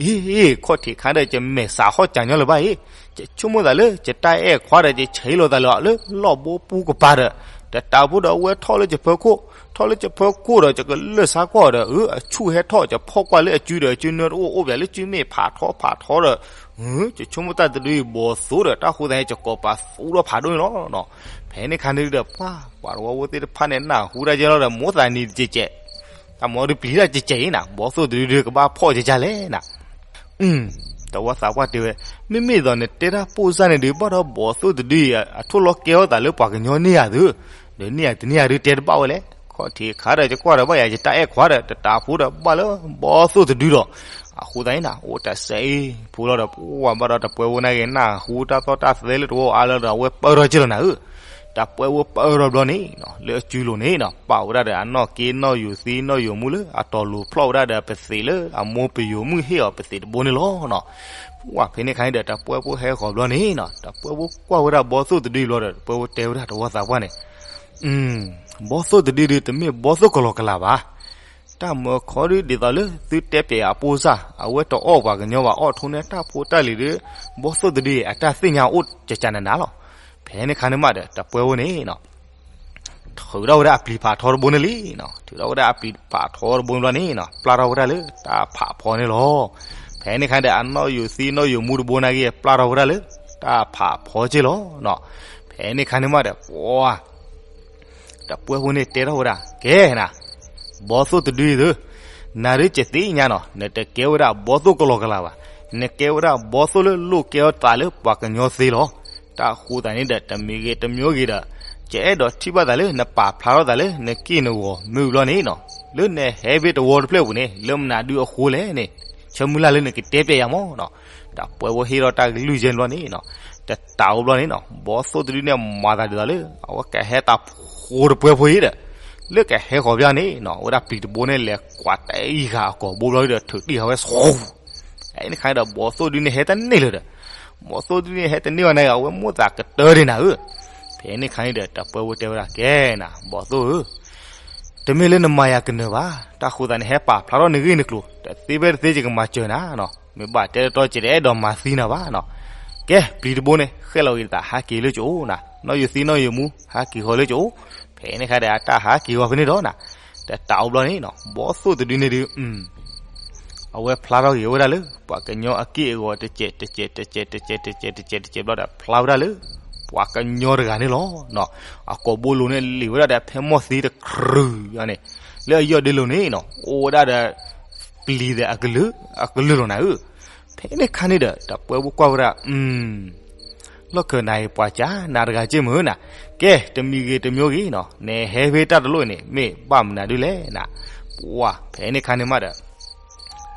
အ့ ခီၣ်ထံးခါဒီး ယမဲာ်စးဟီၣ်စးညီလၢၤဘၣ်အံၤ, ယဆိကမိၣ်သးလၢ ယတၢ်အဲၣ်ခွါဒီး ယဆဲးလီၤသးလၢ လၢလီၢ်ဘိပူၤကပၤဒီး တတးဖိဒီးအဝဲထီၣ်လၢယဖီခိၣ်, ထီၣ်လၢယဖီခိၣ်ဒီး ယကလၢၢ်ဆါကွၢ်ဒီး အၢ အဆူၣ်ဟဲထီၣ် ယဖီၣ်ကွၢ်လၢအစုဒီး အစုနၢတအိၣ် အိၣ်ပၠးလၢစုမ့ၢ်ဖးထီဖးထီဒီး ယဆိကမိၣ်တၢ်တဒုအံၤဘီသိၣ်ဒီး တၢ်ဃိသတးန့ၣ် ယကိးပသူထီၣ်ဖးဒိၣ်န့ၣ်လီၤ. ဖဲန့ၣ်ခါန့ၣ်ဒီး ပှၤ ပှၤသဝီဖိသ့ၣ်တဖၣ်န့ၣ် နၢ်ဟူတၢ်ကဲလီၤဒီး မိၣ်သးနံၤတကဲးကဲး, တၢ်မၤအီၤဒုးပျံၤတၢ်ကဲးကဲးအံၤနၤ, ဘီသိၣ်တဒုဒုးကဘၣ်ဖီၣ်ကကၢ်လဲၣ်နၤ. တဝီသးပှၢ်တဲဝဲ, မ့မ့ၢ်သိးနတဲတၢ်ပိၢ်စၢ်န့ၣ်ဒုး ဘၣ်ဒီးဘီသိၣ်တဒုအံၤ အထိၣ်လီၤကဲထီၣ်သးလၢပှၤကညီန့ၢ်ဧါသု, ဒီးန့ၢ်ဧါတန့ၢ်ဧါဒုးတဲတဘၣ်ဝဲလဲၣ်. ခီၣ်ထံးခါဒီး ယကွၢ်ဒီးဘၣ်ယၤ ယတၢ်အဲၣ်ခွါဒီး တတးဖိဒီးဘၣ်လၢဘီသိၣ်တဒုဒီး အဃိသတးန့ၣ်နၤ အိၣ်တၢ်စဲးအံၤ ဖိလီၤဒီး ပှၤဘၣ်ဒီးတပှဲၤဖိန့ၣ်ဂ့ၤ နၢ်ဟူတၢ်သီၣ်တၢ်သဲလၢတဝီအါလီၤဒီး အဝဲပၢၢ်ထီၣ်က့လီၤနၤဧၢ. တၢ်ပှဲၤဖိပၢၢ်ထီၣ်ဘျီန့ၣ် လၢအစုလိၤန့ၣ် ပာ်ဝဲဒၣ်ဒီးအနီၢ်က့နီၢ်ယိၤသံနီၢ်ယိၤမူလၢအတီၤလိၤဖျီၣ်ဝဲဒၣ်ဒီးပသံးလၢ အမိၢ်ပယိၤမုၣ်ဟ့ၣ်အီၤပသံးတဘိန့ၣ်လီၤ. ပှၤဖဲန့ၣ်ခါန့ၣ်ဒီး တၢ်ပှဲၤဖိဟဲဃီၤဘျီန့ၣ် တၢ်ပှဲၤဖိကွၢ်ဝဲဒၣ်ဘီသိၣ်တဒုဘျီဒီး တၢ်ပှဲၤဖိတဲဝဲဒၣ်တဝီသးပှၢ်န့ၣ် ဘီသိၣ်တဒုဒုး တမ့ၢ်ဘီသိၣ်ကလီကလးဘၣ်. တၢ်မၢခီဒုးဒ်သိးလၢသုတဲပျဲအပိၢ်စၢ် အဝဲတအီၣ်ပှၤကညီဘၣ် အီၣ်ထိၣ်န့ၢ်တၢ်ဖိတၢ်လံၤဒီး ဘီသိၣ်တဒုအံၤ အတၢ်သ့ၣ်ညါအိၣ်ကကနနၤလီၤ. ဖဲန့ၣ်ခါန့ၣ်မးဒီး တၢ်ပှဲၤဖိန့ၣ် ထုးထီၣ်ဝဲဒၣ်အပျံၤဖးထီတဘိန့ၣ်လံ. ထုးထီၣ်ဝဲဒၣ်အပျံၤဖးထီတဘိန့ၣ်ဘျီန့ၣ် ပျၢ်ထီၣ်ဝဲဒၣ်လၢတၢ်ဖးဖီန့ၣ်လီၤ. ဖဲန့ၣ်ခါဒီး အနီၢ်ယိၤသံနီၢ်ယိၤမူတဘိန့ၣ်ဂ့ၤ ပျၢ်ထီၣ်ဝဲဒၣ်လၢတၢ်ဖးဖီက့လီၤ. ဖဲန့ၣ်ခါန့ၣ်မးဒီး ပှၤ တၢ်ပှဲၤဖိန့ၣ်တဲထီၣ်ဝဲဒၣ် ကဲနၤ, ဘီသိၣ်တဒုအံၤသု, နၤဒုးယသ့ၣ်ညါနီၤ နတကဲဝဲဒၣ်ဘီသိၣ်ကလီကလးဘၣ်. နကဲဝဲဒၣ်ဘီသိၣ်လၢလိၣ်ကဲထီၣ်သးလၢပှၤကညီသ့လီၤ. တၢ်ဃိသတးန့ၣ်ဒီး တမံၤဂ့ၤတမံၤဂ့ၤဒီး ယအဲၣ်ဒိးထံၣ်ဘၣ်သးလၢနပာ်ဖျါထီၣ်သးလၢနက့ၢ်နဂီၤမုၢ်ဘျီန့ၣ်နီၤ, လၢနဟဲဖဲတဝီတဖျၢၣ်ပူၤန့ၣ် လၢမနုၤဒုအဃိလဲၣ်န့ၣ်, ဆၢမုၢ်လၢ်လၢနကတဲပျဲယၤမၢ်နီၤ. တၢ်ပှဲၤဖိဟ့ၣ်ထီၣ်တၢ်ကလုၢ်ယဲၢ်ဘျီန့ၣ်နီၤ, တတးအိၣ်ဘျီန့ၣ်နီၤ ဘီသိၣ်တဒုန့ၣ်မၤသးဒ်သိးလၢ အဝဲကဟဲတၢ်ဖိတပှဲၤဖိအံၤဒီး လၢကဟဲဃီၤဘျီန့ၣ်နီၤ အဝဲဒၣ်ပျံၤတဘိန့ၣ် လဲၤကွၢ်တၢ်အံၤဃာ်အကိာ်ဘိဘျီဒီး ထုးတံၢ်ဃာ်ဝဲ အန့ၣ်ခါဒီး ဘီသိၣ်တဒုန့ၣ်ဟဲတန့ၢ်လၢၤဒီး ဘီသိၣ်တဒုန့ၣ်ဟဲတန့ၢ်ဘၣ်န့ၣ် အဝဲမိၣ်သးကတၢၢ်ဒံးနၤဧၢ. ဖဲန့ၣ်ခါန့ၣ်ဒီး တၢ်ပှဲၤဖိတဲဝဲဒၣ် ကဲနၤ ဘီသိၣ်ဧၢ, တမ့ၢ်လၢနမၤယၤကနၢၤဘၣ်, တၢ်ဃိသတးန့ၣ် ဟဲပာ်ဖျါထီၣ်နဂ့ၢ်နကျိၤ တသ့ဖဲတသ့ ယကမၤစၢၤနၤနီၤ, မ့ၢ်ဘၣ်တဲတတီ ယတအဲၣ်ဒိးမၤသံနၤဘၣ်နီၤ. ကဲ ပျံၤတဘိန့ၣ် ဃဲၣ်လီၤဂ့ၤသး ဟးက့ၤလၢကအိၣ်နၤ, နီၢ်ယိၤသံနီၢ်ယိၤမူ ဟးက့ၤဃီၤလၢကအိၣ်. ဖဲန့ၣ်ခါဒီး အတၢ်ဟးက့ၤဃီၤဖဲန့ၣ်ဒီးနၤ တတးအိၣ်ဘျီန့ၣ်နီၤ ဘီသိၣ်တဒုန့ၣ်ဒုး အဝဲဖျါထီၣ်က့ၤဝဲဒၣ်လၢ ပှၤကညီအက့ၢ်အဂီၤ တစဲးတစဲးတစဲးတစဲးတစဲးတစဲးတစဲးတစဲးဘျီဒီး ဖျါဝဲဒၣ်လၢ ပှၤကညီတဂၤန့ၣ်လီၤ. အကိာ်ဘိလိၤန့ၣ်လံာ်ဝဲဒၣ်ဒီးဖဲမီၢ်သံတကြုၤအန့ၣ်, လၢအယီၢ်ဒ့လိၤန့ၣ်နီၤ အိၣ်ဝဲဒၣ်ဒီး ပျံၤသဲးအကလုာ်, အကလုာ်လီၤနၤဧၢ. ဖဲန့ၣ်ခါန့ၣ်ဒီး တပှဲၤဖိကွၢ်ဝဲဒၣ် လီၢ်ခၢးနၤအံၤပှၤကၢ်နၤတဂၤက့ၢ်မုၢ်နၤ, ကဲ တမံၤဂ့ၤတမံၤဂ့ၤနီၤ နဟဲဖဲတၢ်တလိၣ်အံၤန့ၣ် မ့ၢ်ဘၣ်မနုၤဒုလဲၣ်နၤ. ပှၤဖဲန့ၣ်ခါန့ၣ်မးဒီး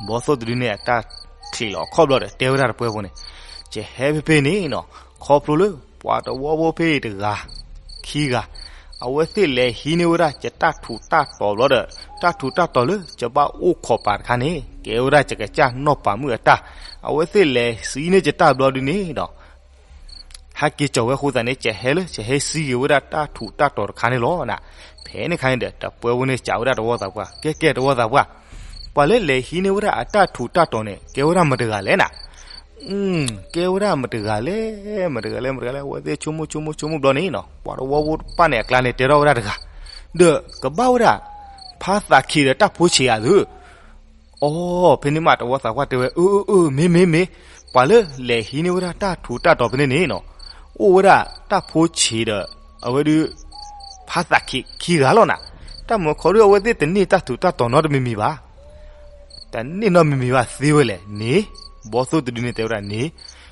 ဘီသိၣ်တဒုန့ၣ် အတၢ်ချံးလီၤခီၣ်ဘျီဒီး တဲဝဲဒၣ်တပှဲၤဖိန့ၣ်, ယဟဲဖဲဖဲန့ၣ်နီၤ ခီဖျိလၢပှၤတဝီဖိဖဲအံၤတဂၤ ခံဂၤ အဝဲသ့ၣ်လဲၤဟံးန့ၢ်ဝဲဒၣ်ယတၢ်ထူးတၢ်တီၤဘျီဒီး တၢ်ထူးတၢ်တီၤလၢယဘၣ်အိၣ်ခိးပာ်တခါန့ၣ် ကဲဝဲဒၣ်ယကစၢ်နီၢ်ပၤမုၣ်အတၢ်, အဝဲသ့ၣ်လဲၤဟံးန့ၢ်ယတၢ်ဘျီဒုန့ၣ်ဒီး ဟဲက့ၤကီၤဝဲအဃိသတးန့ၣ် ယဟဲလၢ ယဟဲစံးက့ၤဝဲဒၣ်တၢ်ထူးတၢ်တီၤတခါန့ၣ်လီၤ. ဖဲန့ၣ်ခါန့ၣ်ဒီး တပှဲၤဖိန့ၣ်စံးဝဲဒၣ်တဝီသးပှၢ်, ကဲကဲတဝီသးပှၢ်, ပှၤလၢလဲၤဟံးန့ၢ်ဝဲဒၣ်အတၢ်ထူးတၢ်တီၤန့ၣ် ကဲဝဲဒၣ်မတၤတဂၤလဲၣ်နၤ. ကဲဝဲဒၣ်မတၤတဂၤလဲၣ်, မတၤတဂၤလဲၣ်, မတၤတဂၤလဲၣ်, အဝဲသ့ၣ်ဆိကမိၣ်ဆိကမိၣ်ဆိကမိၣ်ဘျီန့ၣ်နီၤ ပှၤတဝီဖိတဖၣ်န့ၣ်အကျါန့ၣ် တဲထီၣ်ဝဲဒၣ်တဂၤ, ဒီးကဘၣ်ဝဲဒၣ် ဖါသးခံးဒီးတၢ်ဖိဆံးဧါသု အိ ဖဲန့ၣ်မးတဝီသးပှၢ်တဲဝဲ အၢ အၢ အၢ မ့ၢ် မ့ၢ် မ့ၢ်, ပှၤလၢလဲၤဟံးန့ၢ်ဝဲဒၣ်တၢ်ထူးတၢ်တီၤဖဲန့ၣ်န့ၣ်နီၤ အိၣ်ဝဲဒၣ်တၢ်ဖိဆံးဒီး အဝဲဒုး ဖါသးခံးခံဂၤလီၤနၤ. တၢ်မုာ်ခီဒုးအဝဲသ့ၣ်တန့ၢ်တၢ်ထူးတၢ်တီၤနီတမံၤမံၤဘၣ် တန့ၢ်နီတမံၤမံၤဘၣ်သ့ဝဲလဲၣ်န့ၣ်, ဘီသိၣ်တဒုန့ၣ်တဲဝဲဒၣ်န့ၣ်,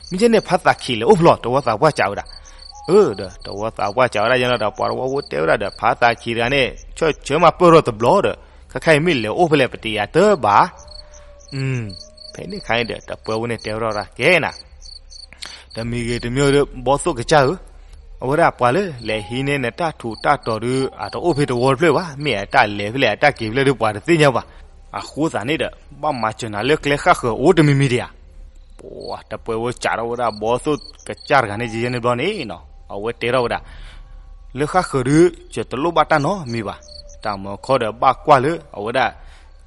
မ့ၢ်ကဲန့ၣ်ဖါသးခံးလဲၤအိၣ်ဖဲလဲၣ် တဝီသးပှၢ်စံးဝဲဒၣ်. အၢ ဒီးတဝီသးပှၢ်စံးဝဲဒၣ်ယဲလီၤဒီး ပှၤတဝီဖိတဲဝဲဒၣ်ဒီး ဖါသးခံးတဂၤန့ၣ် ဆၢဆၢမးပၢၢ်ထီၣ်တဘျီဒီး ခဲခါအံၤမ့ၢ်လဲၤအိၣ်ဖဲလဲၣ် ပတယၤတၢ်ဘၣ် ဖဲန့ၣ်ခါန့ၣ်ဒီး တပှဲၤဖိန့ၣ်တဲဝဲဒၣ်ကဲနၤ တမံၤဂ့ၤတမံၤဒီး ဘီသိၣ်ကစၢ်ဧၢ, အဝဲဒၣ်ပှၤလၢလဲၤဟံးန့ၢ်နတၢ်ထူးတၢ်တီၤဒီး အတအိၣ်ဖဲတဝီတဖျၢၣ်ဘၣ်, မ့ၢ်အတၢ်လဲၤဖဲလဲၣ် အတၢ်က့ၤဖဲလဲၣ်ဒီး ပှၤတသ့ၣ်ညါဘၣ်. အဃိသတးန့ၣ်ဒီး ဘၣ်မၤစၢၤနၤလၢကျဲဃၣ်ဃၢၤအိၣ်တမံၤမံၤဒံးဧါ. ပှၤတပှဲၤဖိစံးထီၣ်ဝဲဒၣ် ဘီသိၣ်ကစၢ်တဂၤန့ၣ်ယဲန့ၣ်ဘျီန့ၣ်နီၤ အဝဲတဲထီၣ်ဝဲဒၣ် လၢဃၣ်ဃၢၤဒုး ယတလိၣ်ဘၣ်တၢ်နီတမံၤဘၣ်. တၢ်မုာ်ခီဒီးဘၣ်ကွၢ်လၢ အဝဲဒၣ်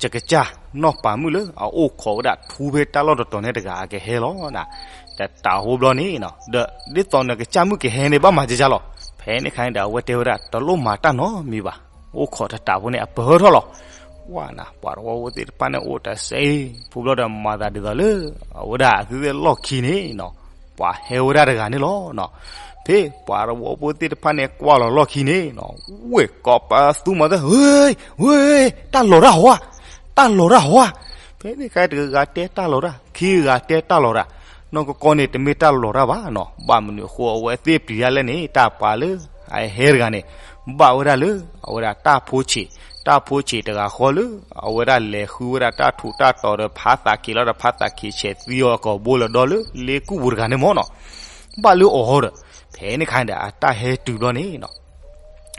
ယကစၢ်နီၢ်ပၤမုၣ်လၢ အအိၣ်ခိးဝဲဒၣ်ထူဖဲတၢ်လီၢ်တတီၤန့ၣ်တဂၤအကဟဲလီၤနၤ. တတးဖိဘျီန့ၣ်နီၤ ဒီးဒ်သိးနကစၢ်မုၣ်ကဟဲန့ၣ် ဘၣ်မၤကကၢ်လီၤ. ဖဲန့ၣ်ခါန့ၣ်ဒီး အဝဲတဲဝဲဒၣ် တလိၣ်မၤတၢ်နီတမံၤဘၣ်. အိၣ်ခိးတတးဖိန့ၣ် အပၢၢ်ထီၣ်လီၤ. ဝါနၤ ပှၤတဝီဖိသ့ၣ်တဖၣ်န့ၣ်အိၣ်တဆဲးအံၤ ဖိဘျီဒီးမၤသးဒ်သိးလၢ အဝဲဒၣ်အသုသ့ၣ်လီၢ်ခံန့ၣ်နီၤ ပှၤဟဲဝဲဒၣ်တဂၤန့ၣ်လီၤနီၤ. ဖဲပှၤတဝီဖိသ့ၣ်တဖၣ်န့ၣ် ကွၢ်လီၤလီၢ်ခံန့ၣ်နီၤ ဝ့ၢ်ကိးပသူမၤသၢ ဝ့ၢ် ဝ့ၢ် တၢ်လီၤတၢ်ဟီဧါ, တၢ်လီၤတၢ်ဟီဧါ. ဖဲန့ၣ်ခါတဂၤတဲတၢ်လီၤတၢ်, ခံဂၤတဲတၢ်လီၤတၢ်, နီၢ်ကီၢ်ကီၢ်န့ၣ် တမ့ၢ်တၢ်လီၤတၢ်ဘၣ်နီၤ. ဘၣ်မနုၤအဃိအဝဲသ့ၣ်ပျံၤတၢ်လဲၣ်န့ၣ် တၢ်ပှၤလၢအဟဲတဂၤန့ၣ် ဘၣ်ဝဲဒၣ်လၢ အဝဲဒၣ်တၢ်ဖိဆံး, တၢ်ဖိဆံးတဂၤဃီလၢ အဝဲဒၣ်လဲၤဃုဝဲဒၣ်တၢ်ထူးတၢ်တီၤဒီးဖါသးခံးလီၤဒီး ဖါသးခံးဆဲးသံအီၤကိာ်ဘိလၢဒီလၢ လ့ကူၣ်ပူၤတဂၤန့ၣ်မ့ၢ်နီၤ ဘၣ်လၢအီၤဒီး ဖဲန့ၣ်ခါန့ၣ်ဒီး အတၢ်ဟဲတုၤဘျီန့ၣ်နီၤ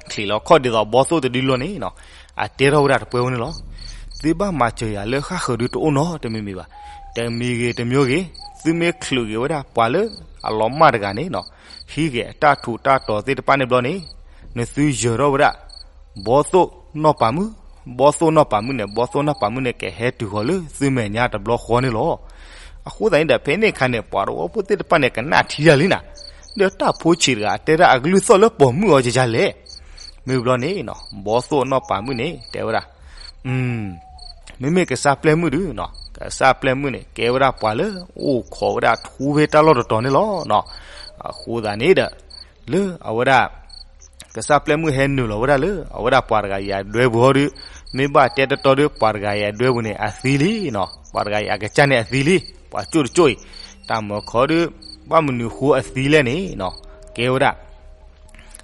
ချံးလီၤခီၣ်ဒ်သိးဘီသိၣ်တဒုလီၤန့ၣ်နီၤ အတဲထီၣ်ဝဲဒၣ်တပှဲၤဝဲန့ၣ်လီၤ. သုဘၣ်မၤစၢၤယၤလၢဃၣ်ဃၢၤဒုးတအိၣ်နီတမံၤမံၤဘၣ်. တမံၤဂ့ၤတမံၤဂ့ၤ သုမ့ၢ်ချုးက့ၤဝဲဒၣ်ပှၤလၢအလီၤမၢ်တဂၤန့ၣ်နီၤ ဟံးက့ၤအတၢ်ထူးတၢ်တီၤသ့ၣ်တဖၣ်န့ၣ်ဘျီန့ၣ် နသုယၢၤထီၣ်ဝဲဒၣ် ဘီသိၣ်နီၢ်ပၤမုၣ်, ဘီသိၣ်နီၢ်ပၤမုၣ်န့ၣ် ဘီသိၣ်နီၢ်ပၤမုၣ်န့ၣ် ကဟဲတုၤဃီၤလၢသုမဲာ်ညါတဘျီဃီန့ၣ်လီၤ. အဃိသတးန့ၣ်ဒီး ဖဲန့ၣ်အခါန့ၣ် ပှၤတဝီဖိသ့ၣ်တဖၣ်န့ၣ် ကနၣ်ထံတၢ်လံနၤ, ဒီးတၢ်ဖိဆံးတဂၤ အတဲဒၣ်အကလုၢ်သီၣ်လၢပိာ်မုၣ်အီၤယယၤလဲၣ်. မ့ၢ်ဘျီန့ၣ်နီၤ ဘီသိၣ်နီၢ်ပၤမုၣ်န့ၣ် တဲဝဲဒၣ် မ့မ့ၢ်ကစၢ်ပျဲၢ်မုၣ်ဒုးနီၤ ကစၢ်ပျဲၢ်မုၣ်န့ၣ် ကဲဝဲဒၣ်ပှၤလၢအိၣ်ခိးဝဲဒၣ်ထူဖဲတၢ်လီၢ်တတီၤန့ၣ်လီၤနီၤ. အဃိသတးန့ၣ်ဒီး လၢအဝဲဒၣ် ကစၢ်ပျဲၢ်မုၣ်ဟဲနုာ်လီၤဝဲဒၣ်လၢ အဝဲဒၣ်ပှၤတဂၤအံၤအဒွဲပူၤဟီဒုး မ့ၢ်ဘၣ်တဲတတီဒုး ပှၤတဂၤအံၤအဒွဲပူၤန့ၣ် အသံလံနီၤ. ပှၤတဂၤအံၤအကစၢ်န့ၣ်အသံလံ. ပှၤကၠိၣ်တကၠိၣ်အံၤ တၢ်မုာ်ခီဒုး ဘၣ်မနုၤဃိအသံလဲၣ်န့ၣ်နီၤ ကဲဝဲဒၣ်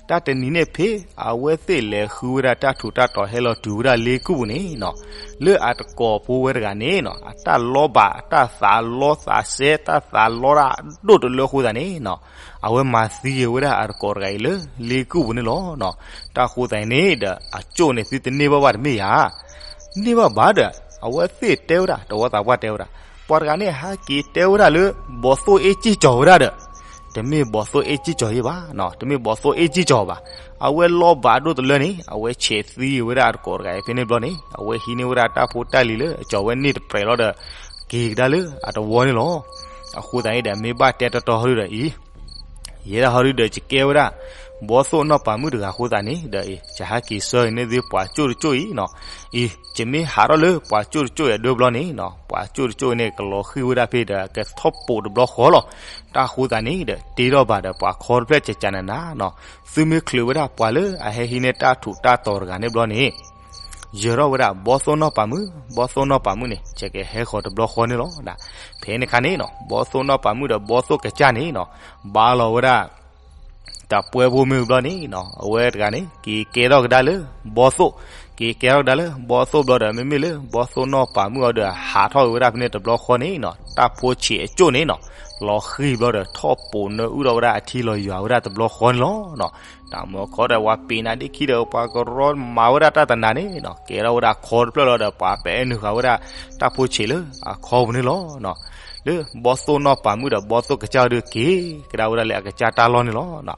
တၢ်တနံၤန့ၣ်ဖဲ အဝဲသ့ၣ်လဲၤဃုဝဲဒၣ်တၢ်ထူးတၢ်တီၤဟဲလီၤတုၤဝဲဒၣ်လ့ကူၣ်ပူၤန့ၣ်နီၤ လၢအတကိးဖိဝဲတဂၤန့ၣ်နီၤ အတၢ်လီဘး တၢ်သးလီသးစဲ တၢ်သးလီတၢ်ဒိၣ်တလၢအဃိသတးန့ၣ်နီၤ အဝဲမၤသံက့ၤဝဲဒၣ်အတကိးတဂၤအံၤလၢလ့ကူၣ်ပူၤန့ၣ်လီၤနီၤ. တၢ်အဃိသတးန့ၣ်ဒီး အကၠိၣ်န့ၣ် သုတန့ၢ်ဘၣ်ဘၣ်တမ့ၢ်ဧါ န့ၢ်ဘၣ်ဘၣ်ဒီး အဝဲသ့ၣ်တဲဝဲဒၣ် တဝီသးပှၢ်တဲဝဲဒၣ် ပှၤတဂၤန့ၣ် ဟဲက့ၤတဲဝဲဒၣ်လၢ ဘီသိၣ်အ့ၣ်စ့ၣ်ကၠီၤဝဲဒၣ်ဒီး တမ့ၢ်ဘီသိၣ်အ့ၣ်စ့ၣ်ကၠီၤယဲဘၣ်နီၤ တမ့ၢ်ဘီသိၣ်အ့ၣ်စ့ၣ်ကၠီၤဘၣ်. အဝဲလီဘးဒိၣ်တလၢန့ၣ် အဝဲဆဲးသံဝဲဒၣ်အတကိးတဂၤအံၤဖဲန့ၣ်ဘျီန့ၣ် အဝဲဟံးန့ၢ်ဝဲဒၣ်တၢ်ဖိတၢ်လံၤလၢ အကၠီၤဝဲန့ၢ်တပြဲးလီၤဒီး က့ၤကဒါလၢအတဝီန့ၣ်လီၤ. အဃိသတးန့ၣ်ဒီး မ့ၢ်ဘၣ်တဲတတီဟီဒုဒီးအံၤ ယဲဒၣ်ဟီဒုဒီး ယကဲဝဲဒၣ် ဘီသိၣ်နီၢ်ပၤမုၣ်တဂၤအဃိသတးန့ၣ်ဒီး အံၤ ယဟဲက့ၤဆၢအံၤန့ၢ်သုပှၤကၠိၣ်တကၠိၣ်အံၤနီၤ, အံၤ ယမ့ၢ်ဟးထီၣ်လၢပှၤကၠိၣ်တကၠိၣ်အံၤအဒၢဘျီန့ၣ်နီၤ, ပှၤကၠိၣ်တကၠိၣ်အံၤန့ၣ် ကလီၤဃံၤဝဲဒၣ်ဖဲဒီး ကထီၣ်ပိာ်တဘျီဃီလီၤ. တၢ်အဃိသတးန့ၣ်ဒီး တ့ထီၣ်ဘၣ်ဒီးပှၤခီတဖျၢၣ်ကကနၤနၤနီၤ, သုမ့ၢ်ချုးဝဲဒၣ်ပှၤလၢအဟဲဟံးန့ၢ်တၢ်ထူးတၢ်တီၤတဂၤန့ၣ်ဘျီန့ၣ် ယၢၤထီၣ်ဝဲဒၣ်ဘီသိၣ်နီၢ်ပၤမုၣ်, ဘီသိၣ်နီၢ်ပၤမုၣ်န့ၣ် ကကဟဲဃီၤတဘျီဃီန့ၣ်လီၤ. ဖဲန့ၣ်အခါန့ၣ်နီၤ ဘီသိၣ်နီၢ်ပၤမုၣ်ဒီးဘီသိၣ်ကစၢ်န့ၣ်နီၤ ဘါလီၤဝဲဒၣ် တၢ်ပှဲၤဖိမ့ၢ်ဘျီန့ၣ်နီၤ အဝဲတဂၤန့ၣ် က့ၤကဲထီၣ်ကဒါလၢဘီသိၣ်, က့ၤကဲထီၣ်ကဒါလၢဘီသိၣ်ဘျီဒီး မ့မ့ၢ်လၢဘီသိၣ်နီၢ်ပၤမုၣ်အီၤဒီး ဟးထီၣ်ဝဲဒၣ်ဖဲန့ၣ်တဘျီဃီန့ၣ်နီၤ တၢ်ဖိဆံးအကၠိၣ်န့ၣ်နီၤ လီၤဃံၤဘျီဒီး ထီၣ်ပိာ်နၢအုၣ်ထီၣ်ဝဲဒၣ်အထံလီၤယွၤဝဲဒၣ်တဘျီဃီန့ၣ်လီၤ. တၢ်မုၢ်ခီဒီး ပှၤပ့ၤနၤဒ့ခံဒီး ပှၤကရီမၤဝဲဒၣ်တၢ်တနၤန့ၣ်နီၤ ကဲထီၣ်ဝဲဒၣ်ခီတဖျၢၣ်လီၤဒီး ပှၤပဲာ်နုာ်ဃာ်ဝဲဒၣ်တၢ်ဖိဆံးလၢအခီပူၤန့ၣ်လီၤ. လၢဘီသိၣ်နီၢ်ပၤမုၣ်ဒီးဘီသိၣ်ကစၢ်အီၤဒီး က့ၤကဒါဝဲဒၣ်လၢအကစၢ်တၢ်လီၢ်န့ၣ်လီၤ.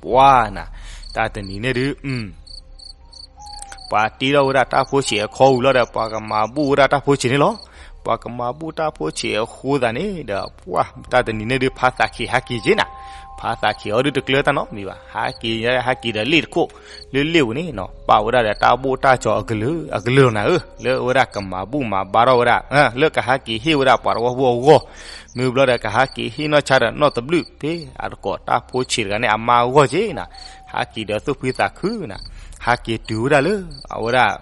ပှၤနၤ တၢ်တနံၤန့ၣ်ဒုး ပှၤတ့ထီၣ်ဝဲဒၣ်တၢ်ဖိဆံးအခီဝံၤလီၤဒီး ပှၤကမၤဘူၣ်ဝဲဒၣ်တၢ်ဖိဆံးန့ၣ်လီၤ. ပှၤကမၤဘူၣ်တၢ်ဖိဆံးအဃိသတးန့ၣ်ဒီး ပှၤတၢ်တနံၤန့ၣ်ဒုး ဖါသးခ့ၤဟဲက့ၤက့ၤနၤ, ဖါသးခ့ၤအီၤဒုးတကျၢၤတၢ်နီတမံၤဘၣ်, ဟဲက့ၤ ဟဲက့ၤဒီးလ့ၣ်တခိၣ် လၢလ့ၣ်ပူၤန့ၣ်နီၤ ပာ်ဝဲဒၣ်ဒီးတၢ်ဘိၣ်တၢ်ကၠီၤအကလုာ်အကလုာ်နၤဧၢ, လၢအဝဲဒၣ်ကမၤဘူၣ်မၤဘါထီၣ်ဝဲဒၣ် လၢကဟဲက့ၤဟ့ၣ်ဝဲဒၣ်ပှၤတဝီဖိအဂီၢ်, မ့ၢ်ဘျီဒီးကဟဲက့ၤဟ့ၣ်နီၢ်ဆါဒီးနီၢ်တဘျုး ဖဲအတကိးတၢ်ဖိဆံးတဂၤန့ၣ်အမါအဂီၢ်က့ၤနၤ, ဟဲက့ၤဒီးသူၣ်ဖှံသးခုနၤ, ဟဲက့ၤတုၤဝဲဒၣ်လၢ အဝဲဒၣ်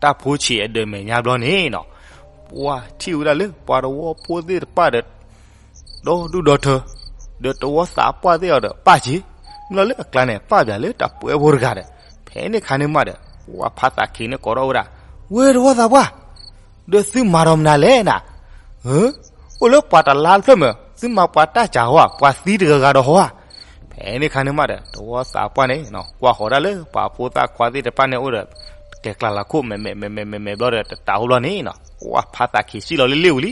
တၢ်ဖိဆံးအဒၢးမဲာ်ညါဘျီန့ၣ်နီၤ, ပှၤထံၣ်ဝဲဒၣ်လၢပှၤတဝီဖိသ့ၣ်တဖၣ်ဒီး ဒီဒူၣ်ဒီထၢ ဒီးတဝီသးပှၢ်သ့ၣ်အီၤဒီးပၢ်က့ၤ, မ့ၢ်လီၤလၢအကျါန့ၣ် ပၢ်ဘၣ်လၢတၢ်ပှဲၤဖိတဂၤဒီး, ဖဲန့ၣ်ခါန့ၣ်မးဒီး ပှၤဖါသးခ့ၤန့ၣ်ကိးထီၣ်ဝဲဒၣ်, ဝဲတဝီသးပှၢ်, ဒီးသုမၤဒီးမနုၤလဲၣ်နၤ, အိၣ်လၢပှၤတလါတဖျၢၣ်မး သုမၤပှၤတၢ်စၢ်ဟီဧါ, ပှၤသံတဂၤဂၤဒီးဟီဧါ. ဖဲန့ၣ်ခါန့ၣ်မးဒီး တဝီသးပှၢ်န့ၣ် ကွၢ်ဃီၤဒၣ်လၢပှၤဖိသၣ်ခွါသ့ၣ်တဖၣ်န့ၣ်အိၣ်ဒီး တဲကျးလၤခိၣ်မဲာ်မဲာ်မဲာ်မဲာ်မဲာ်မဲာ်ဘျီဒီး တတးအိၣ်ဘျီန့ၣ်နီၤ, ပှၤဖါသးခ့ၤစံၣ်လီၤလၢလ့ၣ်ပူၤလံ.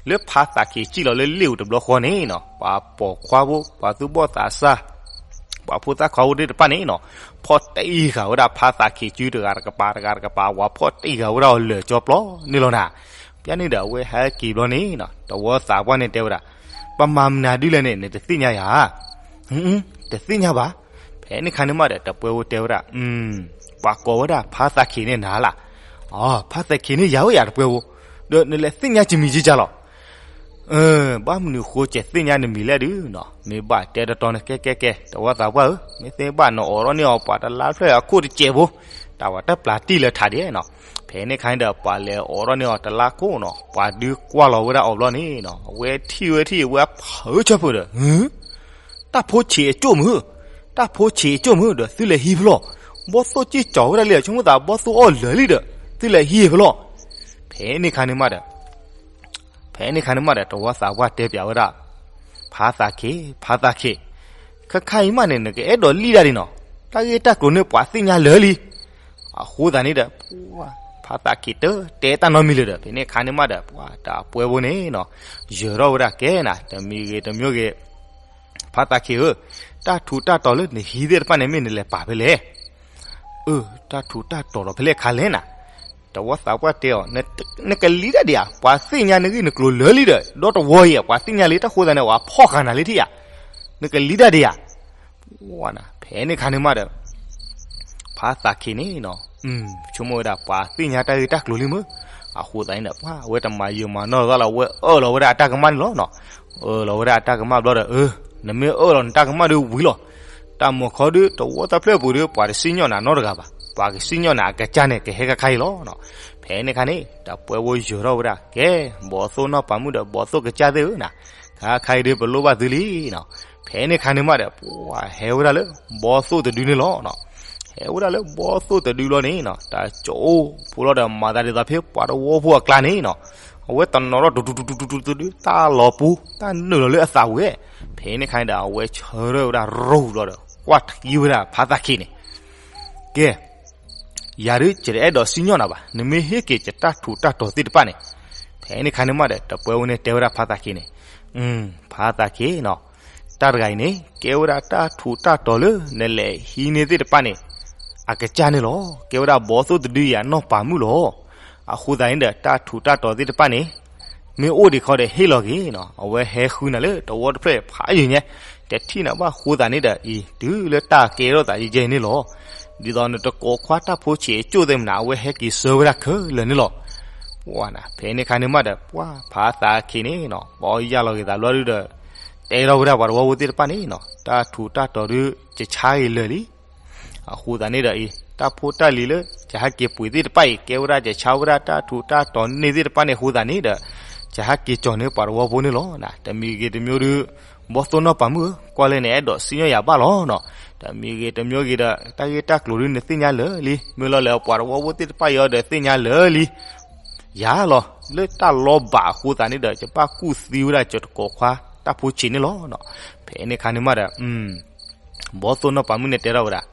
လၢဖါသးခ့ၤစံၣ်လီၤလၢလ့ၣ်ပူၤတဘျီဃီန့ၣ်နီၤ, ပှၤပိာ်ခွါဖိ ပှၤသူၣ်ဘီၣ်သးစၢ် ပှၤဖိသၣ်ခွါဖိသ့ၣ်တဖၣ်န့ၣ်နီၤ, ဖီၣ်တံၢ်ဃာ်ဝဲဒၣ်ဖါသးခ့ၤစုတဂၤတကပၤ တဂၤတကပၤ ဝဲဖီၣ်တံၢ်ဃာ်ဝဲဒၣ်အီၤလၢာ်ကၠီပျီန့ၣ်လီၤနၤ. ပျၢ်န့ၣ်ဒီးအဝဲဟဲက့ၤဘျီန့ၣ်နီၤ, တဝီသးပှၢ်န့ၣ်တဲဝဲဒၣ်, ပမၤမနုၤဒ်လဲၣ်န့ၣ် နတသ့ၣ်ညါယၤဧါ. တသ့ၣ်ညါဘၣ်. ဖဲန့ၣ်ခါန့ၣ်မးဒီး တပှဲၤဖိတဲဝဲဒၣ်, ပှၤကိးဝဲဒၣ်ဖါသးခ့ၤန့ၣ်နၤလၢ်. အၢ ဖါသးခ့ၤန့ၣ်ယၤဝဲယၤတပှဲၤဖိ, ဒီးနလဲၤသ့ၣ်ညါကမံၤကကၢ်လီၤ. ဘၣ်မနုၤဃိကသ့ၣ်ညါနမံၤလဲၣ်ဒုးနီၤ, မ့ၢ်ဘၣ်တဲတတီန့ၣ် ကဲကဲကဲ တဝီသးပှၢ်ဧၢ, မ့ၢ်သ့ဘၣ်နအိးထီၣ်န့ၢ်အီၤပှၤတလါဖျၢၣ်အခိၣ်တစဲးဖိ, တၢ်ဝဲတပျၢ်တံၢ်လၢထးဒဲးနီၤ. ဖဲန့ၣ်ခါန့ၣ်ဒီး ပှၤလဲၤအိးထီၣ်န့ၢ်အီၤတလါခိၣ်နီၤ, ပှၤဒုးကွၢ်လီၤဝဲဒၣ်အီၤဘျီန့ၣ်နီၤ, အဝဲထံၣ်ဝဲထံၣ် အဝဲဖုးဆၢဖုးဒီး တၢ်ဖိဆံးအကၠိၣ်မုၢ်, တၢ်ဖိဆံးအကၠိၣ်မုၢ်ဒီးသုလဲၤဟံးဖဲလဲၣ်, ဘီသိၣ်စ့ၢ်ကီးဝဲဒၣ်လံ ဆိကမိၣ်သးဘီသိၣ်အီၣ်လၢာ်လံဒီး သုလဲၤဟံးဖဲလဲၣ်. ဖဲန့ၣ်ခါန့ၣ်မးဒီး ဖဲန့ၣ်ခါန့ၣ်မးဒီး တဝီသးပှၢ်တဲပျးဝဲဒၣ်, ဖါသးခ့ၤ, ဖါသးခ့ၤ, ခဲခါအံၤမးန့ၣ် နကအဲၣ်ဒိးလံၣ်ဒၣ်ဒံးနီၤ, တၢ်ဂ့ၢ်တၢ်ကျိၤန့ၣ်ပှၤသ့ၣ်ညါလၢာ်လံ. အဃိသတးန့ၣ်ဒီး ဖါသးခ့ၤတတဲတၢ်နီတမံၤလၢၤဒီး ဖဲန့ၣ်ခါန့ၣ်မးဒီး ပှၤတၢ်ပှဲၤဖိန့ၣ်နီၤ, ယၢၤထီၣ်ဝဲဒၣ်ကဲနၤ တမံၤဂ့ၤတမံၤဂ့ၤ ဖါသးခ့ၤဧၢ, တၢ်ထူးတၢ်တီၤလၢနဟံးသ့ၣ်တဖၣ်န့ၣ် မ့ၢ်နလဲၤပာ်ဖဲလဲၣ်. အၢ တၢ်ထူးတၢ်တီၤဒီးဖဲလဲၣ်ခါလဲၣ်နၤ. တဝီသးပှၢ်တဲအီၤ, နကလံၣ်ဒၣ်ဒံးဧါ, ပှၤသ့ၣ်ညါနဂ့ၢ်နကျိၤလၢာ်လံဒီး ဒီတဝီအံၤ ပှၤသ့ၣ်ညါလံ တၢ်ဃိသတးန့ၣ် ပှၤဖီၣ်ဃာ်နၤလံထံၣ်ဧါ. နကလံၣ်ဒၣ်ဒံးဧါ. ဖဲန့ၣ်ခါန့ၣ်မးဒီး ဖါသးခ့ၤန့ၣ်နီၤ, ဆိကမိၣ်ဝဲဒၣ်ပှၤသ့ၣ်ညါတၢ်ဂ့ၢ်တၢ်ကျိၤလံမုၢ်, အဃိသတးန့ၣ်ဒီး ပှၤအဝဲတမၤယုာ်မၤနီၢ်သးလီၤ, အဝဲအၢၣ်လီၤဝဲဒၣ်အတၢ်ကမၣ်န့ၣ်လီၤနီၤ. အၢၣ်လီၤဝဲဒၣ်အတၢ်ကမၣ်ဘျီဒီး အၢ နမ့ၢ်အၢၣ်လီၤနတၢ်ကမၣ်ဒီးဝံၤလီၤ. တၢ်မုၢ်ခီဒုး တဝီတဖျၢၣ်ပူၤဒီး ပှၤတစံၣ်ညီၣ်နၤနီတဂၤဘၣ်, ပှၤကစံၣ်ညီၣ်နၤအကစၢ်န့ၣ် ကဟဲကခါအံၤလီၤနီၤ. ဖဲန့ၣ်ခါန့ၣ် တၢ်ပှဲၤဖိယၢၤထီၣ်ဝဲဒၣ် ကဲ ဘီသိၣ်နီၢ်ပၤမုၣ်ဒီးဘီသိၣ်ကစၢ်သ့ၣ်ဧၢနၤ, ခါခါအံၤဒုးပလိၣ်ဘၣ်သုလံနီၤ. ဖဲန့ၣ်ခါန့ၣ်မးဒီး ပှၤဟဲဝဲဒၣ်လၢဘီသိၣ်တဒုန့ၣ်လီၤနီၤ. ဟဲဝဲဒၣ်လၢဘီသိၣ်တဒုလီၤန့ၣ်နီၤ, တၢ်ကၠိဖိလီၤဒီး မၤသးဒ်သိးဖဲပှၤတဝီဖိအကျါန့ၣ်နီၤ, အဝဲတနီၤထီၣ်တူတူတူတူတူတူ တၢ်လီၤပူၤ တၢ်နုာ်လီၤလၢအသးဝဲ. ဖဲန့ၣ်ခါန့ၣ်ဒီး အဝဲဆၢထၢၣ်ဝဲဒၣ်ရိၢ်ဘျီဒီး ကွၢ်ထံဝဲဒၣ်ဖါသးခ့ၤန့ၣ်, ကဲ ယၤဒုး ယတအဲၣ်ဒိးစံၣ်ညီၣ်နၤဘၣ်, နမ့ၢ်ဟ့ၣ်က့ၤယတၢ်ထူးတၢ်တီၤသ့ၣ်တဖၣ်န့ၣ်. ဖဲန့ၣ်ခါန့ၣ်မးဒီး တပှဲၤဝဲန့ၣ်တဲဝဲဒၣ်ဖါသးခ့ၤန့ၣ်, ဖါသးခ့ၤနီၤ, တၢ်တဂၤအံၤန့ၣ် ကဲဝဲဒၣ်တၢ်ထူးတၢ်တီၤလၢနလဲၤဟံးန့ၢ်သ့ၣ်တဖၣ်န့ၣ် အကစၢ်န့ၣ်လီၤ. ကဲဝဲဒၣ်ဘီသိၣ်တဒုယၤနီၢ်ပၤမုၣ်လီၤ. အဃိသတးန့ၣ်ဒီး တၢ်ထူးတၢ်တီၤသ့ၣ်တဖၣ်န့ၣ် မ့ၢ်အိၣ်ဒံးခီဒီးဟ့ၣ်လီၤက့ၤနီၤ, အဝဲဟဲဃုနၤလၢတဝီတဖျၢၣ်ဖးယံၤညါ, တထံၣ်နၤဘၣ်အဃိသတးန့ၣ်ဒီး အံၤ တုၤလၢတၢ်ကဲထီၣ်သးယဲၢ်ယဲၢ်န့ၣ်လီၤ. ဒ်သိးနတကိးခွါတၢ်ဖိဆံးအကၠိၣ်သ့ၣ်မနၤ အဝဲဟဲက့ၤဆှၢဝဲဒၣ်ခဲလၢာ်န့ၣ်လီၤ. ပှၢ်နၤ ဖဲန့ၣ်ခါန့ၣ်မးဒီး ပှၢ်ဖးသးခံန့ၣ်နီၤ ပှၤအီၣ်ယၢ်လီၤက့ၤသးဘျီဒုဒီး တဲထီၣ်ဝဲဒၣ်ပှၤတဝီဖိသ့ၣ်တဖၣ်န့ၣ်နီၤ တၢ်ထူးတၢ်တီၤဒု ကဆါက့ၤလၢာ်လံ. အဃိသတးန့ၣ်ဒီးအံၤ တၢ်ဖိတၢ်လံၤလၢ ယဟဲက့ၤပှ့ၤသ့ၣ်တဖၣ်အံၤ ကဲဝဲဒၣ်ယဆါဝဲဒၣ်တၢ်ထူးတၢ်တီၤန့ၢ်သ့ၣ်တဖၣ်န့ၣ်အဃိသတးန့ၣ်ဒီး ယဟဲက့ၤကၠီၤန့ၢ်ပှၤတဝီဖိန့ၣ်လီၤ. တမံၤဂ့ၤတမံၤဒု ဘီသိၣ်နီၢ်ပၤမုၣ်ဧၢ, ကွၢ်လၢနအဲၣ်ဒိးစံၣ်ညီၣ်ယၤဘၣ်လီၤနီၤ. တမံၤဂ့ၤတမံၤဂ့ၤဒီး တၢ်ဂ့ၢ်တၢ်ကျိၤဒုန့ၣ်သ့ၣ်ညါလၢာ်လံ, မ့ၢ်လီၤလၢပှၤတဝီဖိသ့ၣ်တဖၣ်အံၤအီၤဒီးသ့ၣ်ညါလၢာ်လံ ယၤလီၤ လၢတၢ်လီၤဘၣ်အဃိသတးန့ၣ်ဒီး ယဘၣ်ကူၣ်သံဝဲဒၣ်ယတကိးခွါတၢ်ဖိဆံးန့ၣ်လီၤ. ဖဲန့ၣ်ခါန့ၣ်မးဒီး ဘီသိၣ်နီၢ်ပၤမုၣ်န့ၣ်တဲထီၣ်ဝဲဒၣ်,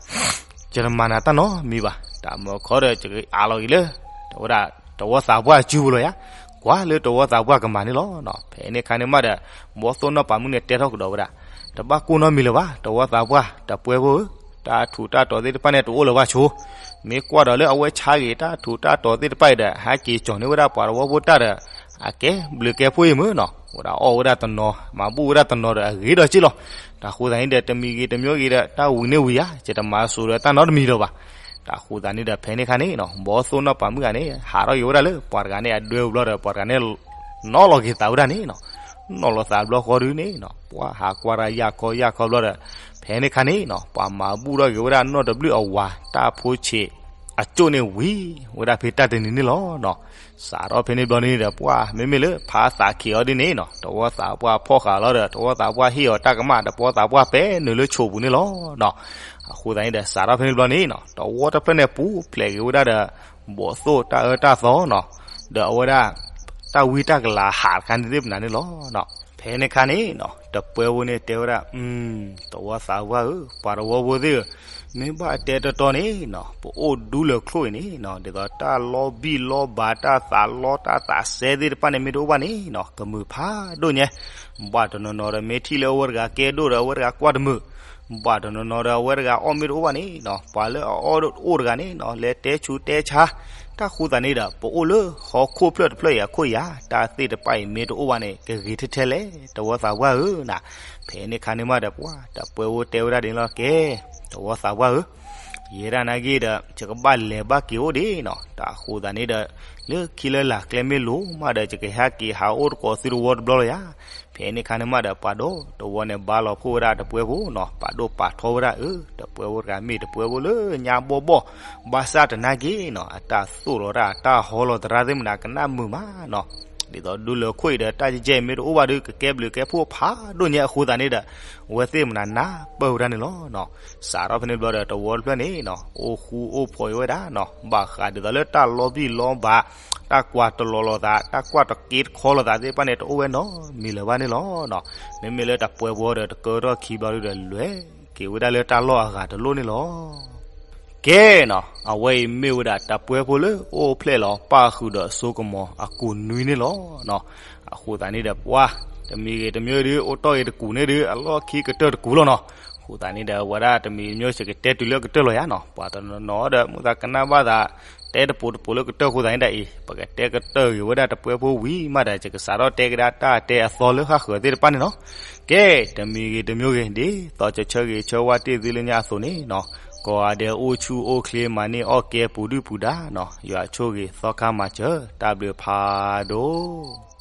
ယတမၤနၤတၢ်နီတမံၤဘၣ်, တၢ်မၢခီဒီး ယကအးလီၤက့ၤလၢ ဝဲဒၣ် တဝီသးပှၢ်အစုပူၤလီၤယၤ, ကွၢ်လၢတဝီသးပှၢ်ကမၤန့ၣ်လီၤ. ဖဲန့ၣ်ခါန့ၣ်မးဒီး ဘီသိၣ်နီၢ်ပၤမုၣ်န့ၣ်တဲထီၣ်ကဒီးဝဲဒၣ်, တဘၣ်ကိၢ်နီတမံၤလၢၤဘၣ် တဝီသးပှၢ် တပှဲၤဖိဧၢ, တၢ်ထူးတၢ်တီၤသ့ၣ်တဖၣ်န့ၣ်တအိၣ်လၢၤဘၣ်ဆိ, မ့ၢ်ကွၢ်ဒီးလၢအဝဲဆါက့ၤတၢ်ထူးတၢ်တီၤသ့ၣ်တဖၣ်အံၤဒီး ဟဲက့ၤကၠီၤန့ၢ်ဝဲဒၣ်ပှၤတဝီဖိတၢ်ဒီး အကဲဘျုးကဲဖှိၣ်အံၤမ့ၢ်နီၤ, ဝဲဒၣ်အီၣ်ဝဲဒၣ်တနီၤ မၤဘူၣ်ဝဲဒၣ်တနီၤဒီးအဂ့ၤဒီးက့လီၤ. တၢ်ဃိသတးန့ၣ်ဒီး တမံၤဂ့ၤတမံၤဂ့ၤဒီး တၢ်ဝံၤန့ၢ်ဝံၤယၤ ယတမၤစိၤဒီးတၢ်နီတမံၤလၢၤဘၣ်. တၢ်ဃိသတးန့ၣ်ဒီး ဖဲန့ၣ်ခါန့ၣ်နီၤ ဘီသိၣ်နီၢ်ပၤမုၣ်ဂၤန့ၣ် ဟးထီၣ်က့ၤဝဲဒၣ်လၢပှၤတဂၤန့ၣ်အဒွဲပူၤဘျီဒီး ပှၤတဂၤန့ၣ် နီၣ်လီၤက့ၤသးဝဲဒၣ်န့ၣ်နီၤ, နီၣ်လီၤသးဘျီဃီဒုန့ၣ်နီၤ ပှၤဟးကွၢ်တၢ်ယၢ်ခီယၢ်ခီဘျီဒီး ဖဲန့ၣ်ခါန့ၣ်နီၤ ပှၤမၤဘူၣ်ထီၣ်က့ၤဝဲဒၣ်နီၢ်တဘျုးအဝၤ တၢ်ဖိဆံးအကၠိၣ်န့ၣ်ဝံၤဝဲဒၣ်ဖဲတၢ်တနံၤန့ၣ်လီၤနီၤ. စးထီၣ်ဖဲန့ၣ်ဘျီန့ၣ်ဒီး ပှၢ်မ့မ့ၢ်လၢဖးသးခံးအီၤဒ်န့ၣ်နီၤ တဝီသးပှၢ်ဖီၣ်ဃာ်လီၤဒီး တဝီသးပှၢ်ဟ့ၣ်အီၤတၢ်ကမၣ် တဝီသးပှၢ်ပဲနုာ်လၢဆိးပူၤန့ၣ်လီၤနီၤ. အဃိသတးန့ၣ်ဒီး စးထီၣ်ဖဲန့ၣ်ဘျီန့ၣ်နီၤ တဝီတဖျၢၣ်န့ၣ်ပူၤဖျဲးက့ၤဝဲဒၣ်ဒီး ဘီသိၣ်တၢ်အၢတၢ်သီနီၤ, ဒီးအဝဲဒၣ် တၢ်ဝံတၢ်ကလၤဟးတခါန့ၣ်သ့ၣ်မနၤန့ၣ်လီၤ. ဖဲန့ၣ်ခါန့ၣ်နီၤ တပှဲၤဖိန့ၣ်တဲဝဲဒၣ်, တဝီသးပှၢ်ဧၢ, ပှၤတဝီဖိသ့ၣ်ဧၢ, မ့ၢ်ဘၣ်တဲတီတီန့ၣ်နီၤ ပအိၣ်ဒူလၢာ်ချိၣ်အံၤန့ၣ်နီၤ ဒ်သိးတၢ်လီၤဘံၣ်လီၤဘၣ် တၢ်သးလီတၢ်သးစဲသ့ၣ်တဖၣ်န့ၣ် မ့ၢ်တအိၣ်ဘၣ်န့ၣ်နီၤ ကမုာ်ဖးဒိၣ်ညါ, ဘၣ်တနီၤနီၤဒီး မ့ၢ်ထံၣ်လၢအဝဲတဂၤကဲဒိၣ်ဒီး အဝဲတဂၤကွၢ်တမုာ်, ဘၣ်တနီၤနီၤဒီး အဝဲတဂၤအီၣ်မ့ၢ်တအိၣ်ဘၣ်န့ၣ်နီၤ ပှၤလၢအအီၣ်အိၣ်တဂၤန့ၣ်နီၤ လဲၤတဲဆူးတဲဆါ, တၢ်ဃိသတးန့ၣ်ဒီး ပအိၣ်လၢဟီၣ်ခိၣ်ဖျၢၣ်တဖျၢၣ်အံၤအခိၣ်ယၤ တၢ်သ့ၣ်တဖၣ်အံၤမ့ၢ်တအိၣ်ဘၣ်န့ၣ် ကဂ့ၤထဲထဲလဲၣ် တဝီသးပှၢ်ဧၢနီၤ. ဖဲန့ၣ်ခါန့ၣ်မးဒီး ပှၢ်တပှဲၤဖိတဲဝဲဒၣ်ဒ်န့ၣ်လီၤ ကဲ တဝီသးပှၢ်ဧၢ, ယဲဒၣ်နာ်က့ဒီး ယကဘၣ်လဲၤဘၣ်က့ၤအိၣ်ဒံးနီၤ တၢ်ဃိသတးန့ၣ်ဒီး လၢခံလၢလာ်ကျဲမ့ၢ်လိၤမးဒီး ယကဟဲက့ၤဟးအိၣ်တကိးသုတဝီတဘျီလီၤယၤ. ဖဲန့ၣ်ခါန့ၣ်မးဒီး ပှၤဒိၣ်တဝီန့ၣ် ဘါလီၤဖှိၣ်ဝဲဒၣ်တပှဲၤဖိနီၤ ပာ်ဒိၣ်ပာ်ထီဝဲဒၣ်အၢ တပှဲၤဖိတဂၤမ့ၢ်တပှဲၤဖိလၢညါဘီၣ်ဘီၣ်, ဘၣ်ဆၣ်တနာ်က့နီၤ အတၢ်သိၣ်လီၤတၢ် အတၢ်ဟီလီၤသရၣ်သ့ၣ်မနၤ ကနၣ်မုာ်မးနီၤ, ဒ်သိးဒူလၢာ်ခိၣ်အံၤဒီး တၢ်ယဲၢ်မ့ၢ်တအိၣ်ဘၣ်ဒီး ကကဲဘျုးကဲဖှိၣ်ဖးဒိၣ်ညါအဃိသတးန့ၣ်ဒီး အဝဲသ့ၣ်မနၤနၢ်ပၢၢ်ဝဲဒၣ်န့ၣ်လီၤနီၤ. စးထီၣ်ဖဲန့ၣ်ဘျီဒီး တဝီတဖျၢၣ်န့ၣ်နီၤ အိၣ်ဃူအိၣ်ဖိးအီၤဝဲဒၣ်နီၤ ဘၣ်ဃးဒ်သိးလၢတၢ်လီၤဘံၣ်လီၤဘၣ်, တၢ်ကွၢ်တလီၤလီၤသး တၢ်ကွၢ်တက့တခီလီၤသးသ့ၣ်တဖၣ်န့ၣ် တအိၣ်ဝဲနီတမံၤလၢၤဘၣ်န့ၣ်လီၤနီၤ. မ့မ့ၢ်လၢတပှဲၤဖိဒီး တကၢထီၣ်ခံဘျီဒုဒီး လဲၤက့ၤဝဲဒၣ်လၢတၢ်လီၢ်အဂၤတလိၣ်န့ၣ်လီၤ. ကဲနီၤ အဝဲအံၤမ့ၢ်ဝဲဒၣ်တပှဲၤဖိလၢအိၣ်ဖျဲၣ်လီၤပၢ်ဃုာ်ဒီးစိကမီၤအကူးနွံန့ၣ်လီၤနီၤ. အဃိသတးန့ၣ်ဒီး ပှၢ်တမံၤဂ့ၤတမံၤဒု အိၣ်တီၢ်ဂ့ၤတကူးန့ၣ်ဒု အလီၢ်ခံကတၢၢ်တကူးလီၤနီၤ. အဃိသတးန့ၣ်ဒီး အဝဲဒၣ်တမံၤမ့ၢ် ယကတဲတုၤလၢကတၢၢ်လီၤယၤနီၤ. ပှၤတနီၤနီၤဒီး မုၢ်သးကနၣ်ဘၣ်သး တဲတပိၤတပိၤလၢကတၢၢ်အဃိသတးန့ၣ်ဒီးအံၤ ပကတဲကတၢၢ်ဂ့ၤဝဲဒၣ်တပှဲၤဖိဝံၤမးဒီး ယကစးထီၣ်တဲကဒါတၢ်တဲအသီလၢဃၣ်ဃၢၤသ့ၣ်တဖၣ်န့ၣ်နီၤ. ကဲ တမံၤဂ့ၤတမံၤဂ့ၤ ဒ်သိးယဆၢဂ့ၤဆၢဝါတ့ၢ်သုလၢညါအသိးန့ၣ်နီၤ, ကိးဂၤဒဲးအိၣ်ဆူၣ်အိၣ်ချ့မၤန့ၢ်အီၣ်ကဲပူၤဒုၣ်ပူၤဒါနီၤ, ယွၤဆိၣ်ဂ့ၤသီခါမၤစၢၤ တၢ်ဘျုးဖးဒိၣ်